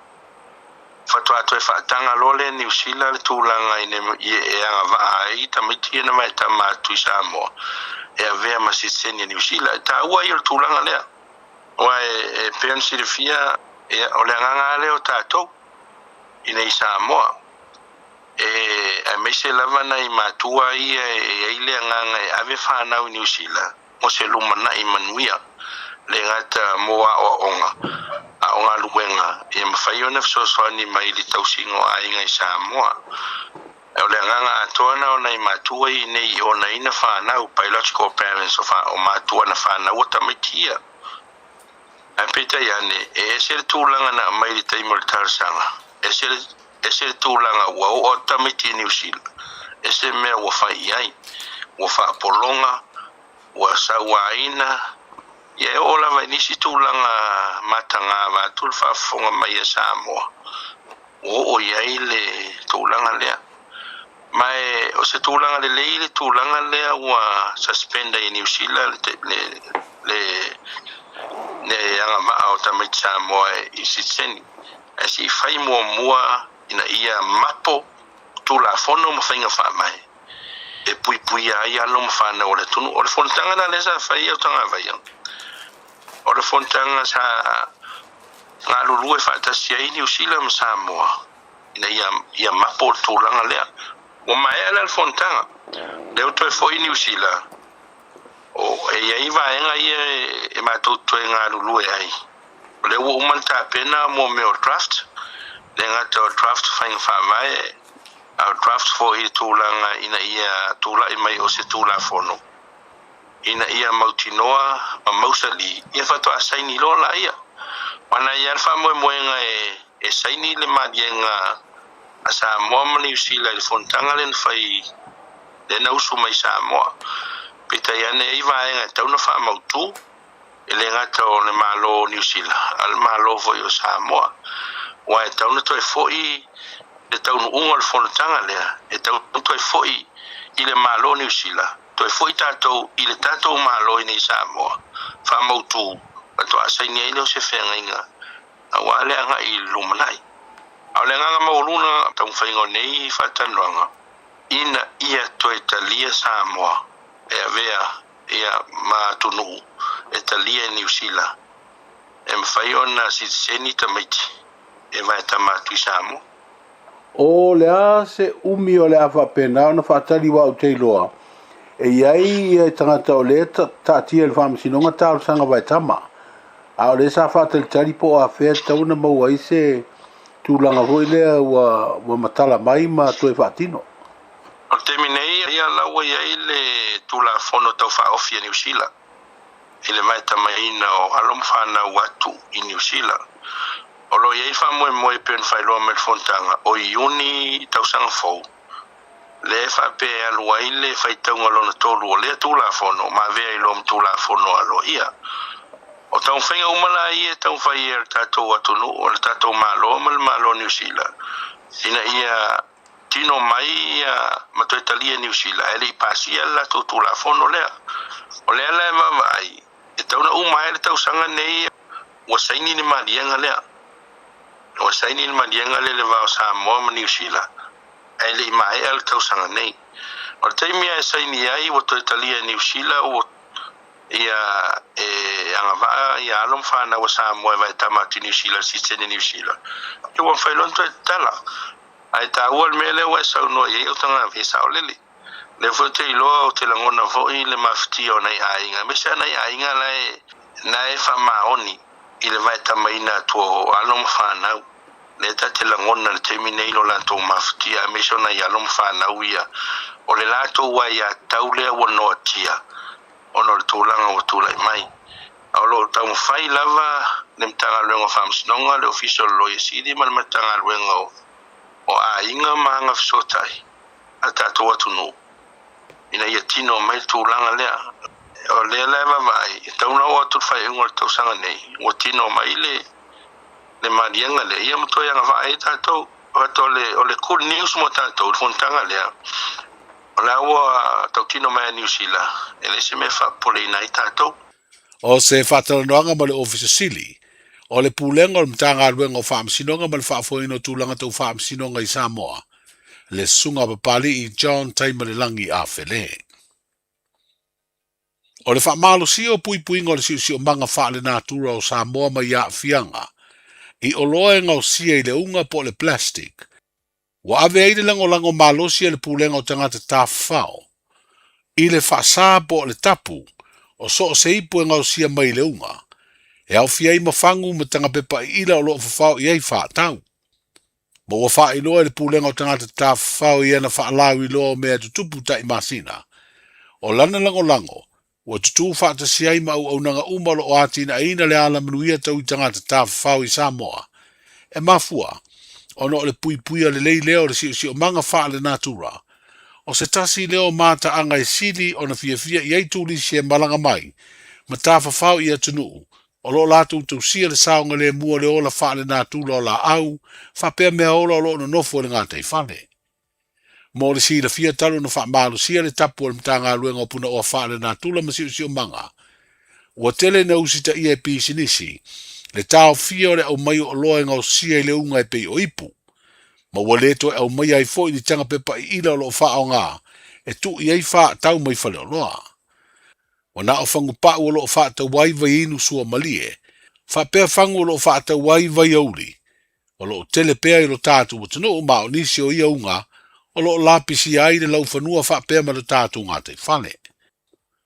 Faatoa toe faataga loa lea e Niu Sila le tulaga ina ia e agavaa ai tamaiti ia na vaetama atu i Samoa e avea ma sitiseni a Niu Sila. E taua ia o le tulaga lea, aua e pei ona silafia, ia, o le agaga lava lea o tatou inei i Samoa, e, aemaise lava nai matua ia e i ai le agaga e ave fanau i Niu Sila, mo se lumanai manuia, le gata mo aoaoga, a o galuega e mafai ona fesoasoani mai i le tausiga o aiga i Samoa. O le agaga atoa na o nai matua i inei i onaina fanau, biological parents, o matua na fanaua tamaiti ia. Ae peitai ane, e ese le tulaga na aumai i le taimi o le talosaga, ese le, ese le tulaga ua oo atu tamaiti i Niu Sila, ese mea ua fai i ai, ua faapologa, ua sauaina, ia e oo lava i nisi tulaga mataga vaeatu le faafofoga mai a Samoa, ua oo i ai le tulaga lea. Ma e, o se tulaga lelei le tulaga lea ua suspend ai e Niu Sila le, le, le, le agavaa o tamaiti Samoa i sitiseni. Ae se i fai muamua ina ia mapo Tulafono ma faiga faavae e puipuia ai alo ma fanau o le atunuu. O le fonotaga la lea sa fai i Autagavaia, o le fonotaga sa galulue faatasi ai Niu Sila ma Samoa ina ia, ia mapo le tulaga lea. Ua maea la le fonotaga, lea ua toe foi Niu Sila, o, e i ai vaega ia e matou toe galulue ai. O lea ua uma ona tapena mo mea o draft, le gata o draft faiga faavae, a o draft foi i le tulaga ina ia tulai mai o se Tulafono ina ia mautinoa ma mausali, ia faatoa saini loa laia. Aua na i ai lava le faamoemoega e saini le maliega a Samoa ma Niu Sila i le fonotaga lea na fai, lea na usu mai i Samoa. Peitai ane e i ai vaega e tatau ona faamautu. e le gata o le Malo o Niu Sila, a o le Malo foi o Samoa. Aua e tatau ona toe foi le taunuuga o le fonotaga lea, e tatau ona toe foi i le Malo o Niu Sila, toe foi tatou i le tatou Malo inei i Samoa, faamautu, faatoa saini ai lea o se feagaiga aua le agai i le lumanai. A o le agaga maualuga taumafaiga o nei faatalanoaga, ina ia toe talia Samoa e avea ia ma atunuu e talia e Niu Sila e mafai ona sitiseni tamaiti e vaetama atu i Samoa. O le a se umi o le a faapena ona faatali aua ou te iloa e i ai ia tagata o lea e taatia i le faamasinoga talosaga vaetama, a o lea sa faatalitali po o afea e tatau ona maua ai se tulaga foi lea ua matala mai ma toe faatino. O le taimi nei, ia la ua i ai le Tulafono Tau Faaofi a Niu Sila i le vaetamaina o alo ma fanau atu i Niu Sila. O lo o i ai le faamoemoe e pei ona faailoa mai i le fonotaga o Iuni tausaga fou, lea e faapea e alu ai le faitauga lona tolu o lea Tulafono ma avea ai loa ma Tulafono aloaia. O taumafaiga uma la ia e taumafai ai e le tatou atunuu, le tatou Malo ma le Malo o Niu Sila ina ia tino mai ia ma toe talia e Niu Sila ae le i pasia le latou Tulafono lea. O lea la e vaavaai, e tatau ona uma ai le tausaga nei ua saini le maliega lea. Ua saini le maliega lea i le va o Samoa ma Niu Sila ae le i maea le tausaga nei. O le taimi lava e saini ai ua toe talia e Niu Sila ua ia e agavaa ia alo ma fanau a Samoa e vaetama atu i Niu Sila, le sitiseni Niu Sila. Ia ua mafai loa ona toe tatala. Ae taua le mea lea ua e saunoa i ai Autagave, e saolele. Lea foi ou te iloa ou te lagona foi le mafatia o nai aiga, aemaise lava nai aiga la e, na e faamaoni i le vaetamaina atu o alo ma fanau. Lea ta te lagona i le taimi nei lo latou mafatia aemaise o nai alo ma fanau ia, o le latou aiatatau lea ua noatia ona o le tulaga ua tulai mai. A o lo o taumafai lava le Matagaluega o Faamasinoga, le Ofisa o le Loia Sili ma le Matagaluega o Aiga ma Agafesootai a le tatou atunuu ina ia tino mai le tulaga lea. O lea la e vaavaai, e tatau ona oo atu i le faaiuga o le tausaga nei ua tino mai le le maliega lea, ia ma toe agavaa ai tatou. But o le, o le good news mo tatou i le fonotaga lea, o la ua tautino mai a Niu Sila, e leai se mea e faapopoleina ai tatou. O se faatalanoaga ma le Ofisa Sili o le Pulega o le Matagaluega o Faamasinoga ma le Faafoeina o Tulaga Tau Faamasinoga i Samoa, le Susuga Papalii John Taimalelagi Afele. O le faamalosia o puipuiga o le siosiomaga faalenatura o Samoa mai aafiaga i oloa e gaosia i le uga po o le plastic, ua ave ai le lagolago malosi a le Pulega o Tagata Tafafao i le faasa po o le tapu o so o se ipu e gaosia mai i le uga, e aofia ai ma fagu ma tagapepa iila o lo o fafao i ai faatau. Ma ua faailoa e le Pulega o Tagata Tafafao i ana faalauiloa o mea e tutupu tai masina. O lana lagolago, ua tutū faatasi ai ma auaunaga uma o lo o atinaeina le alamanuia tau i tagata tafafao i Samoa. E mafua ona o le puipuia lelei lea o le siosiomaga faalenatura. O se tasi lea o mataaga e sili ona fiafia i ai turisi e malaga mai ma tafafao i atunuu O lo o latou tausia le saogalemu o le ola faalenatura o laau faapea meaola o lo o nonofo i le gataifale. Mo le silafia talu ona faamalosia le tapu a le Matagaluega o Punaoa Faalenatura ma Siosiomaga, ua tele ina usitaia e pisinisi le taofia o le aumai o oloa e gaosia i le uga e pei o ipu, ma ua le toe aumaia ai foi ni taga pepa iila o lo o faaaoga e tuu i ai faatau mai faleoloa. Ua na o fagupa'u o lo o faatau ai vaiinu suamalie, faapea fagu o lo o faatau ai vaiauli, o lo o tele pea i lo tatou atunuu ma o nisi o ia uga o lo o lapisia ai le laufanua faapea ma lo tatou gataifale.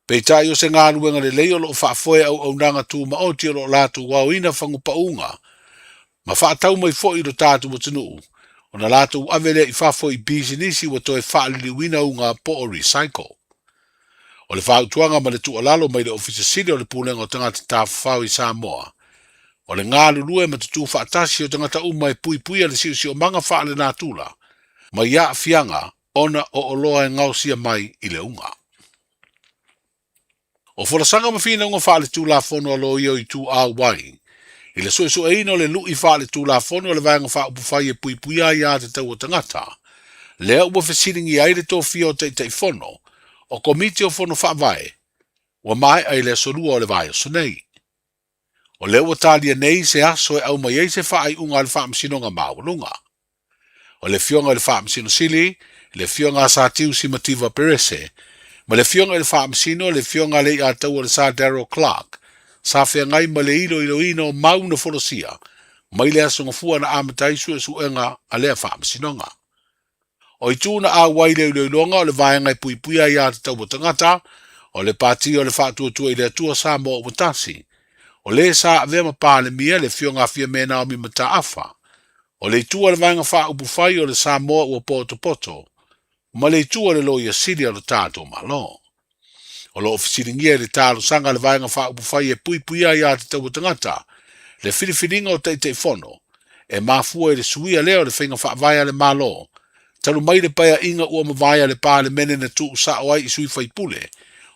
Peitai o se galuega lelei o lo o faafoe auaunaga tumaoti o lo o latou aoina fagupa'uga ma faatau mai foi i lo tatou atunuu ona latou ave lea i fafo i pisinisi ua toe faaliliuina uga po o recycle. O le fautuaga ma le tuualalo mai le Ofisa Sili o le Pulega o Tagata Tafafao i Samoa, o le galulue ma tutū faatasi o tagata uma e puipuia le siosiomaga faalenatura mai aafiaga ona o oloa e gaosia mai i le uga. O folasaga ma finauga faaletulafono a loia o Itu Auai i le suesueina o le lu'i faaletulafono a le Vaega Faaupufai e puipuia ai aiatatau a tagata, lea ua fesiligia ai le tofia o Taitaifono o Komiti o Fono Faavae ua maea i le aso Lua o le vaiaso nei. O lea ua talia nei se aso e aumai ai se faaiuga a le Faamasinoga Maualuga. O le Afioga i le Faamasino Sili, le Afioga a Satiu Simativa Perese, ma le Afioga i le Faamasino, le Afioga a Leiataua le Sir Darryl Clarke, sa feagai ma le iloiloina o mau na folasia mai le aso Gafua na amata ai suesuega a lea Faamasinoga. O itu na auai le iloiloga o le vaega e puipuia ai aiatatau a tagata, o le Pati o le Faatuatua i le Atua Samoa Ua Tasi, o le sa avea ma Palemia, le Afioga a Fiame Naomi Mataafa, o le itu a le Vaega Faaupufai o le Samoa Ua Potopoto, ma le itu a le Loia Sili a lo tatou Malo. O lo o fesiligia i le talosaga a le Vaega Faaupufai e puipuia ai aiatatau a tagata le filifiliga o Taitaifono e mafua i le suia lea o le faiga faavae a le Malo talu mai le paeaiga ua mavae a le Palemene na tuusao ai i sui faipule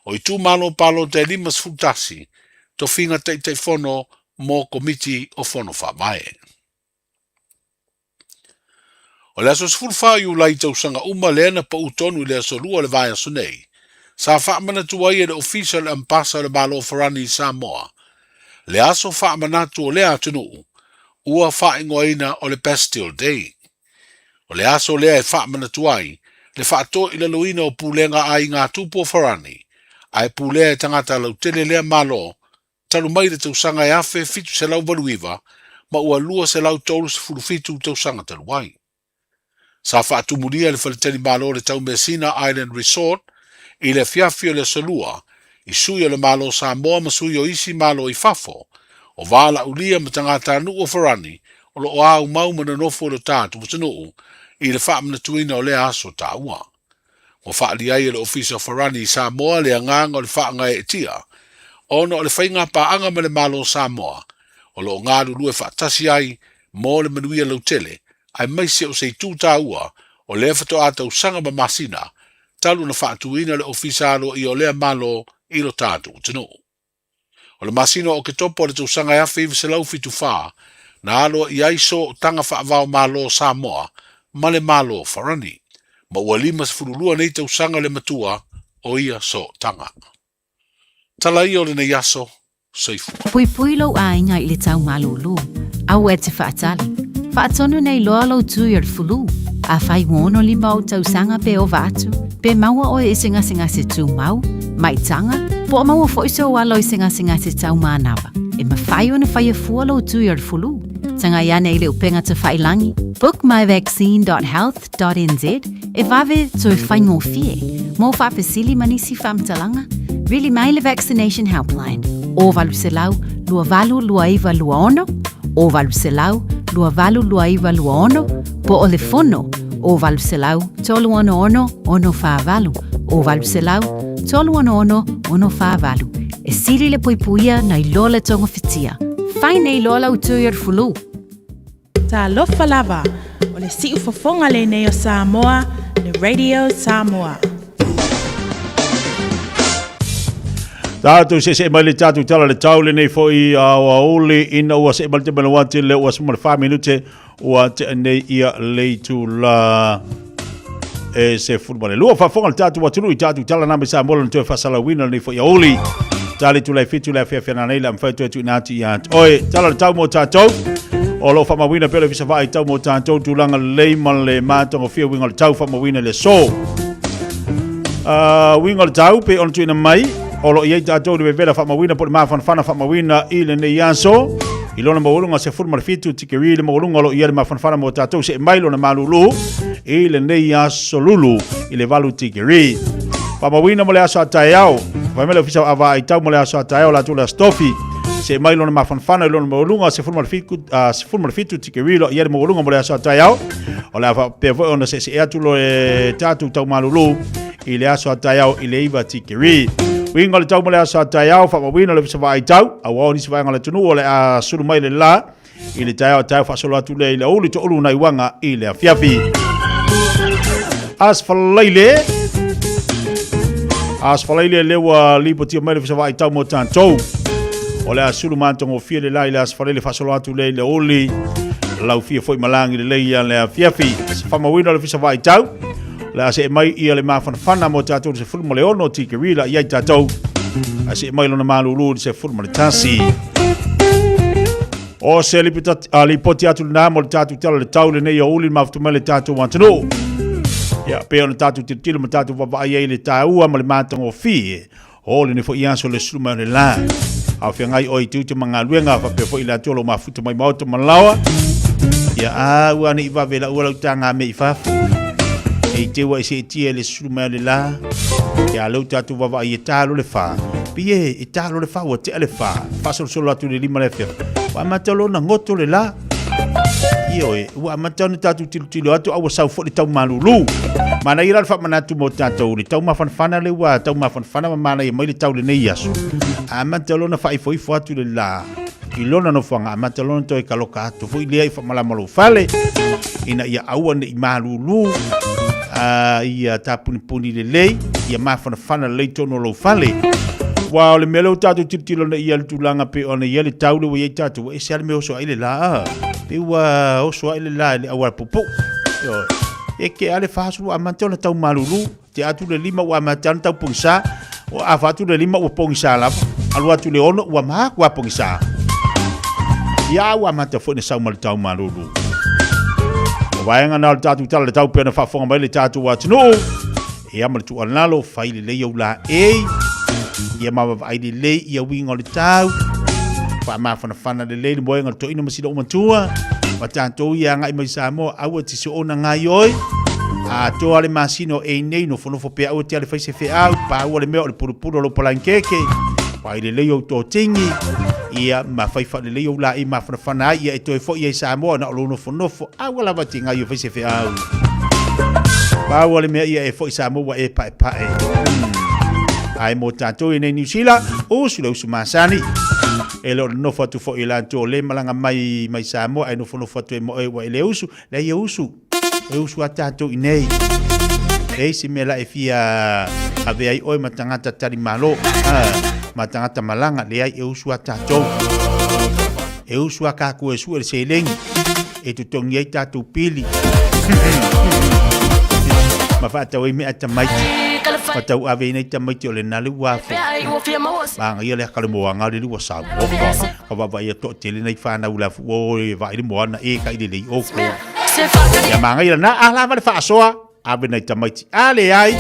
o itumalo palota e 51 tofiga Taitaifono mo Komiti o Fono Faavae. O le aso 14 o Iulai tausaga uma lea na pau tonu i le aso Lua o le vaiaso nei, sa faamanatu ai e le Ofisa o le Ambasa o le Malo o Farani i Samoa le aso faamanatu o lea atunuu ua faaigoaina o le Bastille Day. O le aso lea e faamanatu ai le faatoilaloina o pulega a aiga tupu o Farani, ae pulea e tagata lautele lea Malo talu mai le tausaga e 1789 ma ua 237 tausaga talu ai. Sa faatumulia le faletalimalo o le Taumeasina Island Resort i le afiafi o le Aso Lua i sui o le Malo o Samoa ma sui o isi Malo i fafo, o Valaulia ma tagatanuu o Farani o lo o aumau ma nonofo i lo tatou atunuu i le faamanatuina o lea aso taua. Ua faaali ai e le Ofisa o Farani i Samoa le agaga o le faagaeetia ona o le faigapaaga ma le Malo o Samoa o lo o galulue faatasi ai mo le manuia lautele aemaise o se itu taua o lea faatoa tausaga ma masina talu ona faatuina le Ofisa Aloaia o lea Malo i lo tatou atunuu. O le masina o Oketopa o le tausaga 1974 na aloaia ai sootaga faava-o-Malo o Samoa ma le Malo o Farani, ma ua 52 nei tausaga le matua o ia sootaga. Tala ia o lenei aso, soifua. Puipui lou aiga i le tau malūlū. Aua e te faatali. Faatonu nei loa lou tui o le fulu. Afai ua 65 ou tausaga pe ova atu, pe maua oe i se gasegase tumau, maitaga, po o maua foi sou alo i se gasegase tau manava, e mafai ona faia fua lou tui o le fulu. Tagai ane i le upega tawhailangi, bookmyvaccine.health.nz, e vave toe faigofie. Mo faafesili ma nisi faamatalaga, vili mai le Vaccination Helpline, 0800 282926, 0800 282926, po o le fono 0800 366 648, 0800 366 648. E sili le puipuia nai lo le togafitia. Fai nei loa lau tui o le fulu. Talofa lava, o le siufofoga lenei o Samoa, le Radio Samoa. Tātou se se mai le tātou tala le tau lenei foi a aoauli ina ua se mai le te manawa le ua suma le 4 minute ua tea nei ia le itula e se fulu ma le lua. Faafofoga le tatou atunuu i tatou tala na me Samoa lona toe faasalauina lenei foi aouli. Tali tulai fitu le afiafi ananei le a mafai toe tuuina atu ia te oe. Tala le tau mo tatou. O lo o faamauina pea le Ofisa Vaai Tau mo tatou tulaga lelei ma le matagofie uiga o le tau faamauina i le aso. Uiga o le tau pei ona tuuina mai o lo o i ai tatou i le vevela faamauina po o le mafanafana faamauina i lenei aso i lona maualuga 17 tikeri le maualuga o lo o i ai le mafanafana mo tatou see mai lona malulu i lenei aso lulu i le 8 tikeri. Faamauina mo le aso a taeao fai mai le ofisa o vaai tau mo le aso a taeao latou le aso tofi see mai lona mafanafana i lona maualuga 17 tikeri lo i ai le maualuga mo le aso a taeao. O le a faapea foi ona seesee atu lo e tatou tau malulu i le aso a taeao i le 9 tikeri. Uiga o le tau mo le aso a taeao, faamauina le ofisa vaai tau, auā o nisi vaega o le atunuu o le a sulu mai le la i le taeao taeao faasolo atu lea i le aoauli toaulu nai uaga i le afiafi. As falaile, as falaile le ua lipotia mai le ofisa vaai tau mo tatou. O le a sulu matagofie le la i le aso falaile faasolo atu lea i le aoauli laufia foi malagi lelei ia le afiafi. Se faamauina o le ofisa vaai tau, le a see mai ia le mafanafana mo tatou le 16 tikeri la i ai tatou. A see mai lona malulu le 11. O se lipoti atu lena mo le tatou tala le tau lenei aoauli mafuta mai le tatou atunuu. Ia, pei ona tatou tilotilo ma tatou vaavaai ai le taua ma le matagofie O lenei foi aso le sulu mai o le la. A o feagai oe i tiute ma galuega, faapea foi i latou o lo o mafuta mai maota ma laoa. Ia a ua ane i vave lau lau tāngā me i fafo. E i te ua e seetia i le sulu mai o le la. Ia a leu tātou vavaai e tālo le whā. Pi e, e tālo le whā, ua tea le whā. Whaasolosolo atu le lima le awhia. Ua amata lona ngoto le la. Ioe, ua amata ona tatou tilotilo atu a ua sau foi le tau malulu. Manaia la le faamanatu mo tatou le tau mafanafana le ua tau mafanafana ma manaia mai le tau lenei aso. Amata lona faaifoifo atu le la i lona nofoaga, amata lona toe kaloka atu foi lea i faamalama lou fale ina ia aua ne i malulu, ia tapunipuni lelei, ia mafanafana lelei tonu o lou fale. Ua o le mea lea ua tatou tilotilo nei i le tulaga pei ona i ai le tau lea ua i ai tatou, ua ese lava le mea oso ai le la. Pei ua oso ai le la i le auala puupuu. Ioe. E ke ale 40 ua amata ona tau malulu, te atu le 5 ua amata ona tau pogisa, ua afa atu le 5 ua pogisa lava, alu atu le 6 ua maku a pogisa. Ia ua amata foi na sau ma le tau malulu. O vaega na o le tatou tala le tau pei ona faafofoga mai le tatou atunuu. Ia ma le tuualalo, fai lelei ou laei, ia ma vaavaai lelei ia uiga o le tau, faamafanafana lelei le moega o le toeaina ma sina ou matua, ma tatou ia agai mai Samoa, aua te soona gaioi, atoa le masina o ei nei, nofonofo pea aua te ale fai se feau, paua le mea o le pulupulu o lou palankeke, fai lelei ou totigi, Ia ma fai faalelei ou laei mafanafana ai ia e toe foi ai Samoa na o lou nofonofo a ua lava tiga ia fai se feau. Pau o le mea ia e foi Samoa ua e paepae. Ae mo tatou i nei Niu Sila, usu le usu masani. E le o nofo atu foi i latou o le malaga mai mai Samoa ae nofonofo atu e mo e ua e le usu, leai e usu. E usu a tatou i nei. Leai se mea la e fia ave ai oe ma tagata talimalo, ma tagata malaga, leai e usu a tatou. E usu a kakou e sue le seleni e totogi ai tatou pili. Ma faatau ai mea a tamaiti. Ma tauave ai nai tamaiti o lena le ua afo. Manaia le aka le moana le ua sau. Opa, ka vaavaai a toatele nai fanau la fu o e vaai le moana e ka i lelei o ko. Ia manaia lena a lava le faasoa ave nai tamaiti. A leai.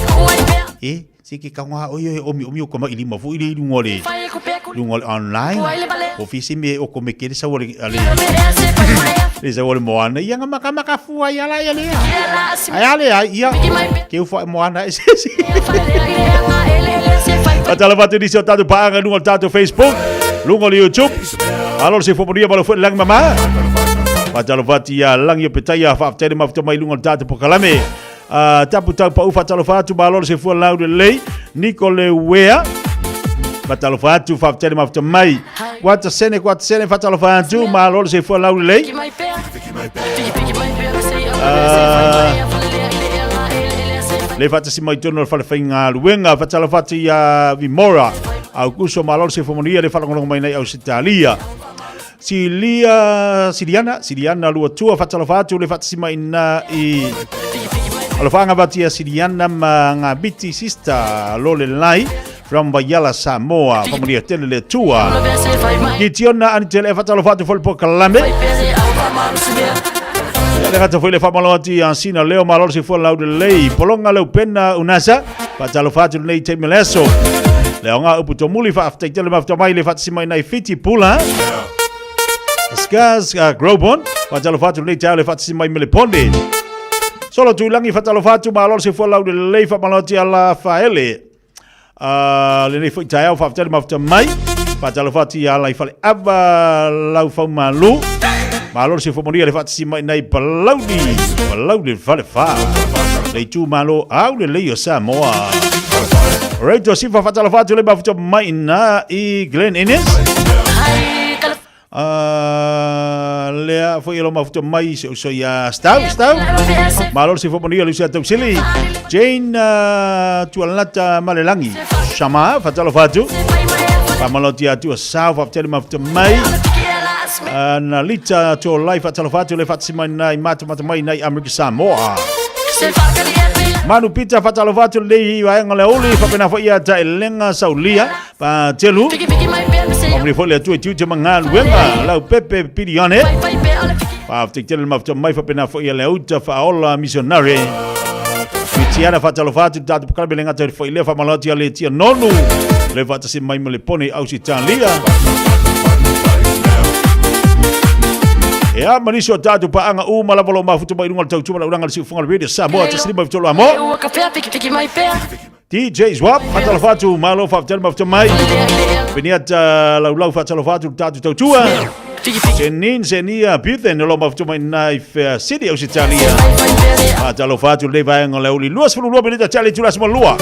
E, se ke kaunga o e omi omi o kama i lima foi le i luga o le luga o le online. O fia se mea e oko me ke le sau a le a le le sau a le moana ia nga maka maka fua ia la ia lea. Ai a leai ia ke ufa e moana e se se. Fatalofa atu nisi o tatou paaga i luga o le tatou Facebook, luga o le YouTube. Alo le soifua manuia ma le foi lagi mama. Fatalofa atu ia Lagi o Petaia, faafetai le mafuta mai luga o le tatou polokalame. Tapu tau pau fatalofa atu malo le soifua lau lelei. Niko le Wea. Fatalofa atu, faafetai le mafuta mai. Kuata sene, kuata sene, fatalofa atu, malo le soifua lau lelei. Le faatasi mai tonu o le fale faigaluega fatalofa atu ia Vimora Aukuso malo le soifua manuia le faalogologo mai nei Ausetalia Silia Siliana Siliana Luatua fatalofa atu le faatasi mai na i Alofaga vatia Siliana ma Ngabiti Sister Lolelai from Vaiala Samoa Faamanuia tele le Atua Kitiona Anitele e fatalofa atu foi le polokalame Le gata foi le faamalo atu ia Sina Leo malo le soifua laulelei Polonga Leupena Unasa faatalofa atu lenei taimi o le aso Le aoga upu tomuli faafetai tele mafuta mai le faatasi mai nai Fiti Pula Scars Grobon faatalofa atu lenei taeao le faatasi mai Melepone Solo Tuilagi faatalofa atu malo le soifua laulelei faamalo atu ia Lafaele Lenei foi taeao faafetai le mafuta mai. Faatalofa atu ia Alai Faleava Laufaumalu. Malo le soifua manuia le faatasi mai nai Palauli. Palauli le falefa. Le itumalo au lelei o Samoa. Right, o sifa faatalofa atu le mafuta mai na i Glen Innes. Lea foi e lo mafuta mai se uso ia Stau, Stau. Malo le soifua manuia le uso ia Tausili. Jane Tualata Malelangi. Shama, fatalofa atu. Faamalo atu a Sao, faafetai le mafuta mai. Na Lita Tuolai, faatalofa atu le faatasi mai nai matamata mai nai Amerika Samoa. Manu Pita, faatalofa atu lenei vaega o le aoauli, faapena foi ia Taelega Saulia. Patelu. Faamanuia foi le Atua i tiute ma galuega. Lau pepe pilione. Faafetai tele le mafuta mai faapena foi ia le auta faaola missionary. Fitiana faatalofa atu le tatou polokalame le gata foi lea faamalo atu ia Letia Nonu. Le faatasi mai ma le pone i Ausitalia. Ia ma nisi o tatou paaga uma lava o lo o mafuta mai i luga o le tautua ma le ulaga o le siufofoga o le Radio Samoa 153 Amo. DJ Zwap, faatalofa atu, malo faafetai le mafuta mai. Peniata laulau faatalofa atu le tatou tautua. Jenin Zenia Buthen o lo mafuta mai nai Fair City, Ausitalia. Faatalofa atu lenei vaega o le aoauli 22 minita tali itula aso ma lua.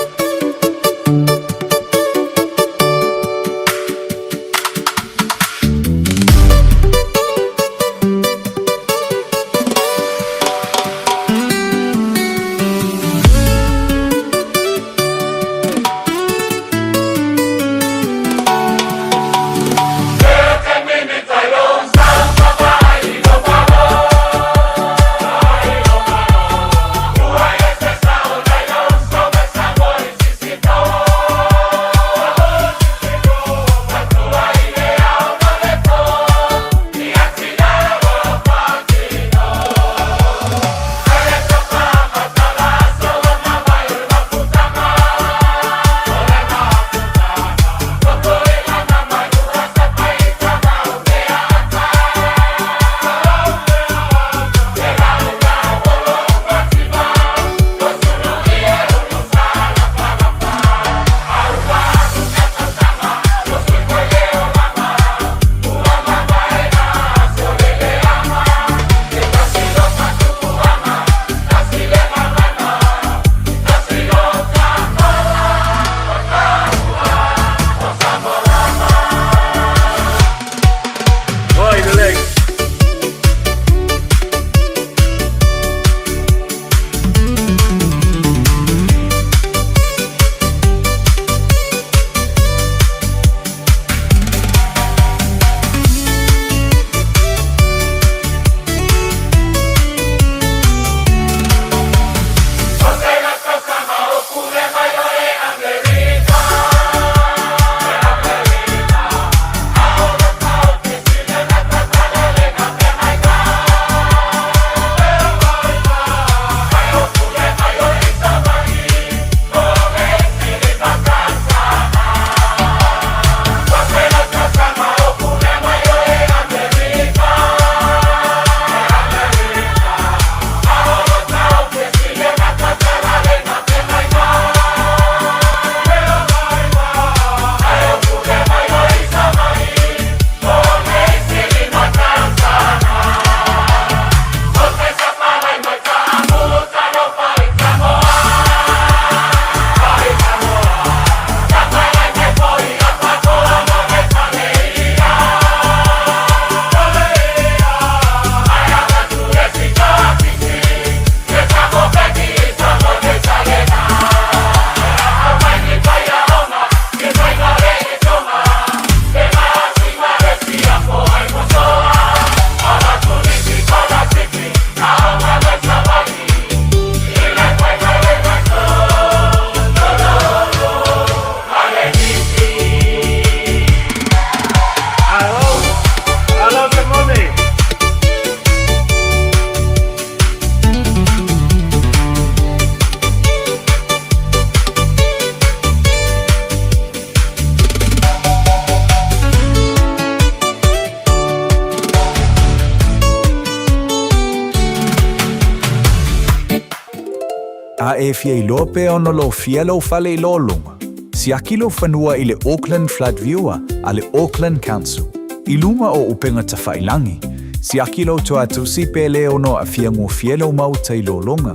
A e fia iloa pe ono lofia lou fale i lologa, siaki lou fanua i le Auckland Flood Viewer a le Auckland Council. I luga o upega tafailangi, siaki lou toatusi pe le ono aafia gofie lou maota i lologa.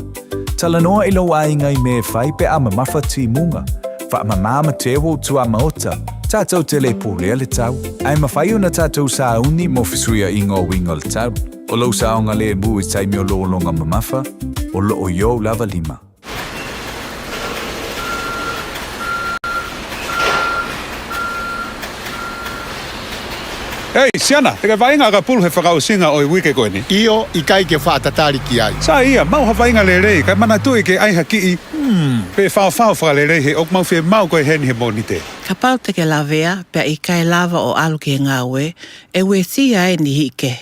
Talanoa i lou aiga i mea e fai pe a mamafa timuga. Faamamā ma teu ou tuamaota, tatou te le pulea le tau, ae mafai ona tatou sauni mo fesuiaiga o uiga o le tau. O lou saogalemu i taimi o lologa mamafa, o loo i ou lava lima. Ei, Siana, te vainga ka pulu he whakausinga o i wike koe ni. Io i kai ke whaatatari ki ai. Sa ia, mau havainga lelei, kai mana tui ke aiha ki'i, pe whaowhao whakalelei he ok mau fie mau koe heni he moni te. Ka pau te ke lavea pea i kai lava o alu ke ngawe, e weti ai ni hike.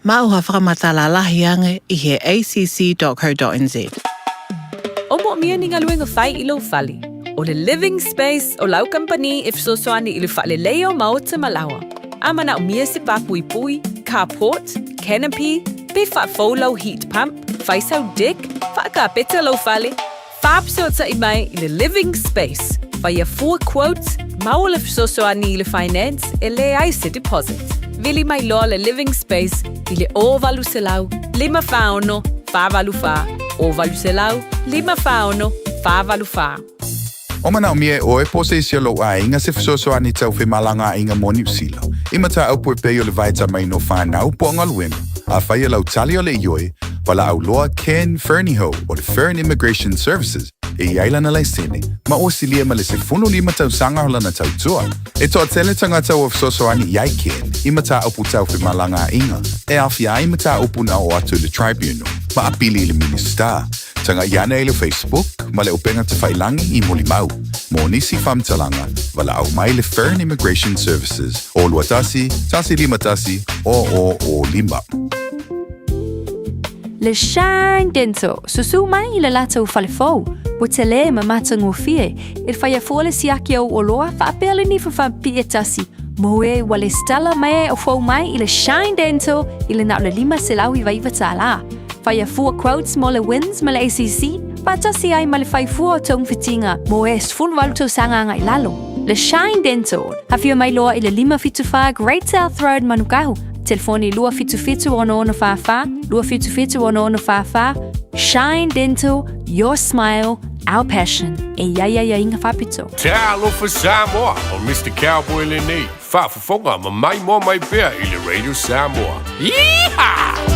Ma o ha whakamatala ange i he acc.co.nz. O moomia ni galuega fai i lou fale. O le Living Space o lau kamupani e fesoasoani i le faaleleia o maota ma laoa. A manaomia se papuipui, carport, canopy, pe faafou lau heat pump, fai sau deck, faakapeta lou fale, faafesootai mai i le Living Space. Faia fua quote, maua le fesoasoani i le finance e leai se deposit. Vili mai loa le Living Space i le 0800 546 484 0800 546 484. O manaomia e oe po o se isi o lou aiga se fesoasoani tau femalagaaiga mo Niu Sila, i mataupu e pei o le vaetamaina o fanau po o galuega. Afai o lau tali o le ioe, valaau loa Ken Fernihough o le Fern Immigration Services e i ai lana laisene, ma ua silia ma le 15 tausaga o lana tautua. E toatele tagata ua fesoasoani i ai Ken i mataupu tau femalagaaiga, e aofia ai mataupu na oo atu i le Tribunal, ma apili i le Minisita. Tagai ane i le Facebook ma le upega tafailangi i molimau. Mo nisi faamatalaga, valaau mai le Fern Immigration Services o 21 151 0005. Le Shine Dental, susu mai i le latou fale fou, ua tele ma matagofie, e faia fua le siaki o ou oloa faapea le nifa faapipii e tasi, mo e ua lesitala mai o fou mai i le Shine Dental i le na o le $599 tālā. Faia fua quotes mo le WINZ ma le ACC, faatasi ai ma le fai fua o togafitiga mo e 18 tausaga agai lalo. Le Shine Dental, afio mai loa i le 574 Great South Road Manukau, telefoni 277 6644, 277 6644, Shine Dental, your smile, our passion. E i ai aiaiga faapito. Talofa Samoa, o Mister Cowboy lenei, faafofoga ma maimoa mai pea i le Radio Samoa. Yeehaw!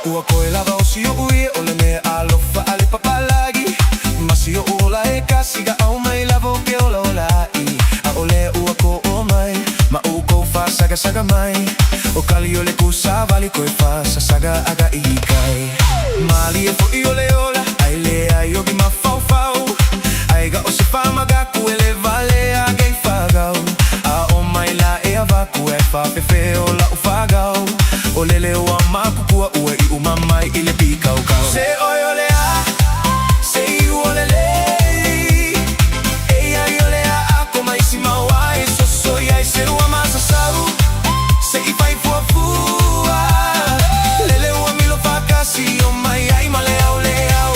Ua koe lava o si oʻu ie o le mea alofa a le papalagi. Ma si oʻu ola e kasi ka ʻau mai lava o ke ola ola aʻi. ʻAʻole ua kō o mai ma ʻoukou whasagasaga mai. O kali o le kūsāwali koe whasasaga aga i kai. Mālie foʻi o le ola ai le ai ogi mafaufau. Ai ga o se whamagaku e le vale a gei whagau. A o mai la e avaku e whawhewhe o lau whagau. O lele ua makukua ua i uma mai i le pikaukau. Se oi o le a, se i u o le lei. E ia i o le a ako mai si mau ai soso i ai se ua masasau. Se i fai fuafua. Lele ua milo whakasi o mai ai ma le au le au.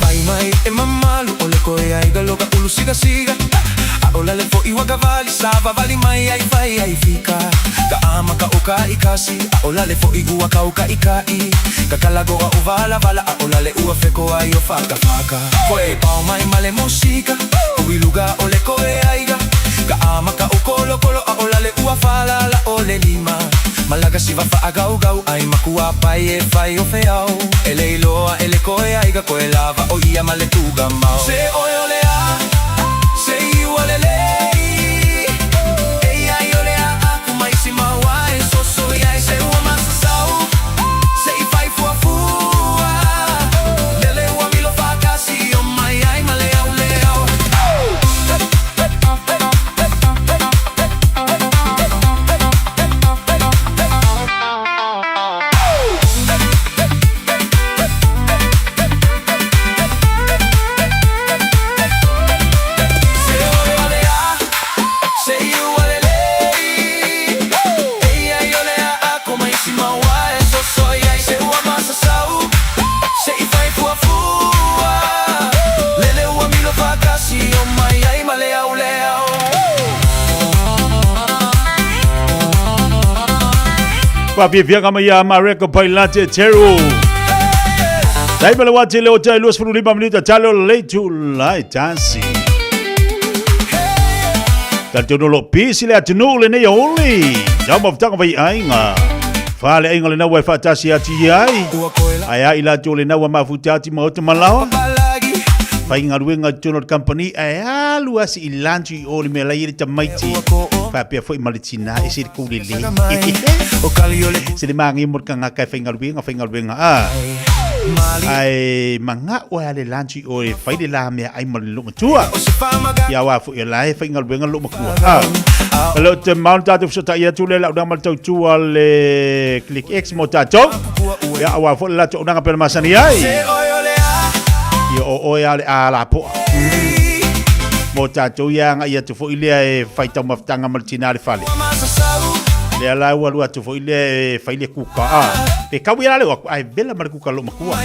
Fai mai e mamalu o le koe ai ga loga ulu siga siga. A o lale foʻi ua kawali sa wawali mai ai fai ai fika. Ka amaka o ka i kasi, a o lale foʻi ua kau ka i ka i. Ka kalagoa o wala wala, a o lale ua feko ai o whaka whaka. Koe pao mai male musika, o iluga o le koe aiga. Ka amaka o kolo kolo, a o lale ua whalala o le lima. Malaga siva whaagaugau ai makua pai e whai o feau. E le iloa e le koe aiga koe lava o ia ma le tuga mau. Se oe o le a, se i ua le lei. E ia i o le a aku mai si mau ai soso i ai se ua masasau. Se i fai fuafua. Lele ua milo whakasi o mai ai ma le au le au. Se oe o le a, se i ua le lei. E ia i o le a ako mai si mau ai soso i ai se ua masasau. Se i fai fuafua. Lele ua milo whakasi o mai ai ma le au le au. Faafiafiaga mai ia Mareko Pailate Teru. Taima le wati le o tai 25 minute talo le tu lai tasi. Talitonu o lo o pisi le atunuu lenei aoauli. Taumafataga vai aiga. Fale aiga lena ua e faatasi atu i ai. Ae a i latou lena ua mafuta atu i maota ma laoa. Faigaluega i totonu o le kamupani ae alu asi i lunch i o le mea la i ai le tamaiti. Faapea foi ma le tina e se le kou lelei. Se le manaia mo le tagata e faigaluega, faigaluega a. Ae mana'o ai le lunch i o e fai le la meaai ma le loomatua. Ia aua foi o la e faigaluega le loomatua. A. E le o te mau tatou fesootai atu le launaga ma le tautua le Click X mo tatou. Ia aua foi le latou auaunaga pei ona masani ai. Ia o oe lava o le a lapoa. Mo tatou ia agai atu foi lea e fai taumafataga ma le tina le fale. Lea la ua alu atu foi lea e fai le kuka. A. Pe kau ia la le o atu, ae vela ma le kuka a loomatua.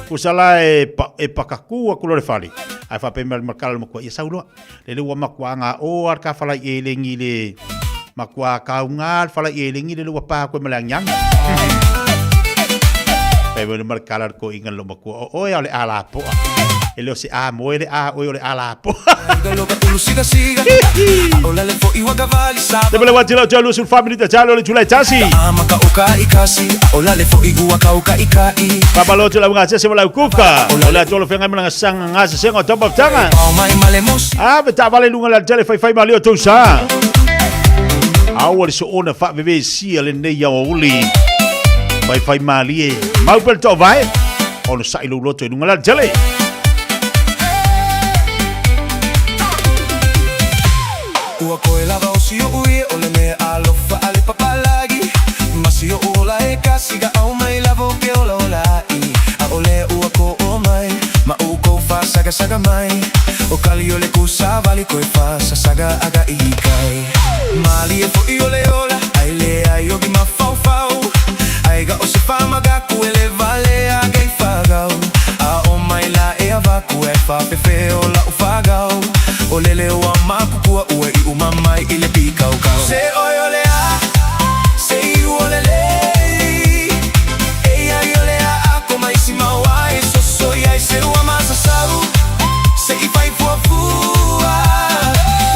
Tusa la e, pa, e pakakū atu loa le fale, ae faapea mai le makala le matua, ia sau loa. Lele ua matua gaoa le tafala i elegi le matua kauga le fala i elegi lele ua pa atu ai ma le agiagi. Fai mai le makala le toeaina i lou matua, o oe lava o le a lapoa. E le o se a moe le a oe o le a lapoa. Te mele wati lau tau 24 minita talo le tulai tasi. Papalo tu lau ngā sese lau kuka. O le atu o le whengai mana sanga ngā sese ngā tau mafutanga. A me tā vale lunga la tele whai whai ma leo tau sa. Aua le soona wha sia le nei au uli. Whai whai malie. Mau pele tau vai. Ono sai lo loto i lunga la tele. Ua koe lava o si oʻu ie o le mea alofa a le papalagi Ma si oʻu ola e kasi ka ʻau mai lava o ke ola ola aʻi ʻAʻole ua kō o mai ma ʻoukou whasagasaga mai O kali o le kūsāwali koe whasasaga aga i kai Mālie foʻi o le ola ai leai ogi mafaufau Ai ga o se whamagaku e le vale aga i whagau A o mai la e avaku e whawhewhe o lau whagau O lele ua makukua ua i uma mai i le pikaukau Se oi o le a, se iu o le lei E ia i o le a ako mai si mau ai Soso i ai se ua masasau Se i whai fuafua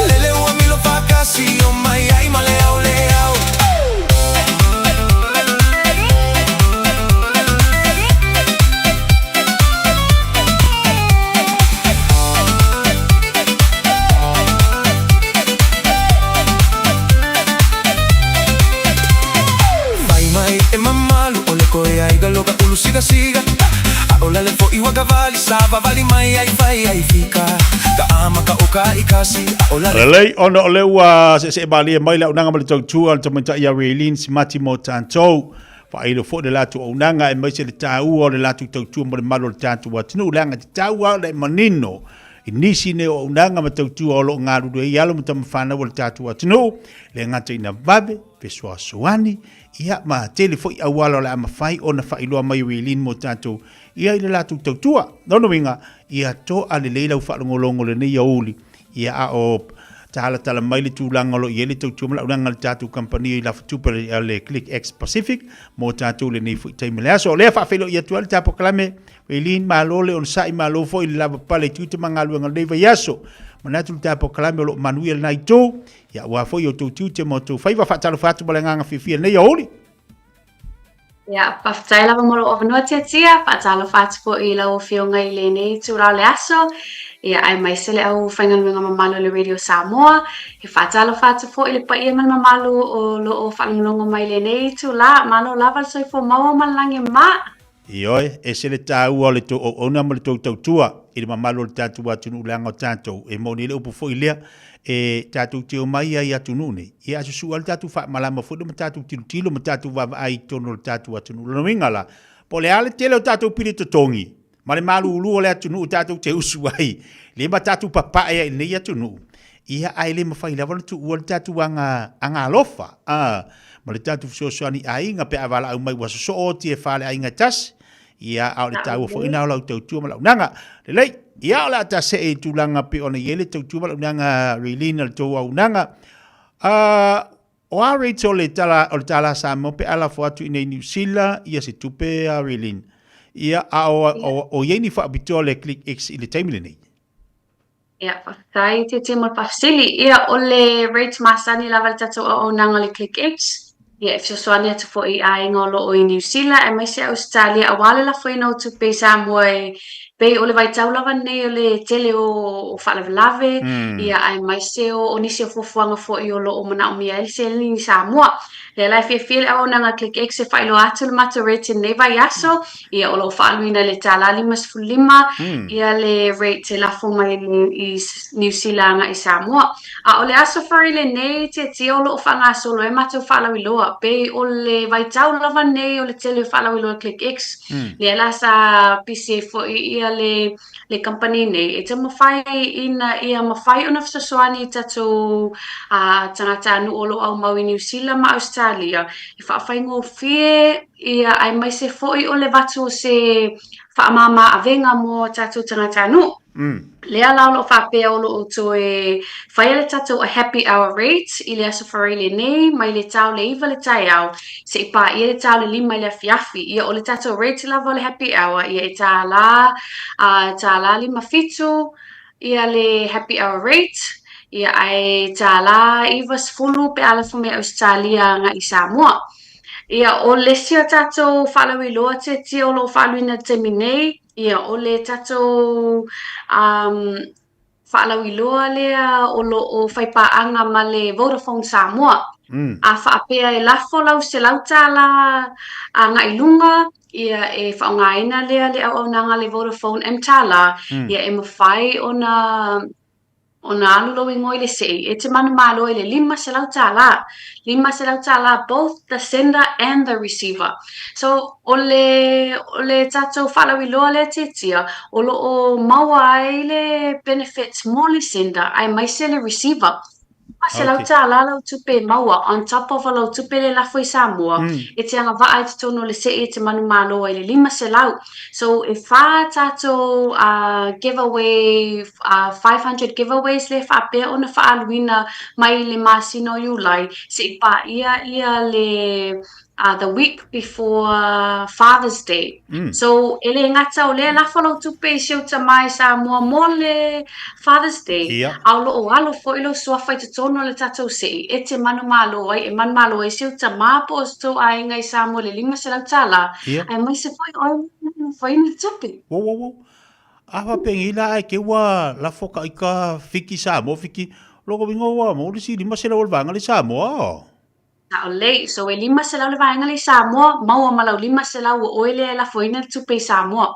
Lele ua milo whakasi o mai ai ma le au le au. Fai mai e mamalu o le koe ai ga loka ulu siga siga A o lale fo iwa ka vali sa vavali mai ai fai ai fika Ka ama ka o ka i kasi a o lale Lelei ona o lea ua seesee malie mai le auaunaga ma le tautua a le tamaitai ia Raylene Simati mo tatou. Faailo foi le latou auaunaga aemaise le taua o le latou tautua mo le malu o le tatou atunuu leaga e tatau lava ona e manino i nisi nei o auaunaga ma tautua o lo o galulue ai alo ma tamafanau o le tatou atunuu, le gata ina vave, fesoasoani, ia ma tele foi auala o le a mafai ona faailoa mai e Raylene mo tatou ia i le latou tautua. Lona uiga, ia toa lelei lau faalogologo i lenei aoauli, ia a o talatala mai le tulaga o lo o i ai le tautua ma le auaunaga a le tatou kamupani i lafatupe a le Click X Pacific mo tatou i lenei foi taimi o le aso. O lea faafeiloai atu ai le ta polokalame, Raylene, malo le onosai, malo foi le lavapapale i tiute ma galuega o lenei vaiaso. Manatu le ta polokalame o lo o manuia lena itu, ia aua foi outou tiute ma outou faiva. Faatalofa atu ma le agaga fiafia i lenei aoauli. Ia, faafetai lava mo lou avanoa Tiatia, faatalofa atu foi i lau Afioga i lenei itula o le aso, ia aemaise le au faigaluega mamalu o le Radio Samoa. E faatalofa atu foi i le paia ma le mamalu o lo o faalogologo mai i lenei itula. Malo lava le soifua maua ma le lagi e mā. Ioe, ese le taua o le tou auauna ma le tou tautua i le mamalu o le tatou atunuu leaga o tatou e moni ai le upu foi lea e tatou te omai ai i atunuu nei, ia a susuu lava le tatou faamalama foi lea ma tatou tilotilo ma tatou vaavaai i totonu o le tatou atunuu. Lona uiga la, po o le a le tele o tatou pili totogi ma le malulu o le atunuu tatou te usu ai, le ma tatou papae ai i lenei atunuu, ia ae le mafai lava ona tuua le tatou aga, aga alofa, a, ma le tatou fesoasoani i aiga pe a valaau mai ua sosoo oti e fa le aiga e tasi, ia a o le taua foi lena o lau tautua ma lau auaunaga. Lelei, ia o le a ta see i tulaga pei ona i ai le tautua ma le auaunaga Raylene a le tou auaunaga. A, o a rates o le tala, o le tālā Samoa pe a lafo atu i nei Niu Sila, ia se tupe a Raylene. Ia, a o, o, o i ai ni faapitoa le Click X i le taimi lenei? Ia, faafetai Tietie mo le faafesili. Ia, o le rate masani lava i le tatou auaunaga o le ClickX, ia e fesoasoani atu foi i aiga o lo o i Niu Sila aemaise Ausetalia aua le lafoina o tupe i Samoa e pei o le vaitau lava lenei o le tele o faalavelave, ia aemaise o nisi o fuafuaga foi o lo o manaomia ai le seleni i Samoa. Lea la e fiafia le auaunaga ClickX e faailoa atu le matou rate i lenei vaiaso, Ia, o lo o faaaluina i le $1.55 ia le rate e lafo mai i Niu Sila agai i Samoa. A o le Aso Faraile lenei, Tietie, o lo o faagasolo ai matou faalauiloa. Pei o le vaitau lava nei o le tele o faalauiloa ClickX, lea la sa pisi ai foi ia le le kamupani nei e taumafai ina ia mafai ona fesoasoani i tatou tagatanuu o lo o aumau i Niu Sila ma Ausetalia e faafaigofie ia aemaise foi o le avatu o se faamama avega mo tatou tagatanuu. Lea la o lo o faapea o lo o toe faia le tatou a happy hour rate i le Aso Faraile nei mai le ta o le 9 le taeao se i paia le ta o le 5 i le afiafi. Ia o le tatou rate lava o le happy hour ia e $1, $1.57 ia le happy hour rate, ia ae $1.90 pe a lafo mai Ausetalia agai i Samoa. Ia o le isi o tatou faalauiloa Tietie o lo o faaaluina i le taimi nei, Ia, o le tatou faalauiloa lea o lo o faipaaga ma le Vodafone Samoa. A faapea e lafo lau $100 agai i luga, ia e faaaogaina lea le auaunaga a le Vodafone mTālā, ia e mafai ona Ona alu lou igoa i le sei, e te manumalo i le $500. $500 both the sender and the receiver. So, o le, o le tatou faalauiloa lea Tietia, o lo o maua ai le benefits mo le sender aemaise le receiver. $500 lau tupe e maua on top of lau tupe le lafo i Samoa, e te agavaa i totonu o le sei e te manumalo ai le 500. So e wha tatou giveaway, 500 giveaways lea faapea ona faaluina mai le masina o Iulai se i paia ia le the week before Father's Day. So e le gata o lea lafo lau tupe i si ou tama i Samoa mo le Father's Day, a o lo o alo foi lou suafa i totonu o le tatou sei e te manumalo ai, e manumalo ai si ou tama po o se tou aiga i Samoa i le $500. Ia. Aemaise foi oe na fai ni tupe. Wo, wo, wo. A faapegei la ae ke ua lafo ka ika fiki Samoa fiki loko winga ua mo le si 500 o le vaega le Samoa. Sao lelei. So e 500 le vaega le i Samoa, maua ma lau 500 ua oe lea e lafoina le tupe i Samoa.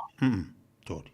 Toli.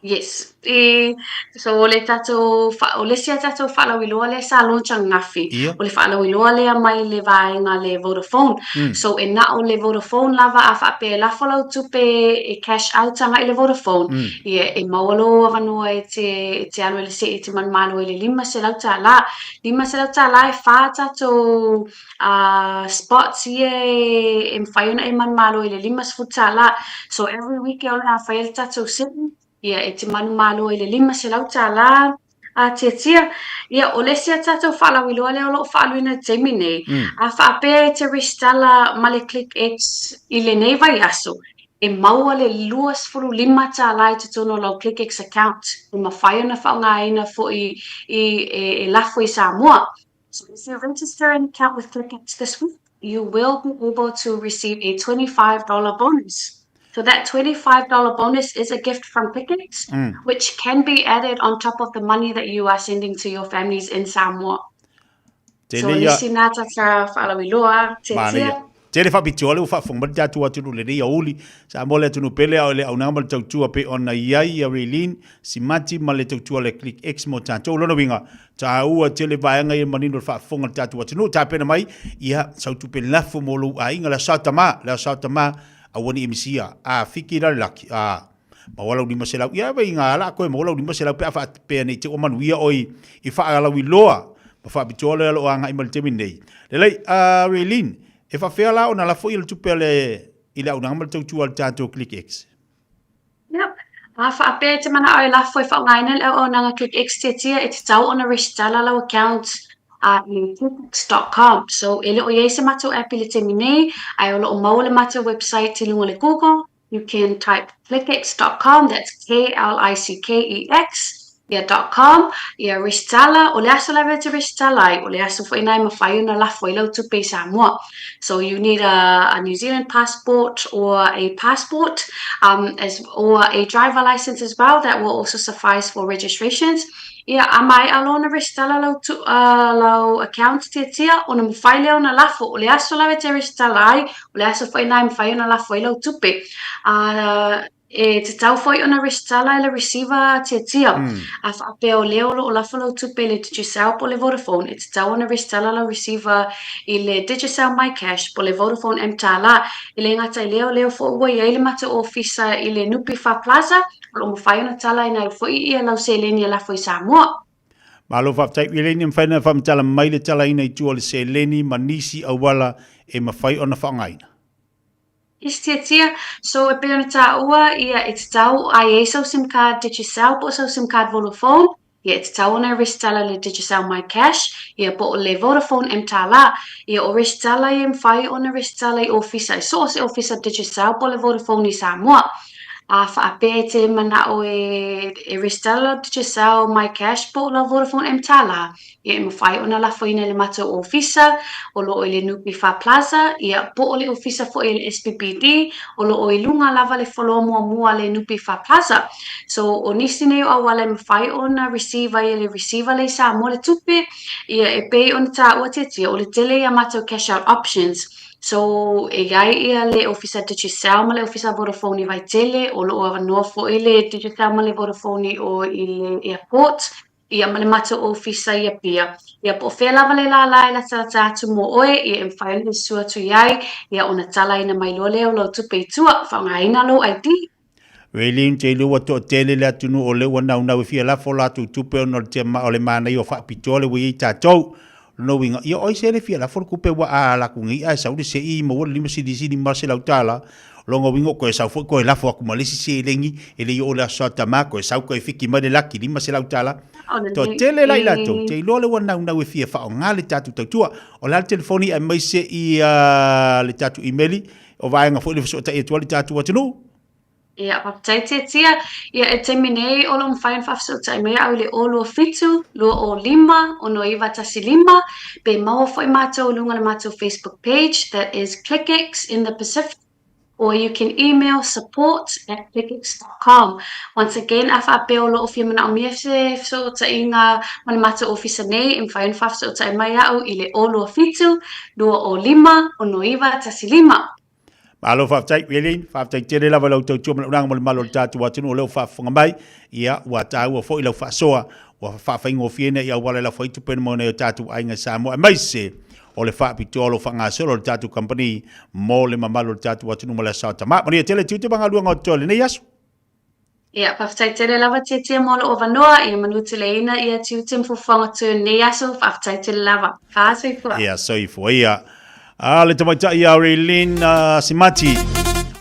Yes. E, so o le tatou, o le isi a tatou faalauiloa lea sa launch ananafi, o le faalauiloa lea mai le vaega le Vodafone. So e na o le Vodafone lava a faapea e lafo lau tupe e cash out agai i le Vodafone, ia e maua lou avanoa e te, e te alu ai le se'i e te manumalo ai le $500. $500 e fa tatou a spots ia e mafai ona e manumalo i le $50. So every week e o le a fai ai le tatou se'i, ia e te manumalo i le $500 a tiatia. Ia o le isi a tatou faalauiloa lea o lo o faaaluina i le taimi nei, a faapea e te resitala ma le ClickX i lenei vaiaso, e maua le $25 i totonu o lau ClickX account e mafai ona faaaogaina foi i e lafo i Samoa. So if you register an account with ClickX this week, you will be able to receive a $25 bonus. So that $25 bonus is a gift from ClickX, which can be added on top of the money that you are sending to your families in Samoa. So Tēnei ia. nisi nā tata whaalauiloa, te Manaia. tia. Tele faapitoa le ua faafofoga mai le tatou atunuu lenei aoauli. Samoa le atunuu pele a o le auaunaga ma le tautua pei ona i ai ia Raylene Simati ma le tautua a le Click X mo tatou. O lona uiga, taua tele vaega ia manino le faafofoga a le tatou atunuu. Tapena mai, ia, sau tupe lafo mo lou aiga, le aso tama, le aso tama, aua ne i misia. A fiki la le laki, a, maua lau 500, ia vai ngā ala koe maua lau 500 pe a faapea nei te ua manuia oi i faalauiloa ma faapitoa lea o lo o agai mai le taimi nei. Lelei, a Raylene, e faafefea la ona lafo ia le tupe a le i le auaunaga ma le tautua a le tatou Click X? Yep. A faapea e te manao e lafo e faaaogaina le auaunaga ClickX tiatia e tatau ona resitala lau account i clickx.com. So e le o i ai se matou app i le taimi nei, ae o lo o maua le matou website i luga o le Google. You can type clickx.com, that's K-L-I-C-K-E-X. ia dot com, ia resitala, o le aso lava e te resitala ai, o le aso foi lena e mafai ona lafo ai lau tupe i Samoa. So you need a New Zealand passport or a passport um, as, or a driver license as well that will also suffice for registrations. Ia, a maea loa ona resitala lau, tu, lau account tiatia, ona mafai lea ona lafo, o le aso lava e te resitala ai, o le aso foi lena e mafai ona lafo ai lau tupe. E tatau foi ona resitala e le receiver tiatia. A faapea o lea o lo o lafo lau tupe i le Digicel po o le Vodafone, e tatau ona resitala lau receiver i le Digicel MyCash po o le Vodafone mTala. E le gata i lea, o lea foi ua i ai le matou ofisa i le NPF Plaza, o lo o mafai ona talaina ai foi ia lau seleni e lafo i Samoa. Malo faafetai i le mafai ona faamatala mai le talaina i tua o le seleni ma nisi auala e mafai ona faaaogaina. Yes tiatia, so e pei ona taua ia e tatau a i ai sau sim card Digicel po o sau sim card Vodafone, ia e tatau ona e resitala le Digicel MyCash, ia po o le Vodafone mTala. Ia o resitala ia e mafai ona resitala i ofisa, i so o se ofisa Digicel po o le Vodafone i Samoa. A faapea e te manao e e resitala lau Digicel MyCash po o lau Vodafone mTala, Ia e mafai ona lafoina i le matou ofisa o lo o i le NPF Plaza, ia po o le ofisa foi a le SPPD o lo o i luga lava le foloa muamua a le NPF Plaza. So o nisi nei o auala e mafai ona receive ai e le receiver lea i Samoa le tupe, ia e pei ona taua tiatia o le tele ia matou cash out options. So e i ai ia le ofisa Digicel ma le ofisa Vodafone i Vaitele, o lo o avanoa foi le Digicel ma le Vodafone i o i le airport. Ia, ma le matou ofisa i Apia. Ia, po o fea lava le lālā e latalata atu mō ʻoe, ia e mafai ona e susu atu i ai, ia, ona talaina mai loa lea o lau tupe i tua, faaaogaina lou ID. Raylene, te iloa ua toatele le atunuu o lea ua naunau e fia lafo latou tupe ona o le tia o le manaia o faapitoa le ua i ai tatou. Lona uiga, ia oi se le fia lafo le tupe ua a laku nei ae sau le sei maua le 500 $500. Lona uiga o koe sau foi koe lafo atu ma le isi seleni e le i oo le aso tama koe sau koe fiki mai le laki $500. Toatele la i latou, te iloa le ua naunau e fia faaaoga le tatou tautua. O le a le telefoni aemaise i le tatou imeli o vaega foi le fesootai atu ai le tatou atunuu. Ia, faafetai Tiatia. Ia, e taimi nei o lo o mafai ona faafesootai mai au i le 027 205 6915, pe maua foi matou i luga o le matou Facebook page, that is ClickX in the Pacific, or you can email support at clickx dot com. Once again, a faapea o lo o fia manaomia se fesootaiga ma le matou ofisa nei, e mafai ona faafesootai mai au i le 027 205 6915. Malo faafetai Eileen, faafetai tele lava i lau tautua ma lau mo le malo o le tatou atunuu o lea ua faafofoga mai. Ia, ua taua foi lau faasoa, ua faafaigofieina i auala e lafo ai tupe mo nai o tatou aiga i Samoa, aemaise o le faapitoa o lo o faagasolo le tatou kamupani mo le mamalu o le tatou atunuu ma le Aso Tama. Manuia tele tiute ma galuega o totoe i lenei aso. Ia, faafetai tele lava Tiatia mo lou avanoa, ia manutuleina ia tiute ma fuafuaga tu i lenei aso, faafetai tele lava. Fa soifua. Ia, soifua ia. A le tamaitai ia Raylene Simati.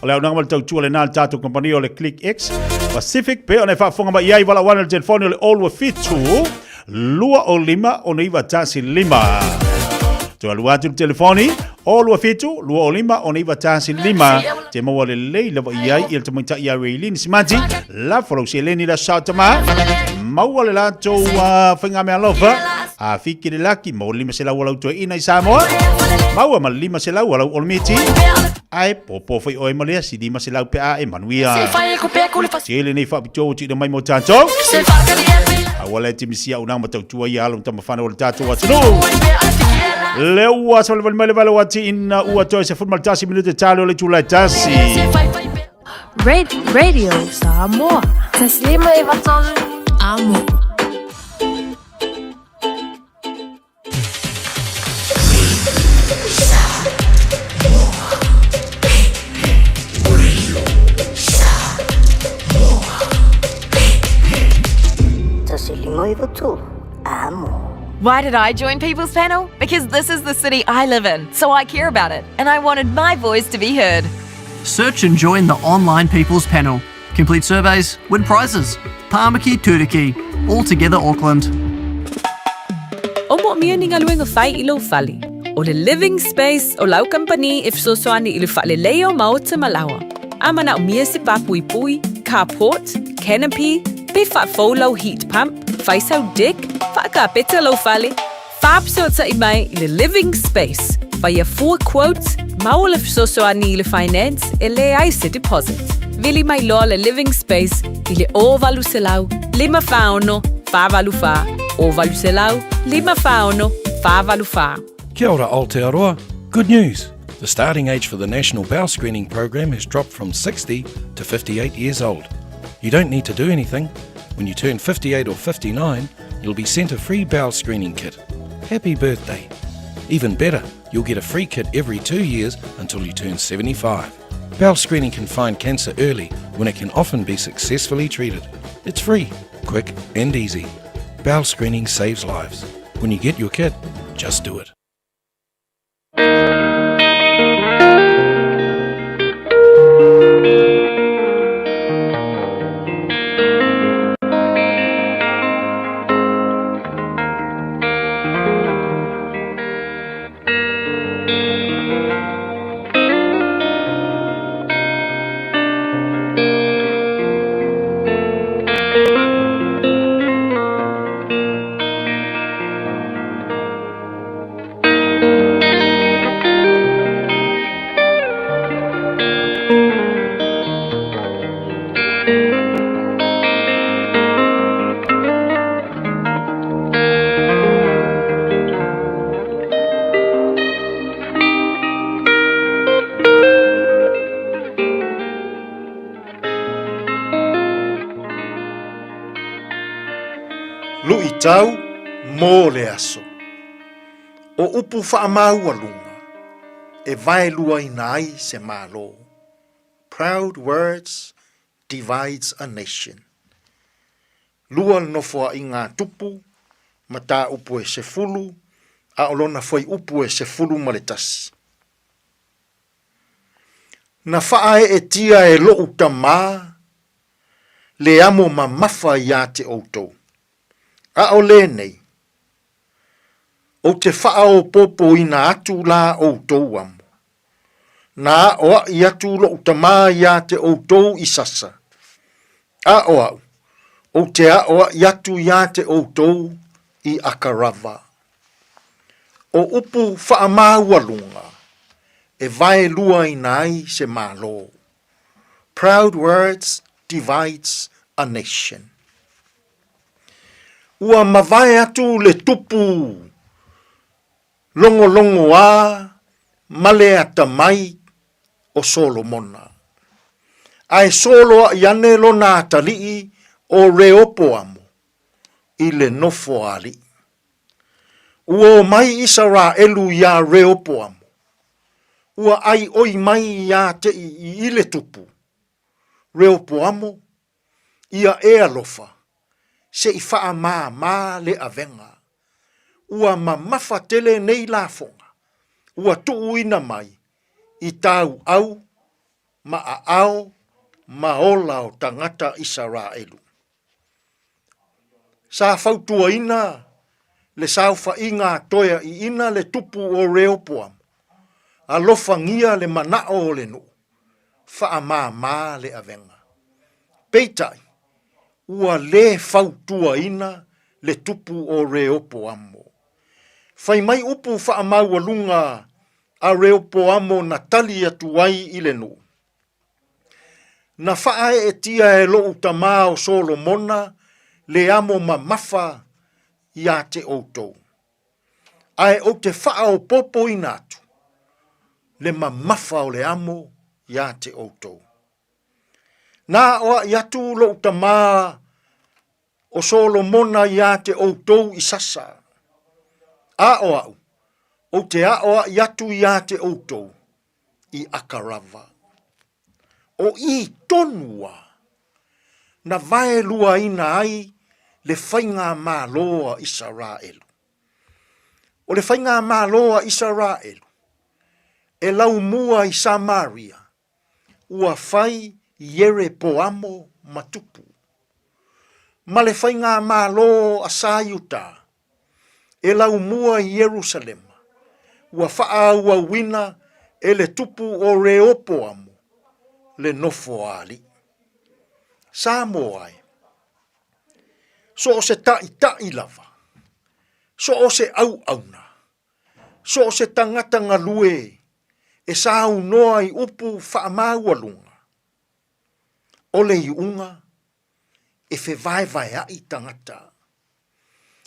O le auaunaga ma le tautua lena a le tatou kamupani o le Click X Pacific pe ona e faafofoga mai i ai valaau ane le telefoni o le 027 25 6915. Toe alu atu le telefoni 027 25 6915. Te maua lelei lava i ai i le tamaitai ia Raylene Simati. Lafo lau seleni la sao tama. Maua le latou faigamealofa. A fiki le laki, maua le 500 o lau toeaina i Samoa. Maua ma le 500 o lau olomiti. Ae popo foi oe ma le asi 500 pe a e manuia. Tele nei faapitoa ua tuuina mai mo tatou. Aua le timisia au nang matautua ia alo tamafana o le tatou atunuu. Le ua savalivali mai le vale o ati ina ua toe se 11 minute talo le itula e tasi. Radio Samoa. Taslima e vatolu. Amo. Why did I join People's Panel? Because this is the city I live in, so I care about it, and I wanted my voice to be heard. Search and join the online People's Panel. Complete surveys, win prizes. Tāmaki Turuki, all together Auckland. O moomia ni galuega fai i lou fale. O le Living Space o lau kamupani e fesoasoani i le faaleleia o maota ma laoa. A manaomia se pā puipui, carport, canopy, pe faafou lau heat pump. Fai sau deck, faakapeta lou fale, faafesootai mai i le Living Space, faia fua quotes, maua le fesoasoani i le finance e leai se deposit. Vili mai loa le Living Space i le 0800 546 484, 0800 546 484. Kia ora Aotearoa, good news! The starting age for the National Bowel Screening Program has dropped from 60 to 58 years old. You don't need to do anything. When you turn 58 or 59, you'll be sent a free bowel screening kit. Happy birthday! Even better, you'll get a free kit every two years until you turn 75. Bowel screening can find cancer early when it can often be successfully treated. It's free, quick, and easy. Bowel screening saves lives. When you get your kit, just do it. Luʻitau mō le aso. O upu faamaualuga e vaeluaina ai se Malo. Proud words divides a nation. Lua le nofoaiga a Tupu, mataupu e sefulu, a o lona fuaiupu e 11. Na faaeetia e loʻu tamā le amo mamafa iā te outou. A o lenei, ou te faaopoopoina atu la outou amo. Na aʻoaʻi atu loʻu tamā iā te outou i sasa, a o aʻu, ou te aʻoaʻi atu iā te outou i Akarava. O upu faamaualuga e vaeluaina ai se Malo. Proud words divides a nation. Ua mavae atu le tupu logologoā ma le atamai o Solomona. Ae soloaʻi ane lona atalii o Reopoamo i le nofo a aliʻi. Ua o mai ʻIsaraʻelu iā Reopoamo, ua ʻai ʻoi mai iā teʻi i le tupu, Reopoamo, Ia e alofa, se i faamāmā le avega. Ua mamafa tele nei lafoga, ua tuuina mai i tāu au ma aao ma ola o tagata Isaraelu. Sa fautuaina le saofaiga a toeaiina le tupu o Reopoamo, alofagia le manao o le nuu, faamāmā le avega. Peitai, ua lē fautuaina le tupu o Reopoamo. Fai mai upu faamaualuga a Reopoamo na tali atu ai i le nuu. Na faaeetia e loʻu tamā o Solomona le amo mamafa iā te outou. Ae ou te faaopoopoina atu le mamafa o le amo iā te outou. Na aʻoaʻi atu loʻu tamā o Solomona iā te outou i sasa, a o aʻu, ou te aʻoaʻi atu iā te outou i Akarava. O i tonu a, na vaeluaina ai le faigamalo a Isaraelu. O le faigamalo a Isaraelu, e laumua i Samaria, ua fai Ierepoamo ma tupu. Ma le faigamalo a Saiuta, e laumua i Ierusalema, ua faaauauina e le tupu o Reopoamo le nofo a alii. Samoa e. So o se ta'ita'i lava, so o se auauna, so o se tagata galue e saunoa i upu faamaualuga, o le iuga e fevaevaea'i tagata,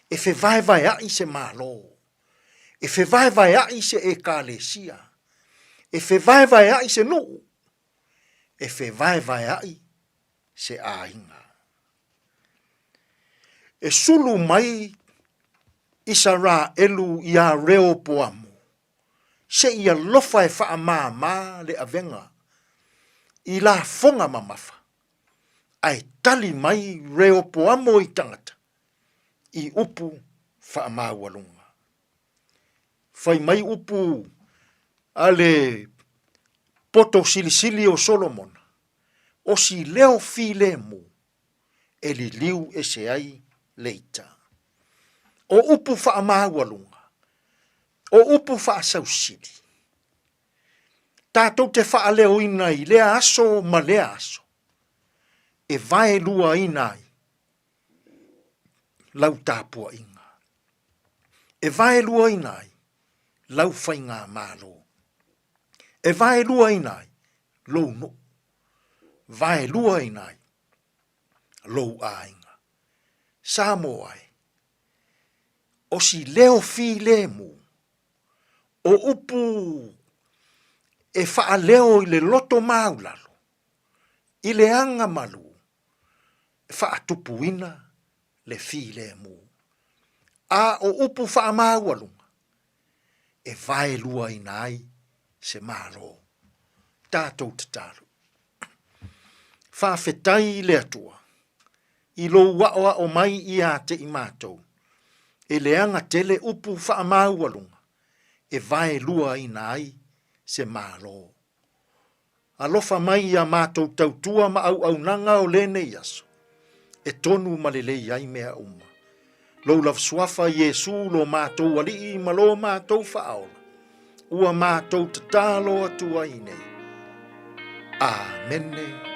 e fevaevaea'i se Malo, e fevaevaea'i se Ekalesia, e fevaevaea'i se nu'u, e fevaevaea'i se aiga. E sulu mai Isaraelu iā Reopoamo, seʻi alofa e faamāmā le avega i lafoga mamafa, ae tali mai Reopoamo i tagata i upu faamaualuga. Fai mai upu a le poto silisili o Solomona, o si leo filemu e liliu ese ai le ita. O upu faamaualuga, o upu faasausili, tatou te faaleoina i lea aso ma lea aso, e vaeluaina ai lau tapuaiga, e vaeluaina ai lau faigamalo, e vaeluaina ai lou nuu, vaeluaina ai lou aiga. Samoa e, o si leo filemu, o upu e faaleo i le loto maulalo, i le aga malu, e faatupuina le filemu. A o upu faamaualuga, e vaeluaina ai se Malo. Tatou tatalo. Faafetai i le Atua i lou aʻoaʻo mai ia te i matou, e leaga tele upu faamaualuga e vaeluaina ai se Malo. Alofa mai ia matou tautua ma auaunaga o lenei aso, e tonu ma lelei ai mea uma. Lou lava suafa Iesu lo matou Alii ma lo matou Faaola, ua matou tatalo atu ai nei. Amene.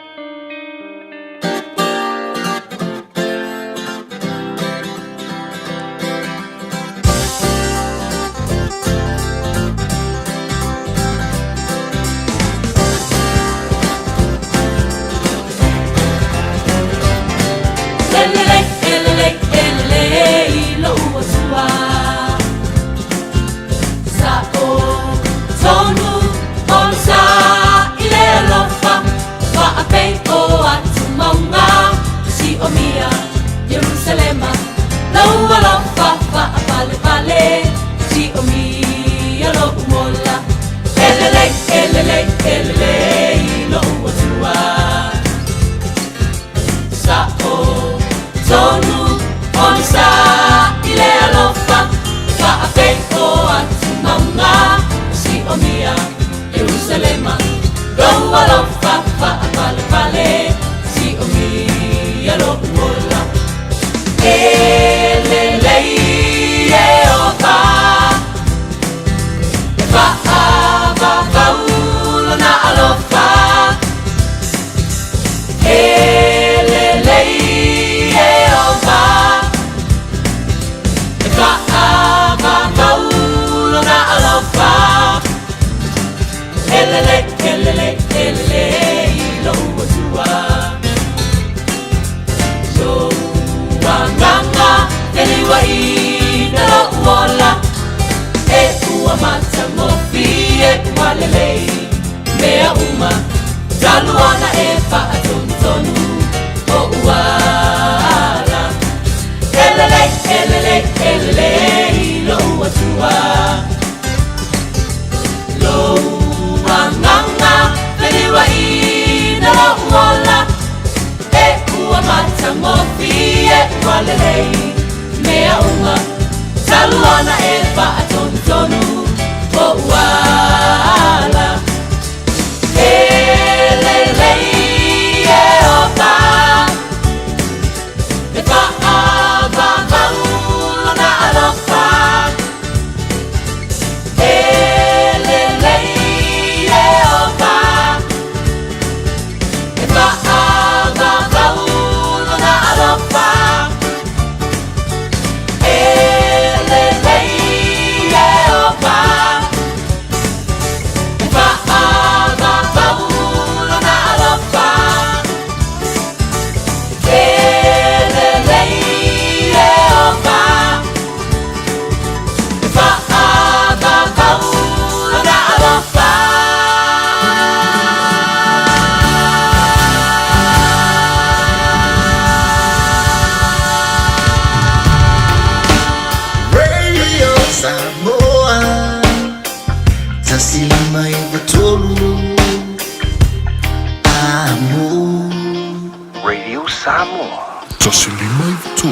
Samoa. 153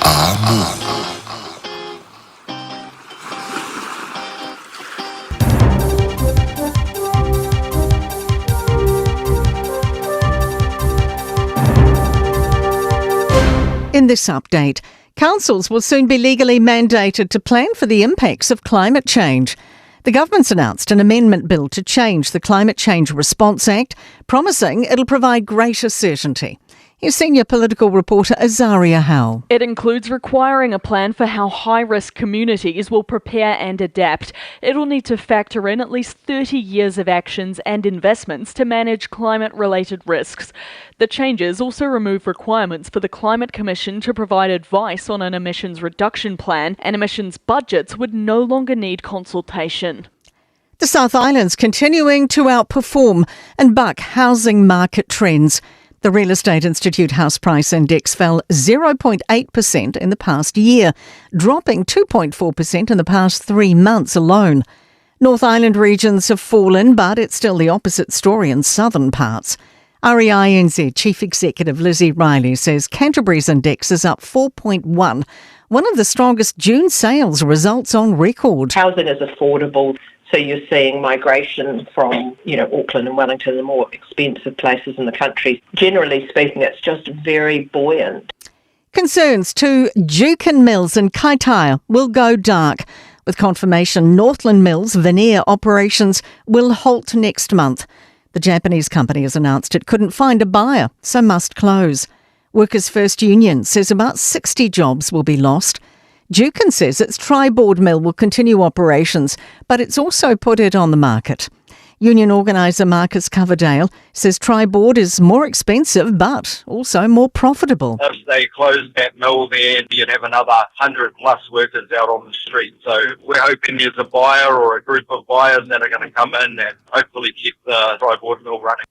Amoa. In this update, councils will soon be legally mandated to plan for the impacts of climate change. The government's announced an amendment bill to change the Climate Change Response Act, promising it'll provide greater certainty. Here's senior political reporter Azaria Howell. It includes requiring a plan for how high risk communities will prepare and adapt. It'll need to factor in at least 30 years of actions and investments to manage climate related risks. The changes also remove requirements for the Climate Commission to provide advice on an emissions reduction plan, and emissions budgets would no longer need consultation. The South Island's continuing to outperform and buck housing market trends. The Real Estate Institute House Price Index fell 0.8% in the past year, dropping 2.4% in the past three months alone. North Island regions have fallen, but it's still the opposite story in southern parts. REINZ Chief Executive Lizzie Riley says Canterbury's index is up 4.1, one of the strongest June sales results on record. Housing is affordable. So you're seeing migration from, you know, Auckland and Wellington, the more expensive places in the country. Generally speaking, it's just very buoyant. Concerns to Jukin Mills in Kaitaia will go dark, with confirmation Northland Mills veneer operations will halt next month. The Japanese company has announced it couldn't find a buyer, so must close. Workers First Union says about 60 jobs will be lost. Jukin says its triboard mill will continue operations, but it's also put it on the market. Union organiser Marcus Coverdale says triboard is more expensive but also more profitable. If they closed that mill there, you'd have another 100 plus workers out on the street. So we're hoping there's a buyer or a group of buyers that are going to come in and hopefully keep the triboard mill running.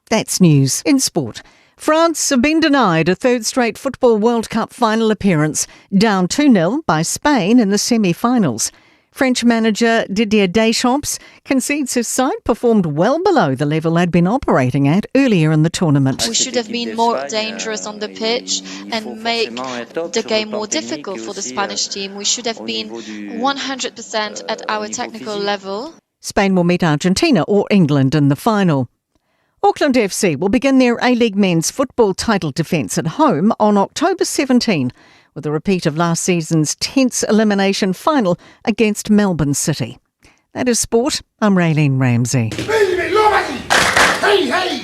That's news in sport. France have been denied a third straight Football World Cup final appearance, down 2 0 by Spain in the semi finals. French manager Didier Deschamps concedes his side performed well below the level they'd been operating at earlier in the tournament. We should have been more dangerous on the pitch and make the game more difficult for the Spanish team. We should have been 100% at our technical level. Spain will meet Argentina or England in the final. Auckland FC will begin their A-League men's football title defence at home on October 17 with a repeat of last season's tense elimination final against Melbourne City. That is sport. I'm Raylene Ramsey. Hey, hey!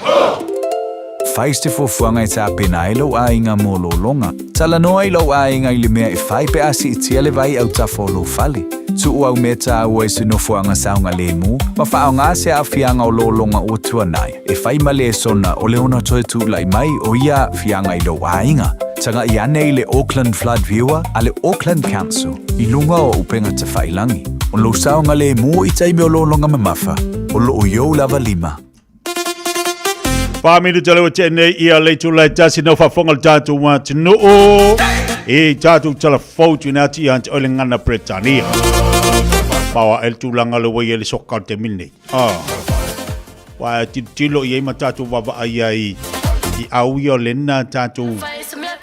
Fai se fuafuaga e tapena ai lou aiga mo lologa. Talanoa i lou aiga i le mea e fai pe a siitia le vai autafa o lou fale. Tuu au mea taua i se nofoaga saogalemu ma faaaoga se aafiaga o lologa ua tuanai e fai ma lesona o le ono toe tulai mai o ia aafiaga i lou aiga. Tagai ane i le Auckland Flood Viewer a le Auckland Council i luga o upega tafailagi. O lou saogalemu i taimi o lologa mamafa, o loo i ou lava lima. Wha minuta lewa tēnei ia le tūlai tasi no whafonga le tātou atunuu i tātou tala fou tuina atu ia ante oile ngana Bretania. Pawa el tūlanga le wai ele soka o te mine. Ah. Wa tilo i ma tātou wawa ai ai i au ia o lena tātou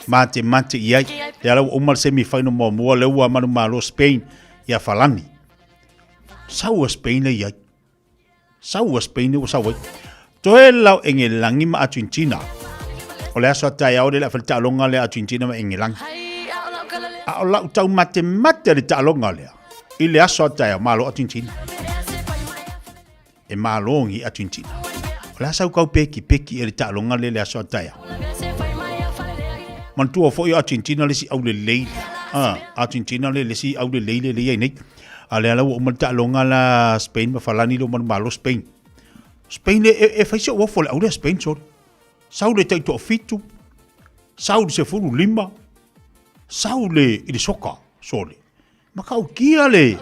mate mate i ai. Te ala ua uma le semi final mua mua le ua manu malo Spain ia Falani. Sau a Spain le i ai. Sau a Spain ua sau ai. Toe lau Engelangi ma Argentina. O le aso a taeao le le awhale taaloga lea Argentina ma Engelangi. A o lau tau mate mate le taaloga lea. I le aso a taeao, malo Argentina. E malo ngi Argentina. O le a sau kau peki peki e le taaloga lea le aso a taeao. Manatua foi o Argentina le isi aulelei lea. Ah, Argentina le le isi aulelei lea le i ai nei. A lea la ua uma le taaloga la Spain ma Falani le manumalo Spain. Spain e, e, e fai se uafo le aulea Spain sorry. Sau le tai toafitu, sau le 15, sau le i le soka sorry. Makaukia le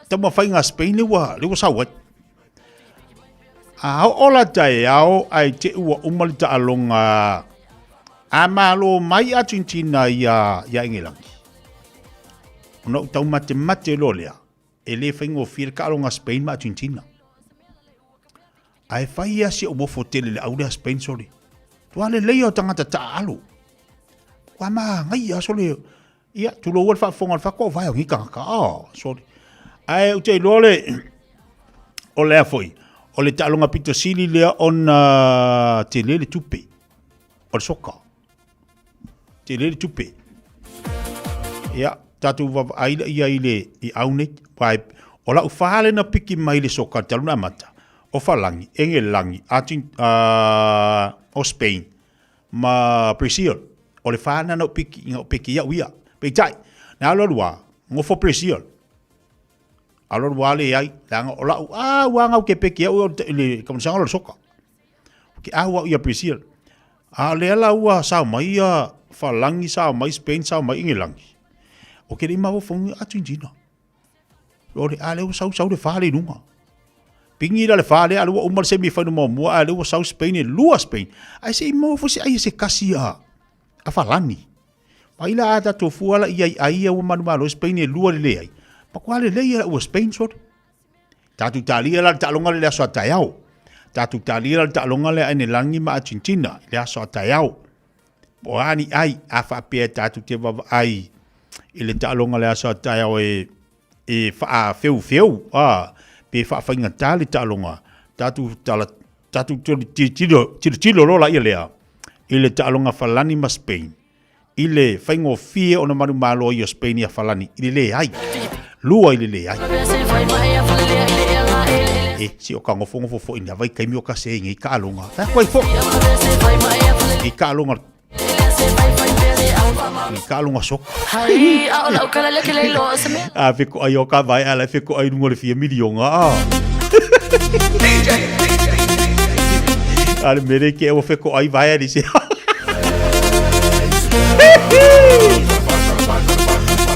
taumafaiga a Spain le ua, le ua sau ai. A oo la taeao ae te ua uma le taaloga a malo mai Argentina ia, ia Engelangi. Ona ou taumatemate loa lea, e le faigofie le taaloga a Spain ma Argentina. Ae fai lava si ou ofo tele i le au lea Spain, sole. Tua lelei o tagata taaalo. Ua magaia sole. Ia, tulou le faafofoga o le fako, vae o ni tagata. Oh, sorry. Ae ou te iloa le, o lea foi, o le taaloga pito sili lea ona tele le tupe o le soka. Tele le tupe. Ia, tatou vaavaai laia i le i au nei. Wai, o lau fale na piki mai le soka talu na amata. O Falagi, Engelagi, Argent, o Spain, ma Brazil. O le fa na na piki, na piki iau ia. Peitai, na alu alu a, ngofo Brazil. Alu alu a le ai, leaga o lau, a, ua ngau ke peki au i le kamusaga o le soka. Ke au au ia Brazil. A lea la ua sao mai ia Falagi, sao mai Spain, sao mai Engelagi. O ke lei mafaufauga Argentina. O le a lea ua sau sau le fa le i luga. Pingi la le fa lea, a lea ua uma le semi final muamua, a lea ua sau Spain e lua Spain. Ae se i maua foi se ai e se kasi a, a Falani. Mai la a tatou fua la ia i ai ia ua manumalo Spain e lua le leai. Matua lelei ia ua Spain sole. Tatou talia la le taaloga lea i le aso a taeao. Tatou talia la le taaloga lea a Enelagi ma Argentina i le aso a taeao. Po o a ni ai, a faapea tatou te vaavaai i le taaloga le aso a taeao e e faafeufeu, a, pe faafaigata le taaloga, tatou tala, tatou tilotilo, tilotilo loa laia lea i le taaloga Falani ma Spain. I le faigofie ona manumalo ai o Spain ia Falani i le leai. Lua i le leai. E, si o ka ngofongofo foi na vai kaimi o ka se ngi ka alonga. Fa koe fo. I ka alonga. I ka alonga soka. A fe ko ai o ka vai ala fe ko ai lunga le fia milionga. A. A le mere ke o fe ko ai vai ali se.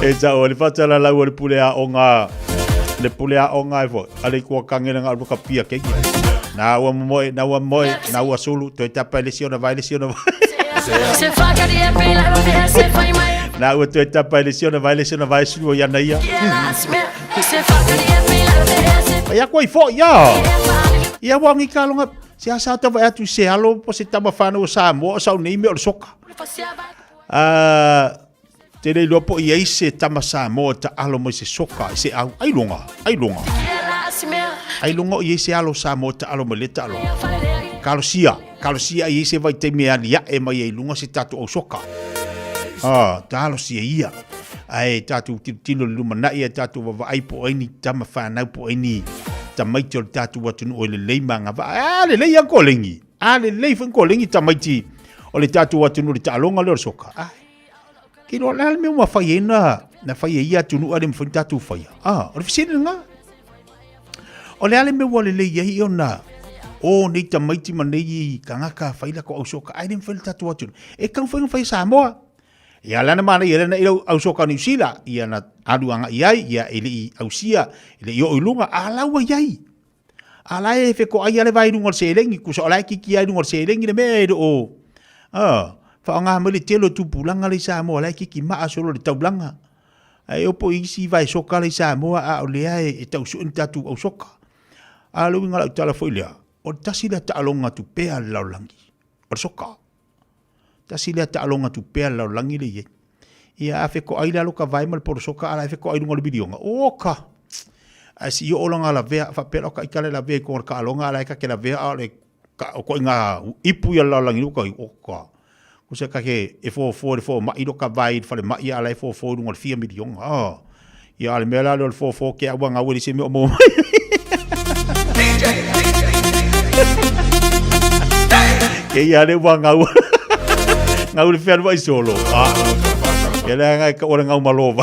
E tau o le whatala lau o le pule a o ngā, le pule a o ngā e fo, ale kua kangena ngā ruka pia keiki. Nā ua moe, nā ua moe, nā ua sulu, toi tapa le siona vai le siona vai. Nā ua toi tapa le siona vai le siona vai sulu o iana ia. Ai ako i fo ia. Ia wa ngi kalonga Se asa ata vae atu i se alo po se tama whanau o Samoa o sau nei mea o le soka. Te rei loa po i ai se tama Samoa ta alo mai se soka i se au. Ai longa, ai longa. Ai longa o i ai se alo Samoa ta alo mai le ta alo. Kalosia, kalosia i ai se vai te mea ni ae mai ai lunga se tatou au soka. Ta alosia ia. Ae tatou tilotilo i le lumanai ae tatou vaavaai po o ai ni tama whanau po o ai ni tamaiti o le tatou atunuu e lelei ma agavaa. A lelei lava kolegi. A lelei foi kolegi tamaiti o le tatou atunuu i le taaloga lea o le soka. Ai. Ke iloa le a le mea ua fai ai na, na fai ai ia atunuu ae le mafai ona tatou faia. A, o le fesili lena. O le a le mea ua lelei ai ona o nei tamaiti ma nei tagata fai latou au soka ae le mafai le tatou atunuu. E taumafai ona fai e Samoa. Ia lana manaia lena i lau au soka Niu Sila, ia na alu agai ai, ia e le i ausia, e le i oo i luga, a la ua i ai. A la e fetoai lava le vai i luga o le seleni, kusa o la e kiki ai i luga o le seleni le mea e le o, a, faaaoga mai le tele o tupulaga lea i Samoa, o la e kiki maa solo i le taulaga. Ae oo po i isi vae soka la i Samoa, a o lea e tau sue ni tatou au soka. A o le uiga o lau tala foi lea, o le tasi lea taaloga tupea a le lalolagi, o le soka. Tasi lea taaloga tupea le lalolagi lea i ai. Ia a fetoai le alo ka vae ma le polosoka a la e fetoai luga o le miliona. Oka! Ae si i oo langa lavea, faapea la o ka ita le lavea i kona taaloga a la e ta te lavea a o le ka, o koiga ipu ia le lalolagi ni uka, oka! Kusa ta ke e fofo i le fomai lo ka vae i le falemai a la e fofo i luga o le fia miliona. Oh. Ia a le mea la lea o le fofo ke au a ngau e le se mea o maua mai. Ke ia le ua ngau. Ngau le fealuai solo. Ah. Ke le ngai ka ora ngau malova.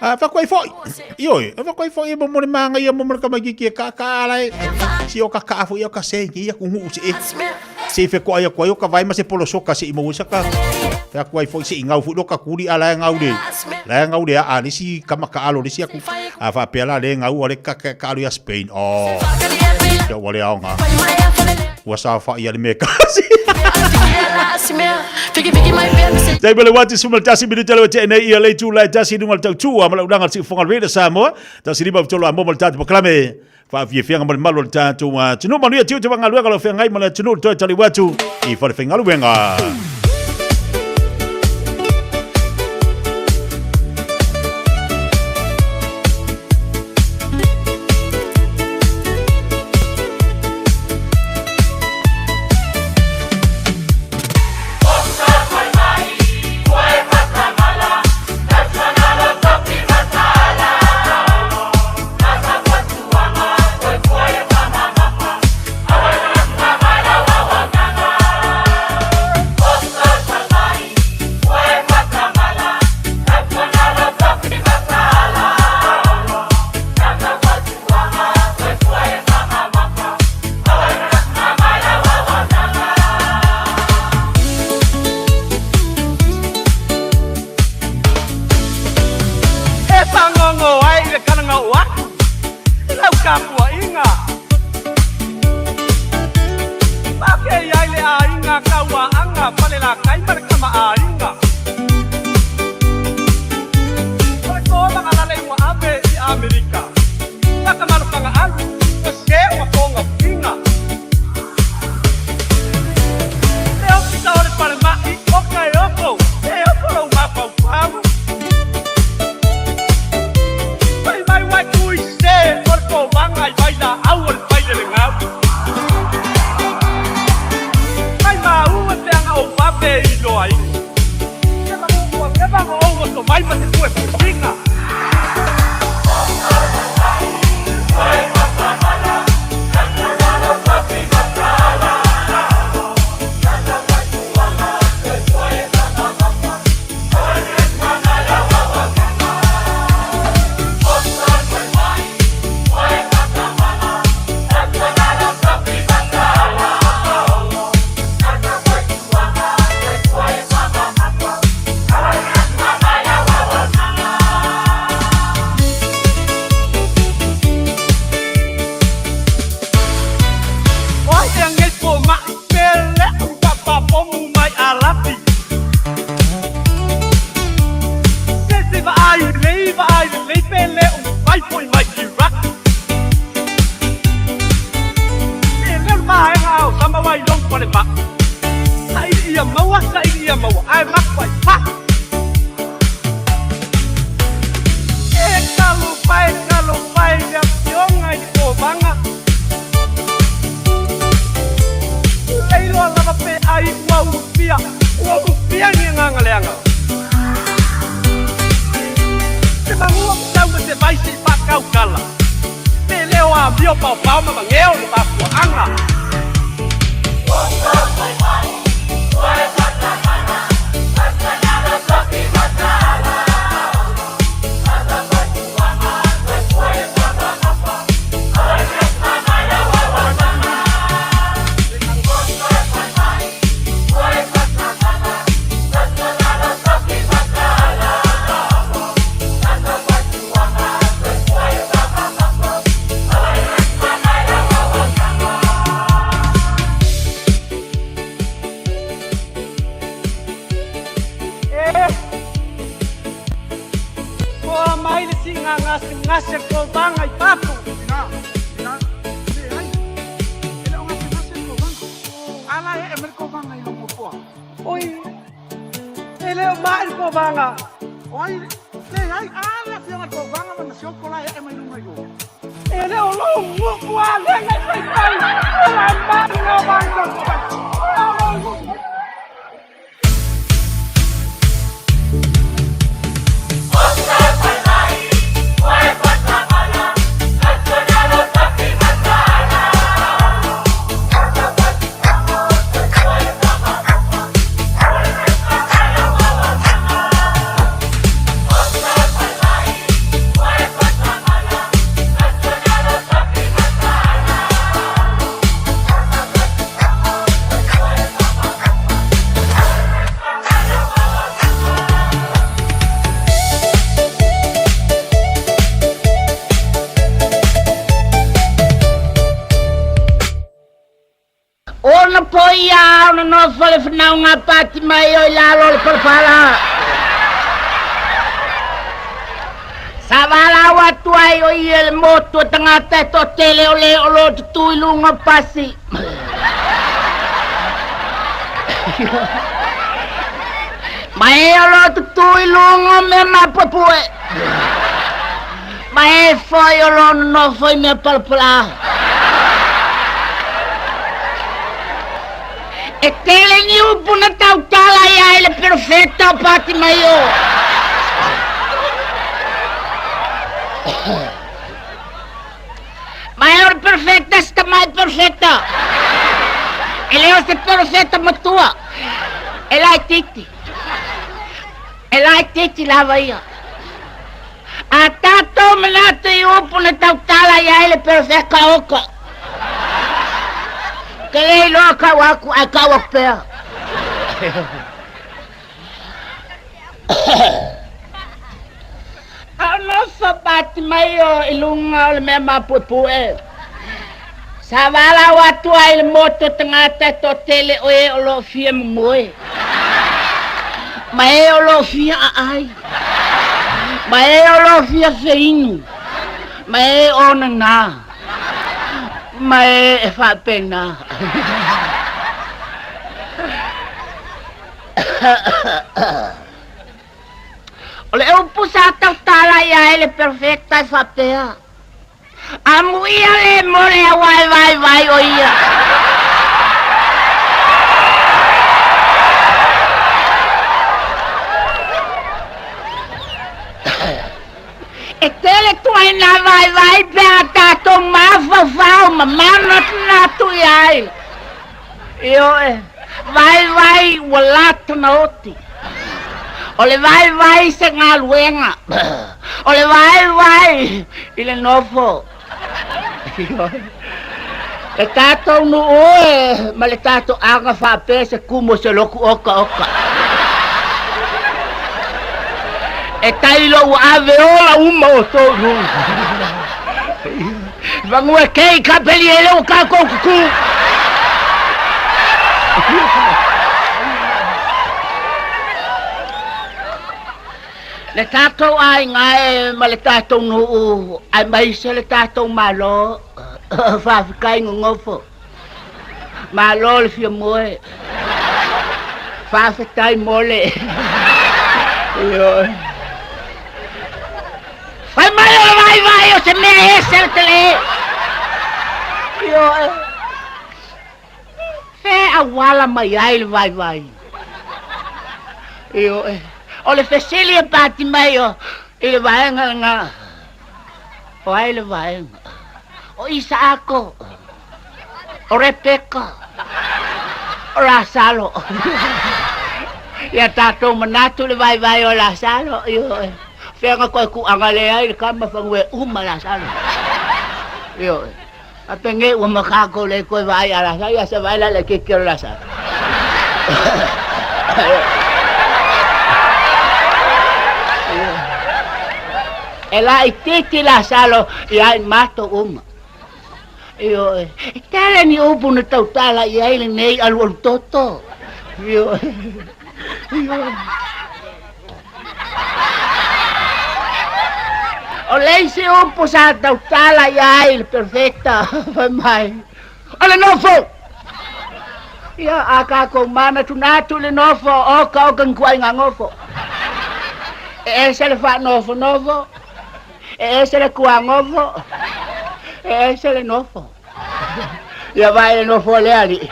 A fa koe foi. Ioe, e fa koe foi e mo le manga ia mo le kamaikiki e ka ka ala e. Si o ka ka foi o ka se ia ku hu se e. Se fe ko ai ko ai o ka vai ma se polo soka se i mo saka. Fe ko ai foi se i ngau fu lo ka kuri ala e ngau le. La e ngau le a le si kama ka alo le si aku. A fa pe la le ngau o le ka ka ka alo ia Spain. Oh. Ia wale aonga. Ua sa fa ia le me kasi. Taimi o le uati 11 minute le ua nei ia le itula e tasi i luga o le tautua ma le ulaga o le siufofoga o le Radio Samoa. 153 a mo ma le tatou pakalame. Faafiafiaga ma le malu o le tatou atunuu. Manuia tiute wa galuega o lo feagai ma le atunuu le toe taliu atu i falefaigaluega. E fagogo ai i le kalaga o aku i lau tapuaiga. Faapea ai le aiga Kauaaga Falelatai ma le Tamaaiga. O le toamagalale ua ave i Amerika, Fatamalofaga alu, ua se ua togafitiga. Le Ofisa o le Falemai o Kaeoko, e oko lou mafaufau. Fai mai ua e tu i se o le kovaga i vailaau o le failelegaui. Mai maua peaga ou vave i loaina. Se magu ua leva ona ou oso mai ma se puepuesiga. O ai ea nei fomai pe lea u faapapomu mai Arapi? Se se vaai lelei vaai lelei pe le u fai foi mai Iraq. Pe leo le vaega o sama wai long falemai. Saili ia maua, saili ia maua, ae maku ai fa. E talofa e talofa e le afioga i le kovaga. Leiloa lava pe ai ua ulufia, ua ulufia ni agaga leaga. Se magua tau ma se vai se i faakaukala. Pe leo amio paopao ma mageo le mafuaaga. E Koa mai le siga gasegase a le kovaga i fafo. Oi, e le o mai le kovaga. E le o lou gugu a lega i faifai, o la manu o manu o kovaga. Ona po ia ona nofo le fanauga a Patimaio i lalo o le palapala. Sa valaau atu ai o ia i le motu o tagata e toatele o le o lo o tutū i luga o pasi. Ma e o lo o tutū i luga o mea mapuepue. Ma e foi o lo o nonofo i mea palapala. E tele ni upu na tautala ia i le perofeta o Patimaio. Ma e o le perofeta se tamai perofeta. E le o se perofeta matua. E laitiiti. E laitiiti lava ia. A tatou manatu i upu na tautala i ai le perofeta oka. Ke le iloa kau aku ae kau aku pea. A o nofo Patimaio i luga o le mea mapuepue, sa valaau atu ai i le motu o tagata e toatele o e o lo o fia momoe, ma e o lo o fia aai, ma e o lo o fia feinu, ma e o nanā, ma e e faapena. O le upu sa tautala i ai le perofeta e faapea, Amuia le mo le aua e vaivai o ia. E tele tuaina vaivai pe a tatou mafaufau ma manatunatu i ai. Ioe, vaivai ua lata na oti. O le vaivai se galuega. O le vaivai i le nofo. Ioe. Le tatou nuu e ma le tatou aga faapea se kumu o se loku okaoka. E tailo ua ave ola uma outou i luga. Vagua kei ka peli e leo ka kou kuku. Le tatou aiga e ma le tatou nuu aemaise le tatou Malo, faafetai nonofo. Malo le fia moe. Faafetai mo le. Ioe. Fai mai o le vaivai o se mea ese le tele. Ioe. Fe auala mai ai le vaivai. Ioe. O le fesili e pati mai o i le vaega lena. O ai le vaega? O Isaako. O Rebeka. O Lasalo. Ia tatou manatu le vaivai o Lasalo. Ioe. Fea na koe kuaga le ai le kama fanue uma Lasalo. Ioe. A penge ua makako le koe vaai a Lasalo. Ia se vaai la le keiki o Lasalo. E laitiiti Lasalo ia i matou uma. Ioe. E tele ni upu na tautala i ai lenei alualu toto. Ioe. Ioe. O le isi upu sa tautala i ai le perfecta, fai mai, o le nofo! Ia, a kākou manatunatu i le nofo, oka oka ni kuaiga nofo. E ese le faanofonofo, E ese le kuagofo, e ese le nofo. Ia vaai le nofo a le alii.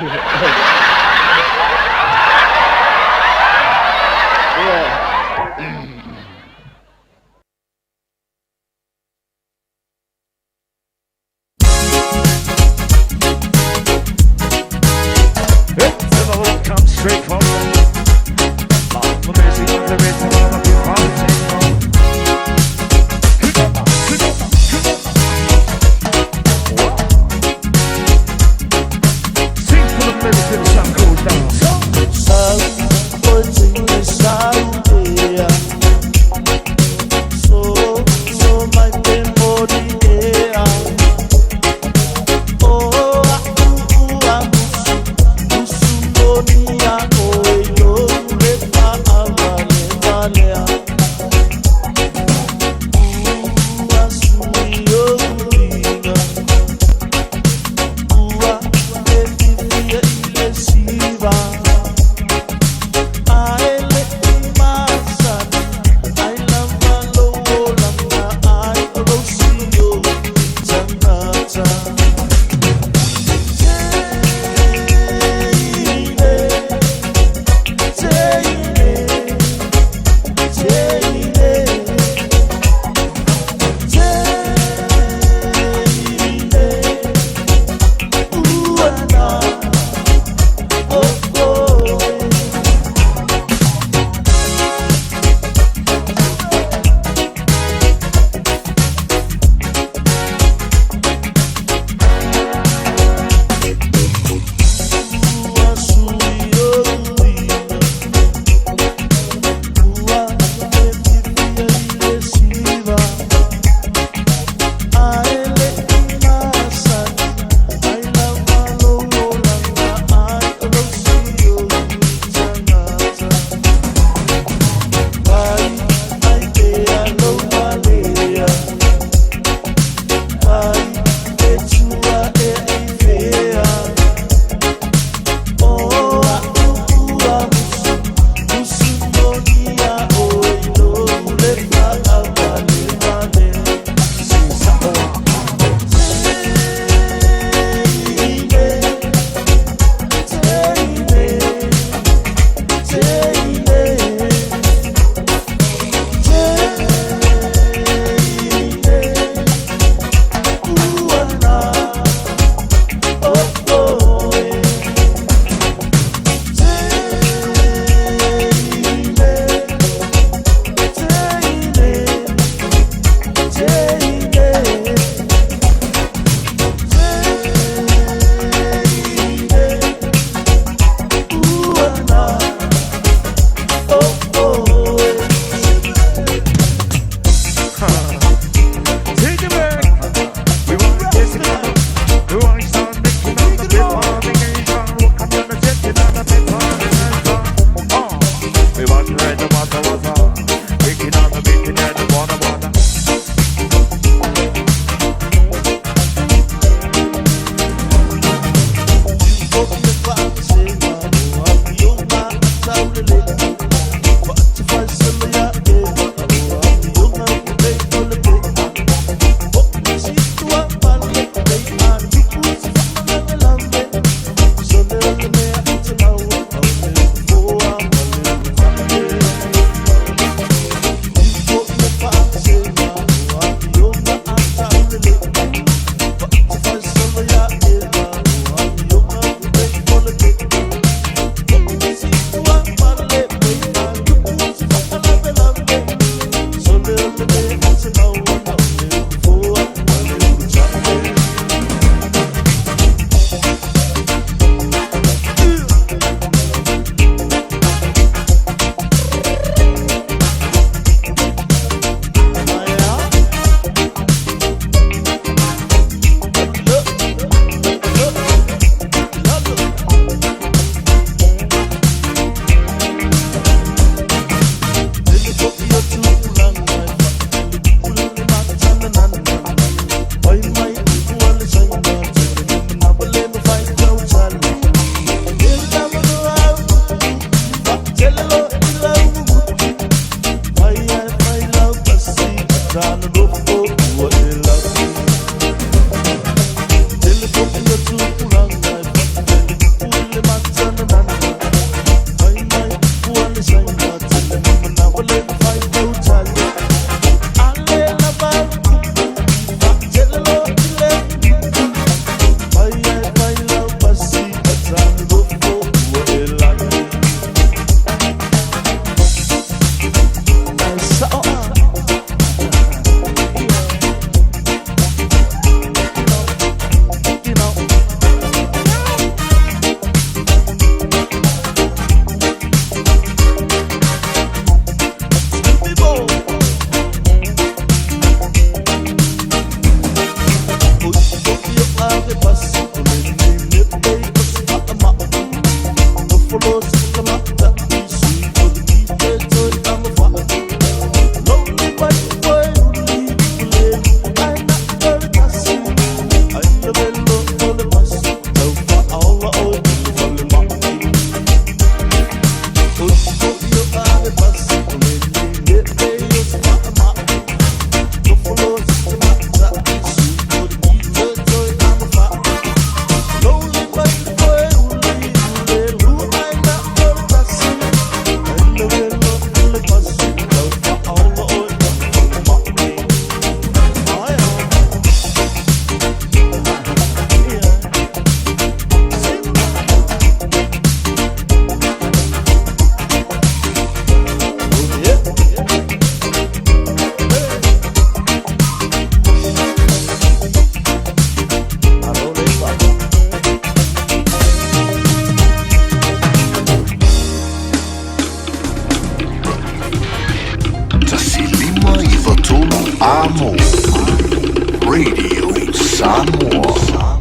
Radio Samoa.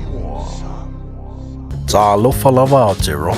Talofa lava Aotearoa.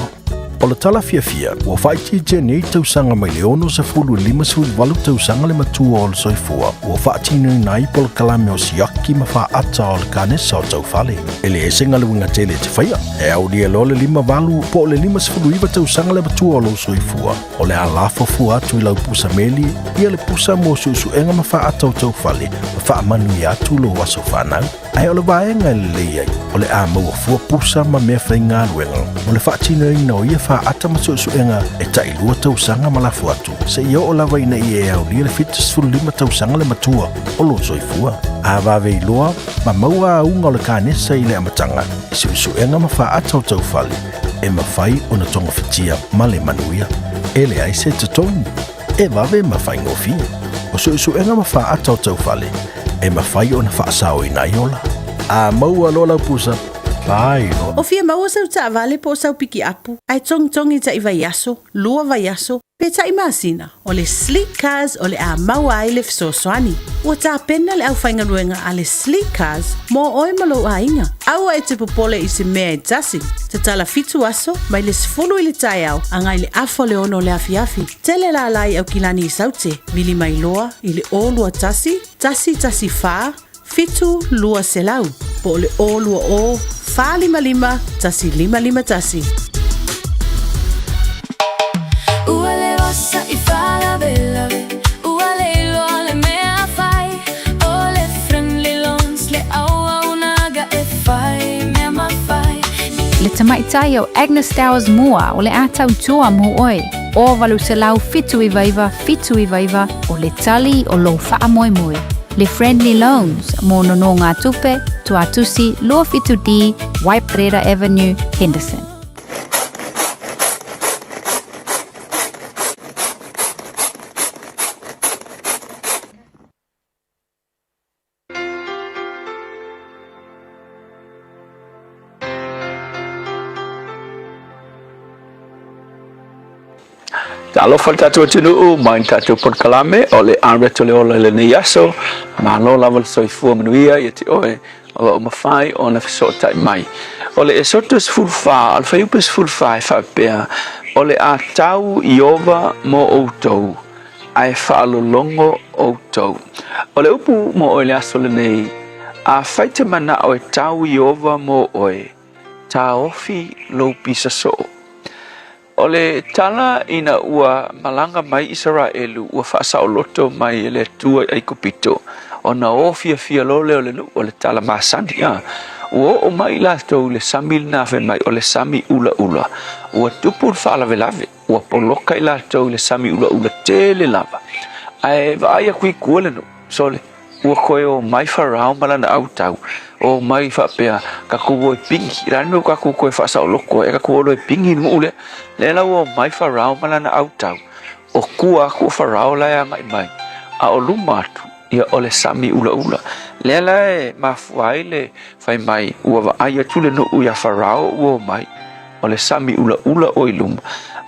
O le tala fiafia, ua faaitiitia nei tausaga mai le 60 i le 58 tausaga le matua o le soifua ua faatinoina ai polokalame o siaki ma faata o le kanesa o taufale. E leai se galuega tele e te faia, e aulia loa le 58 po o le 59 tausaga le matua o lou soifua, o le a lafo fua atu i lau pusa meli ia le pusa mo suesuega ma faata o taufale ma faamanuia atu lou aso fanau. Ae o le vaega e lelei ai, o le a maua fua pusa ma mea faigaluega mo le faatinoina o ia faata ma suesuega e tailua tausaga ma lafo atu, seia oo lava ina ia e aulia le 75 tausaga le matua o lou soifua. A vave iloa ma maua auga o le kanesa i le amataga i suesuega ma faata o taufale, e mafai ona togafitia ma le manuia. E leai se totogi, e vave ma faigofie. O suesuega ma faata o taufale, e mafai ona faasaoina ai ola. A maua loa lau pusa, fai loa. O fia maua sau taavale po o sau pikiapu, ae togitogi taʻi vaiaso, lua vaiaso, pe taʻi masina, o le Sleek Cars o le a maua ai le fesoasoani. Ua tapena le aufaigaluega a le Sleek Cars mo oe ma lou aiga. Aua e te popole i se mea e tasi. Tatala fitu aso, mai le 10 i le taeao agai le afa o le ono o le afiafi. Tele lala i Aukilani i Saute, vili mai loa i le 021 114 7200 po o le 020 455 1551. Ua le osa i faalavelave, ua le iloa le mea fai, o le Friendly Loans le auaunaga e fai mea ma fai. Le tamaitai o Agnes Towers Moore o le a tautua mo oe, o 879 79 o le tali o lou faamoemoe. Le Friendly Loans mo nonogatupe, Tuatusi 27D, Waiparera Avenue, Henderson. Talofa le tatou atunuu mai le tatou polokalame o le Areto le Ola i lenei aso. Malo lava le soifua manuia ia te oe o lo o mafai ona fesootai mai. O le Esoto 14, o le fuaiupu 14 e faapea, O le a tau Ieova mo outou, ae faalologo outou. O le upu mo oe i le aso lenei, afai te manao e tau Ieova mo oe, taofi lou pisa soo. O le tala ina ua malaga mai Isaraelu ua faasaoloto mai e le Atua i Aikupito, ona o fiafia loa lea o le nuu, o le tala masani a. Ua oo mai i latou i le sami lena fai mai o le sami ulaula. Ua tupu le faalavelave, ua poloka i latou i le sami ulaula tele lava. Ae vaai aku i tua le nuu, sole, Ua toe o mai Farao ma lana autau, o mai faapea, Tatou o e pigi, o le a le mea ua tatou toe faasaoloko ai, tatou o loa e pigi le nuu lea. Lea la ua o mai Farao ma lana autau, o tua atu o Farao la e agai mai, a o luma atu, ia o le sami ulaula. Lea la e mafua ai le fai mai, ua vaai atu le nuu iā Farao ua o mai, o le sami ulaula o i luma,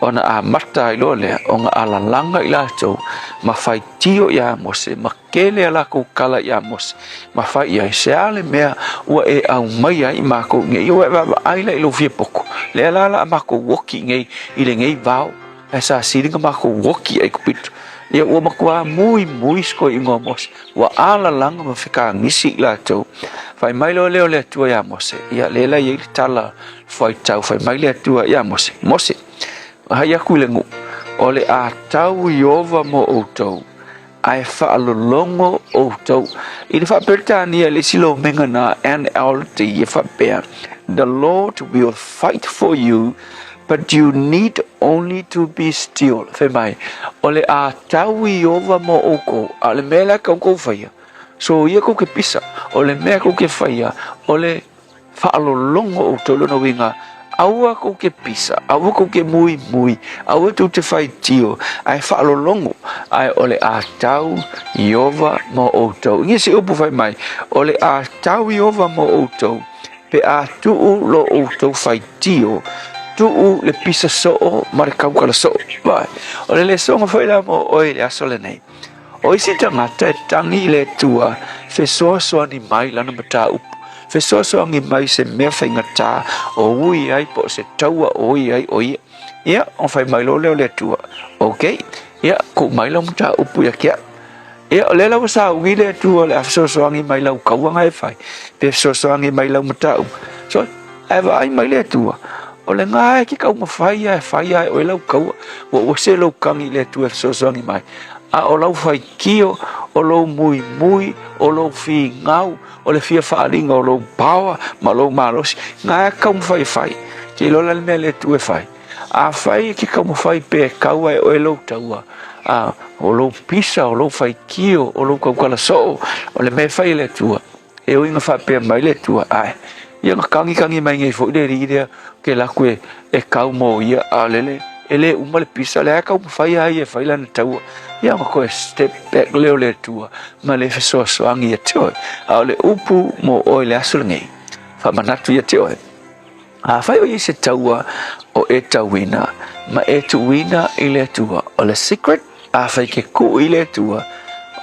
ona amata ai loa lea ona alalaga i latou ma faitio iā Mose ma Kele a lakou kala iā Mose, ma fai i ai, Se a le mea ua e aumaia ai i makou i nei? Ua e vaavaai la i lou fia poko, lea la la a makou oki i nei i lenei vao, ae sa sili na makou oki i Aikupito. Ia ua matua muimui se toeaina o Mose, ua alalaga ma fekagisi i latou. Fai mai loa lea o le Atua iā Mose, ia lea la e i ai le tala fuaitau, fai mai le Atua iā Mose, Mose, hai aku i le nuu, o le a tau Ieova mo outou, Ae faalologo outou. I le faa-Peretania i le isi lomega na NLT e faapea, The Lord will fight for you, but you need only to be still. Fai mai, o le a tau Ieova mo oukou, a o le mea la e kou faia, so ia kou ke pisa, o le mea kou ke faia, o le Faalologo outou, lona uiga, aua kou ke pisa, aua kou ke muimui, aua tou te faitio, ae faalologo, ae o le a tau Ieova mo outou. I se upu fai mai, o le a tau Ieova mo outou, pe a tuu lo outou faitio, tuu le pisa soo ma le kaukala soo. Vai, o le lesoga foi la mo oe i le aso lenei. O isi tagata e tagi i le Atua, fesoasoani mai lana mataupu, fesoasoani mai se mea faigata o ui ai po o se taua o ui ai o ia. Ia, ona fai mai loa lea o le Atua, Ok, ia, tuu mai lau mataupu ia te au. Ia, o lea la ua sauni le Atua o le a fesoasoani mai lau taua na e fai, pe fesoasoani mai lau mataupu. So, ae vaai mai le Atua, o lena e te taumafai lava e fai lava e oe lau taua, ua ua se lou tagi i le Atua e fesoasoani mai. A o lau faitio, o lou muimui, o lou finau, o le fia faaaliga o lou power ma lou malosi, na e taumafai e fai. Te iloa la le mea le Atua e fai. Afai e te taumafai pea e taua e oe lou taua, a o lou pisa, o lou faitio, o lou tautala soo, o le mea e fai e le Atua, e ui ina faapea mai le Atua, ae, ia na tagitagi mai nei foi le alii lea, ou te alu atu e tau mo ia, a o lele, e le uma le pisa, o lea e taumafai lava ia e fai lana taua, ia ona toe step back lea o le Atua ma le fesoasoani ia te oe. A o le upu mo oe i le aso lenei, faamanatu ia te oe. Afai o i ai se taua o e tauina ma e tuuina i le Atua, o le secret, afai ke kuu i le Atua,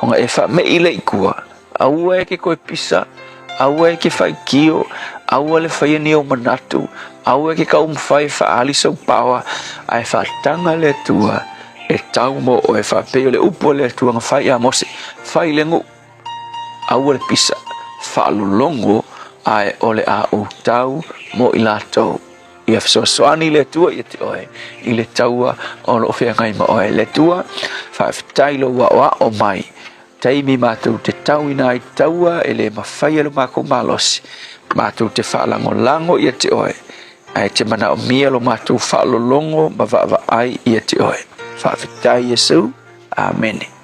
ona e faamei lea i tua, aua e ke toe pisa, aua e ke faitio, aua le faia ni ou manatu, aua e ke taumafai e faaali sou power, ae faataga le Atua e tau mo oe, faapei o le upu a le Atua na fai ia Mose, fai le nuu. Aua le pisa, faalologo ae o le a ou tau mo i latou. Ia fesoasoani le Atua ia te oe i le taua o lo o feagai ma oe. Le Atua, faafetai lou aoao mai, taimi matou te tauina ai taua e le mafai e lo makou malosi, matou te faalagolago ia te oe, ae te manaomia lo matou faalologo ma vaavaai ia te oe. Faafetai Iesu. Amene.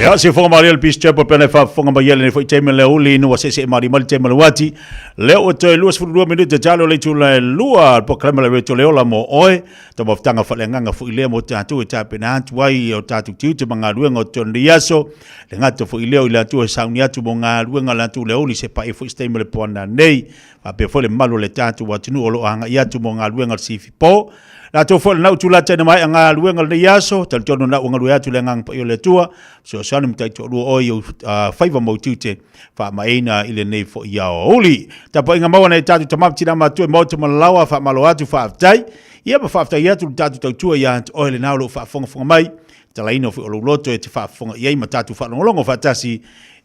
Ia, se fofoga malie le Peace Chapel pena e faafofoga mai ai lenei foi taimi le uli ina ua seesee malie mai le taimi o le uati. Lea ua toe 22 minute talo le itula e lua le polokalame le Radio Le Ola mo oe. Taumafataga faaleagaga foi lea mo tatou e tapena atu ai o tatou tiute ma galuega o totonu o lenei aso. Le gata foi lea o i latou e sauni atu mo galuega a latou le aoauli se paia foi se taimi o le poana nei. Faapea foi le mamalu o le tatou atunuu o lo o agai atu mo galuega o le sifipo. Latou foi lena ua tulata ina maea galuega o lenei aso, talitonu lena ua galue atu le agaga paia o le Atua, fesoasoani ma taitoalua oe i ou faiva ma ou tiute faamaeina i lenei foi aoauli. Tapuaiga maua nai tatou tama ma tina matua i maota ma lalaoa, faamalo atu, faafetai. Ia ma faafetai atu le tatou tautua ia te oe lena o lo o faafogafoga mai, talaina foi o lou loto e te faafofoga i ai ma tatou faalogologo faatasi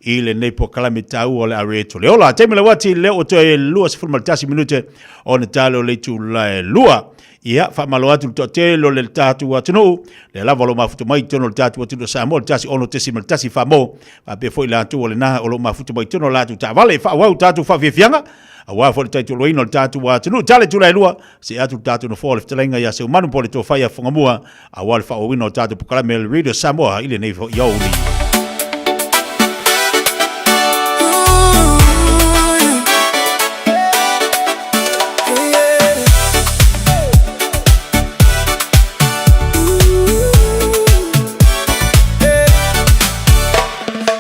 i lenei polokalame taua o le Areto le Ola. Taimi le uati lea ua toe 21 minute ona talo le itula e lua. Ia, faamalo atu le toatele o le tatou atunuu, lea lava o lo o mafuta mai i totonu o le tatou atunuu o Samoa, le 106.1 Famo, faapea foi latou o lena o lo o mafuta mai i totonu o latou taavale. Faaauau tatou faafiafiaga, aua foi le taitoloina o le tatou atunuu. Tala itula e lua, see atu le tatou nofoa o le fetalaiga ia Seumanu po o le Tofa ia Fogamua, aua le faaauauina o tatou polokalame a le Radio Samoa i lenei foi aoauli.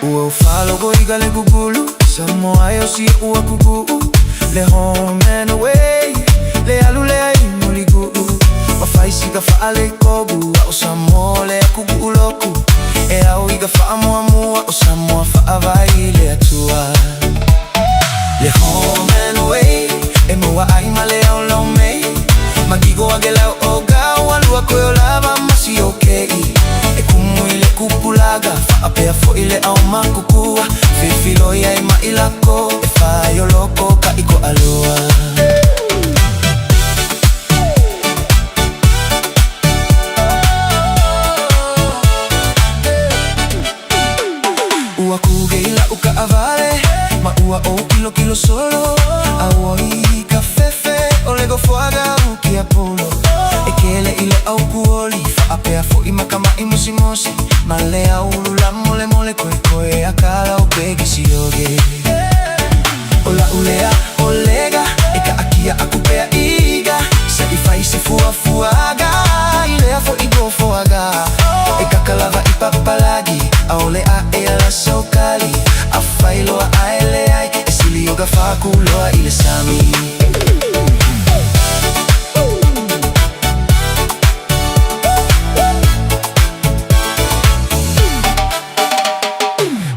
Ua ou faalogo i ka le kukulu Samoa e osi ua kukuu Le home and away Le alu lea i Mulikuu Ma fai sika faale kobu A o Samoa le aku kuuloku E au i ka faamuamua O Samoa faavae i le Atua Le home and away E maua ai ma le au lau mei Magigo age lau o gau Alua koe o lava masi o kei E kumu i le kupulaga Faapea foi le au makukua Fifiloi ai ma i lako E whai o loko ka iko alua. Ua kuge i lau kaavale Ma ua ou kilokilo solo A ua i ka fefe O le gofoaga u kia polo E kele i le au kuoli Faapea foi ma ka mai mosimosi Ma le au ulu la mole mole Koe koe a kala o pegi sioge O la ulea o lega E ka akia aku pea iga Se i fai se fuafuaga I lea foi gofoaga E kakalava i papalagi A ole a e ala saukali A whailoa a ele ai E sili o ka whakuloa i le sami.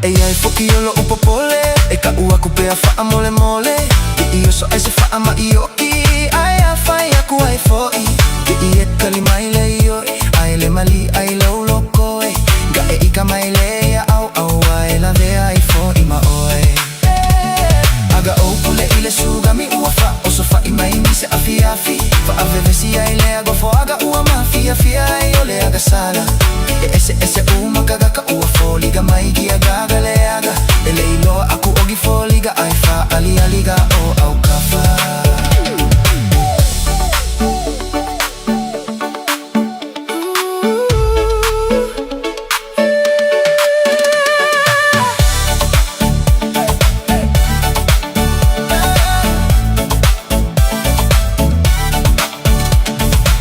E ai foki o lo'u popole E ka ua ku pea whaamolemole Ke i oso ai se whaamaioki Ai a whai aku ai foi Ke i e kali mai le ioi Ai le mali ai le uloko e Ga e ika mai le ia au au ai la vea ai foi ma oe Aga o pule i le sugami ua fa o so fa i mai ni se afi afi Fa avevesi ai le ago fo aga ua mafia fia ai o le aga sala E ese ese uma kaga ka ua foliga mai gi aga ga le aga E le iloa aku ogi foliga ai fa ali ali ga o au kafa.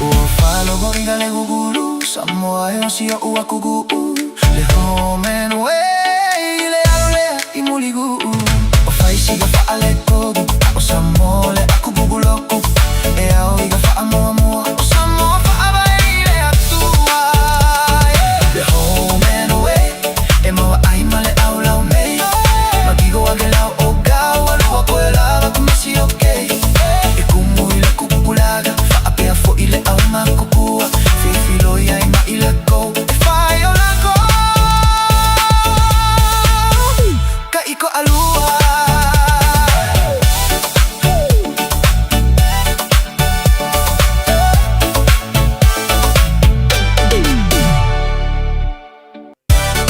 Ua faalogo i ka le gugulu Samoa e osi o ua kukuu Le home and away Le alu lea i Mulikuu O fai sika faale kogu O Samoa le aku kukuloku E au i ka faamuamua O Samoa faavae i le Atua. Le home and away E maua ai ma le au lau mei Magigo age lau o gau Alua koe lava ku masi o kei E kumu i le kupulaga Faapea foi le au makukua Fifiloi ai ma i le kou E whai o lako Ka iko alua.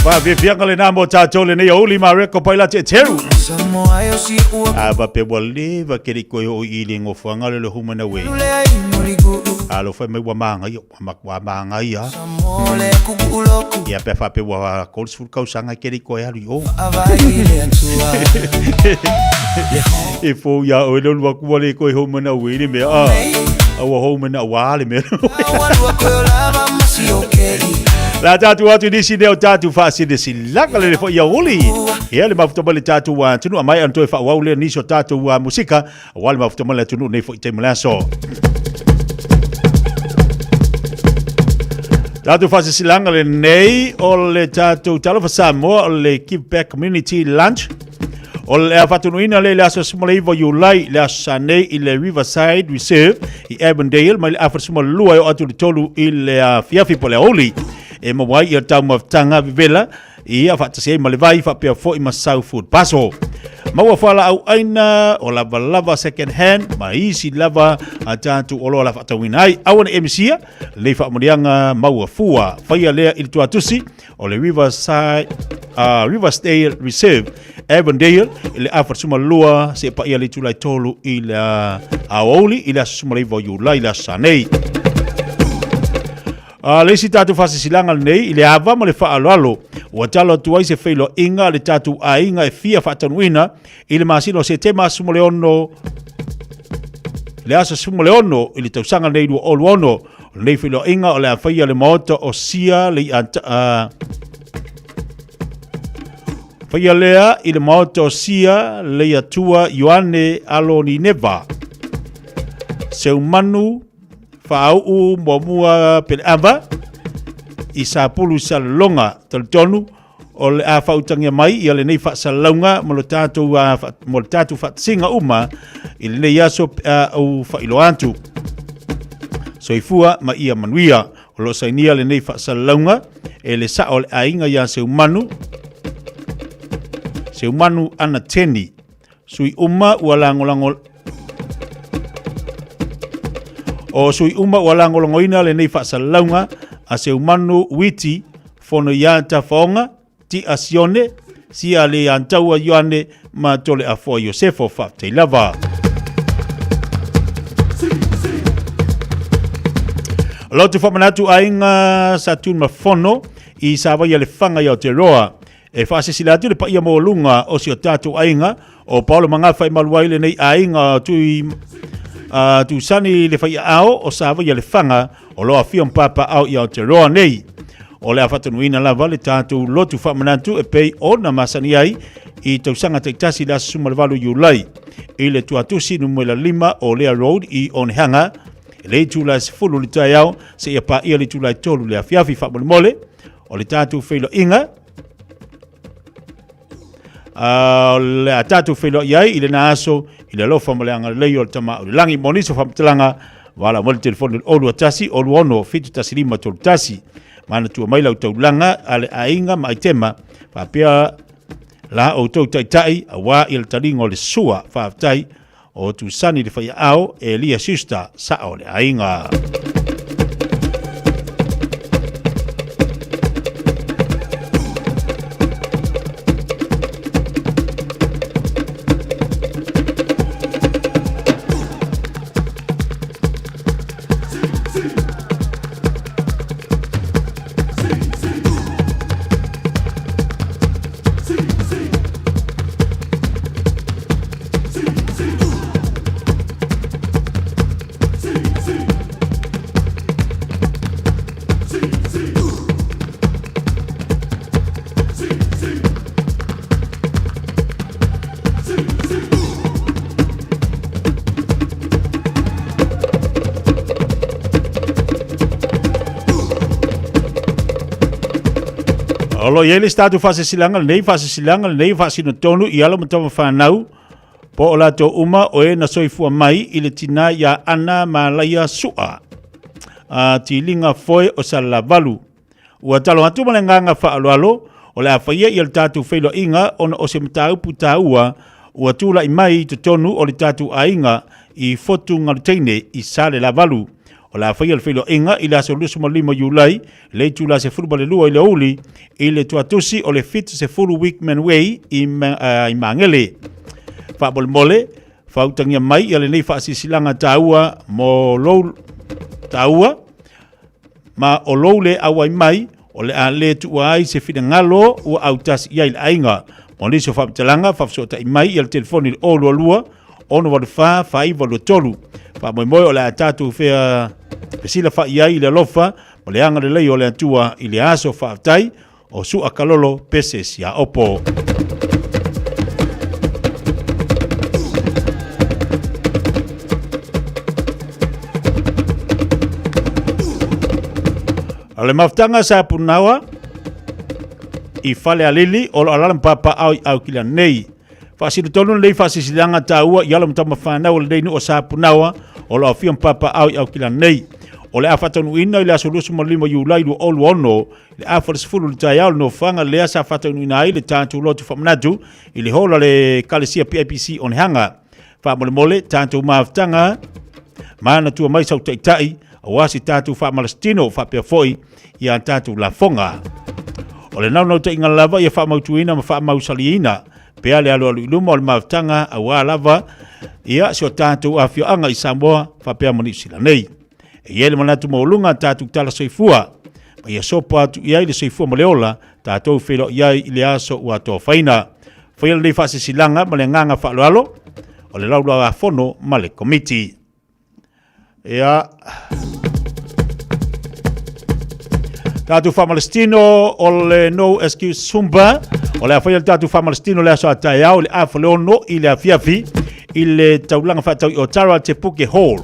Faafiafiaga lena mo tatou lenei aoauli ma reko pai la te teru. Samoa e osi ua A va pe ua leva ke le koe o i le ngofoanga le le humana we. lea i Mulikuu A Malo fai mai ua māngaia, ua matua māngaia. Ia pea faapea ua 30 tausaga e ke le i toe alu i o. E fou iā oe le alu atu ua le toe hou mai na ue i le mea, a, a ua hou mai na uā le mea. La tātou atu nisi lea o tātou faasilasila le foi auli. Ia le mafuta mai le tātou atunuu, a mai ana toe faaauau lea nisi o tātou musika, aua le mafuta mai le atunuu nei foi taimi o le aso. Tātou faasilasila lenei o le tātou Talofa Samoa o le Give Back Community Lunch. O le a faatunuina le le aso 19 Iulai le aso sa nei i le Riverside Reserve i Avondale mai le afa 12 e oo atu i le 3 i le afiafi po o le aoauli. E maua ai ia taumafataga vevela ia faatasi ai ma le vai faapea foi ma Sau Food Parcel. Maua fualaau aina o lavalava second hand ma isi lava a tatou oloa la faatauina ai. Aua ne i misia lenei faamanuiaga maua fua. Faia lea i le tuatusi o le Riverside, Riversdale Reserve, Avondale, i le afa 12 seia paia le itula e 3 i le aoauli i le aso 19 o Iulai le aso sa nei. A le isi tatou faasilasilaga lenei i le ava ma le faaaloalo ua talo atu ai se feiloaiga a le tatou aiga e fia faataunuuina i le masina o Setema aso 16 le aso 16 i le tausaga lenei 2026. O lenei feiloaiga o le a faia le maota o Sia le faia lea i le maota o Sia Leiatua Ioane Alo Nineva. Seumanu Faauu muamua Peleava i Sapulu i Salelologa. Talitonu o le a faautagia mai ia lenei faasalalauga mo le tatou mo le tatou faatasiga uma i lenei aso pe a ou faailoa atu. Soifua ma ia manuia. O lo o sainia lenei faasalalauga e le sao o le aiga ia Seumanu, Seumanu Anateni. Sui uma ua lagolago O sui uma ua lagolagoina lenei faasalalauga a Seumanu Witi Fono ia Tafaoga, Tia Sione, Sia le Antaua Ioane ma Toleafoa Iosefo. Faafetai lava. Lotu faamanatu aiga sa Tunumafono i Savaia Lefaga i Aotearoa. E faasilasila atu le paia maualuga o si o tatou aiga o Paolo Magafa e malu ai lenei aiga o Tui Tusani le Faiaao o Savaia Lefaga o lo afio ma papaao i Aotearoa nei. O le a faatonuina lava le tatou lotu faamanatu e pei ona masani ai i tausaga taitasi i le aso 18 Iulai i le tuatusi numera 5 o Lea Road i Onehanga i le itula e 10 le taeao seia paia le itula e 3 le afiafi. Faamolemole o le tatou feiloaiga o le a tatou feiloai ai i lena aso i le alofa ma le agalelei o le Tama o le Lagi. Mo nisi o faamatalaga, valaau mai le telefoni o le 021 06 715 31. Manatua mai lau taulaga a le aiga ma aitema faapea la outou taitai aua i le taliga o le sua. Faafetai o Tusani le Faiaao, Elia Schuster, sao o le aiga. O lo o i ai le isi tatou faasilasilaga lenei, faasilasilaga lenei faasino tonu i alo ma tama fanau, po o latou uma o e na soifua mai i le tina iā Ana Malaia Su'a, a tiliga foe o Salelavalu. Ua talo atu ma le agaga faaaloalo, o le a faia ia le tatou feiloaiga ona o se mataupu taua ua tulai mai i totonu o le tatou aiga i Fotugaluteine i Salelavalu. O le a faia le feiloaiga i le aso 25 Iulai le itula 12 i le aoauli i le tuatusi o le 70 Wickman Way i, i Magele. Faamolemole, faautagia mai ia lenei faasilasilaga taua mo lou. Taua, ma o lou le auai mai, o le a le tuua ai se finagalo ua autasi i ai le aiga. Mo nisi o faamatalaga, faafesootai mai i le telefoni i le 022 684 4923. Faamoemoe o le a tatou fea fesilafa'i ai i le alofa ma le agalelei o le Atua i le aso faafetai o Su'a Kalolo Pese Siaopo. O le mafutaga sa punaua i Falealili o lo alala ma papaao i Aukila nei. Faasino tonu lenei faasilasilaga taua i alo ma tama fanau o lenei nuu o Sapunaoa o lo o aofia ma papaao i Aukila nei. O le a faataunuuina i le aso 25 Iulai 2026 le afa o le 10 i le taeao le nofoaga lea sa faataunuuina ai le tatou lotu faamanatu i le hall a le Ekalesia PIPC Onehanga. Faamolemole tatou mafutaga manatua mai sau taitai aua se tatou faamalasitino faapea foi i a tatou lafoga. O le naunautaiga lava ia faamautuina ma faamausaliina pea le alualu i luma o le mafutaga aua lava ia si o tatou afioaga i Samoa faapea ma Niu Sila nei. E i ai le manatu maualuga tatou tala soifua ma ia sopo atu i ai le soifua ma le ola tatou feiloai ai i le aso ua tofaina. Faia lenei faasilasilaga ma le agaga faaaloalo o le Laulau-a-Fono ma le Komiti. Ia, tatou faamalositino o le No Excuse Zumba o le a faia le tatou faamalositino le aso a taeao i le afa le ono i le afiafi i le taulaga faatau i Otara Te Puke Hall.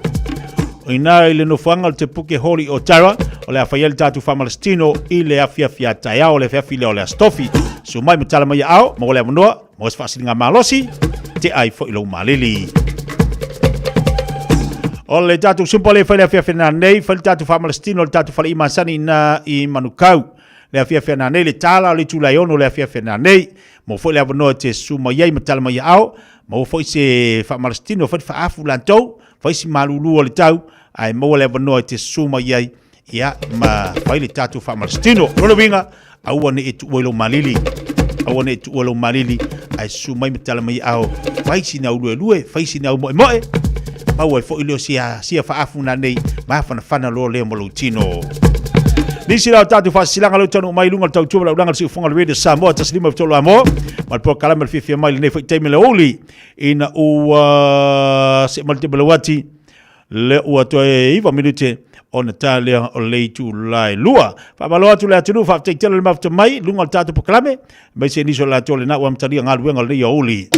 O ina i le nofoaga o le Te Puke Hall i Otara, o le a faia le tatou faamalositino i le afiafi a taeao, le afiafi lea o le Aso Tofi. Susu mai ma tala mai aao, maua le avanoa, maua se faasiliga malosi, te ai foi lou malili. O le tatou Zumba le fai le afiafi na nei, fai le tatou faamalositino le tatou fale i masani na i Manukau. Le afiafi na nei, le tala o le itula e ono le afiafi na nei. Mo foi le avanoa te susu mai ai ma tala mai aao, maua foi se faamalositino, fai le faaafu latou, fai si malulu o le tau, ae maua le avanoa e te susu mai ai, ia, ma fai le tatou faamalositino. O lona uiga, aua ne i e tuua i lou malili, aua ne i tuua lou malili, ae susu mai ma tala mai aao, fai sina au luelue, fai sina au moemoe, maua ai foi leo sia, sia faafu nanei, mafanafana loa lea ma lou tino. Nisi la o tatou faasilasilaga leo taunuu mai i luga o le tautua ma le aulaga o le siufofoga o le Radio Samoa 153 Amoa ma le polokalame o le fiafia mai i lenei foi taimi le uli ina ua see mai le taimi o le uati le ua toe 9 minute ona ta lea o le itula e lua. Faamalo atu le atunuu, faafetai tele le mafuta mai luga o le tatou polokalame, aemaise nisi o latou lena ua amatalia galuega o lenei aoauli.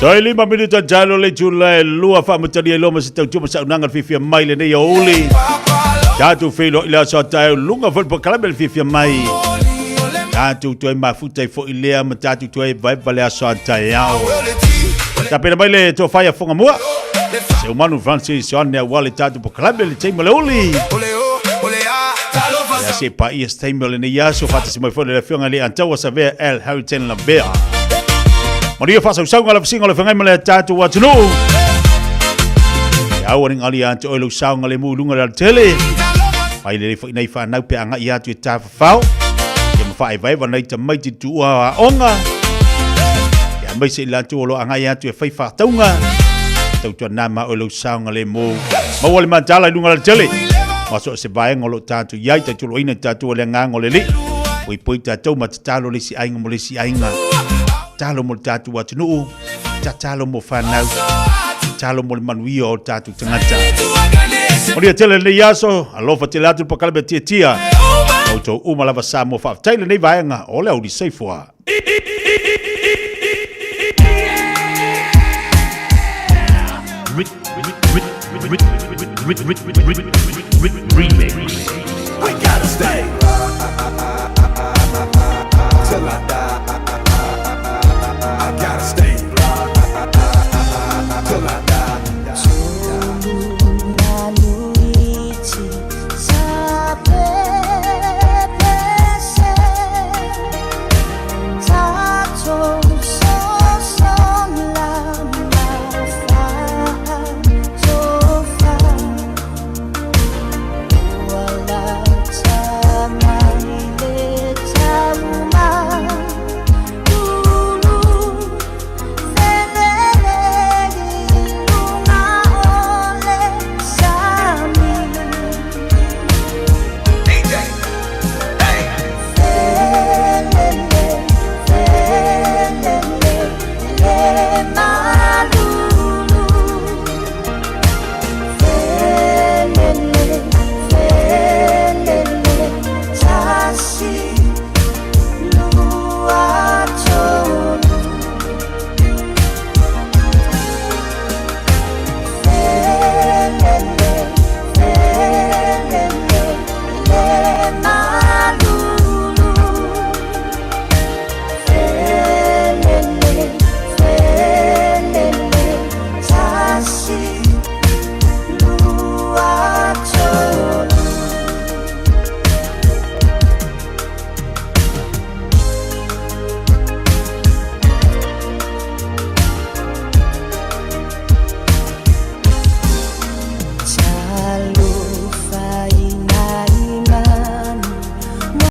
Toe 5 minuta talo le itula e 2 faamatalia i loma se tautua ma saunoaga le fiafia mai lenei aoauli. Tatou feiloai le aso a taeao luga foi le polokalame le fiafia mai. Tatou toe mafuta ai foi lea ma tatou toe vaeva le aso a taeao. Tapena mai le tofa ia Fogamua. Seumanu Francis Ioane aua le tatou polokalame le taimi o le uli. Ia se paia se taimi o lenei aso faatasi mai foi le afioga i le Antaua Savea L Harrington Lambea. Manuia faasausauga la fasiga o le feagai ma le tatou atunuu. Ia aua ne i gali atu oe lou saoga le mu i luga o le alatele. Mai lelei foi nei fanau pe agai atu e tafafao. Ia ma faaevaeva nai tamaiti tuua aoga. Ia aemaise i latou o lo o agai atu e fai faatauga. Tautuana ma oe lou saoga le mu. Maua le mataala i luga o le alatele. Ma so o se vaega o lo o tatou i ai, tautoloina i tatou o le agaga o le Alii. Poipoi tatou ma tatalo le isi aiga mo le isi aiga. Tatalo mo le tatou atunuu, tatalo mo fanau, tatalo mo le manuia o tatou tagata. Manuia tele lenei aso, alofa tele atu le polokalame tiatia. Outou uma lava Samoa faafetai lenei vaega o le auli soifua. Remix.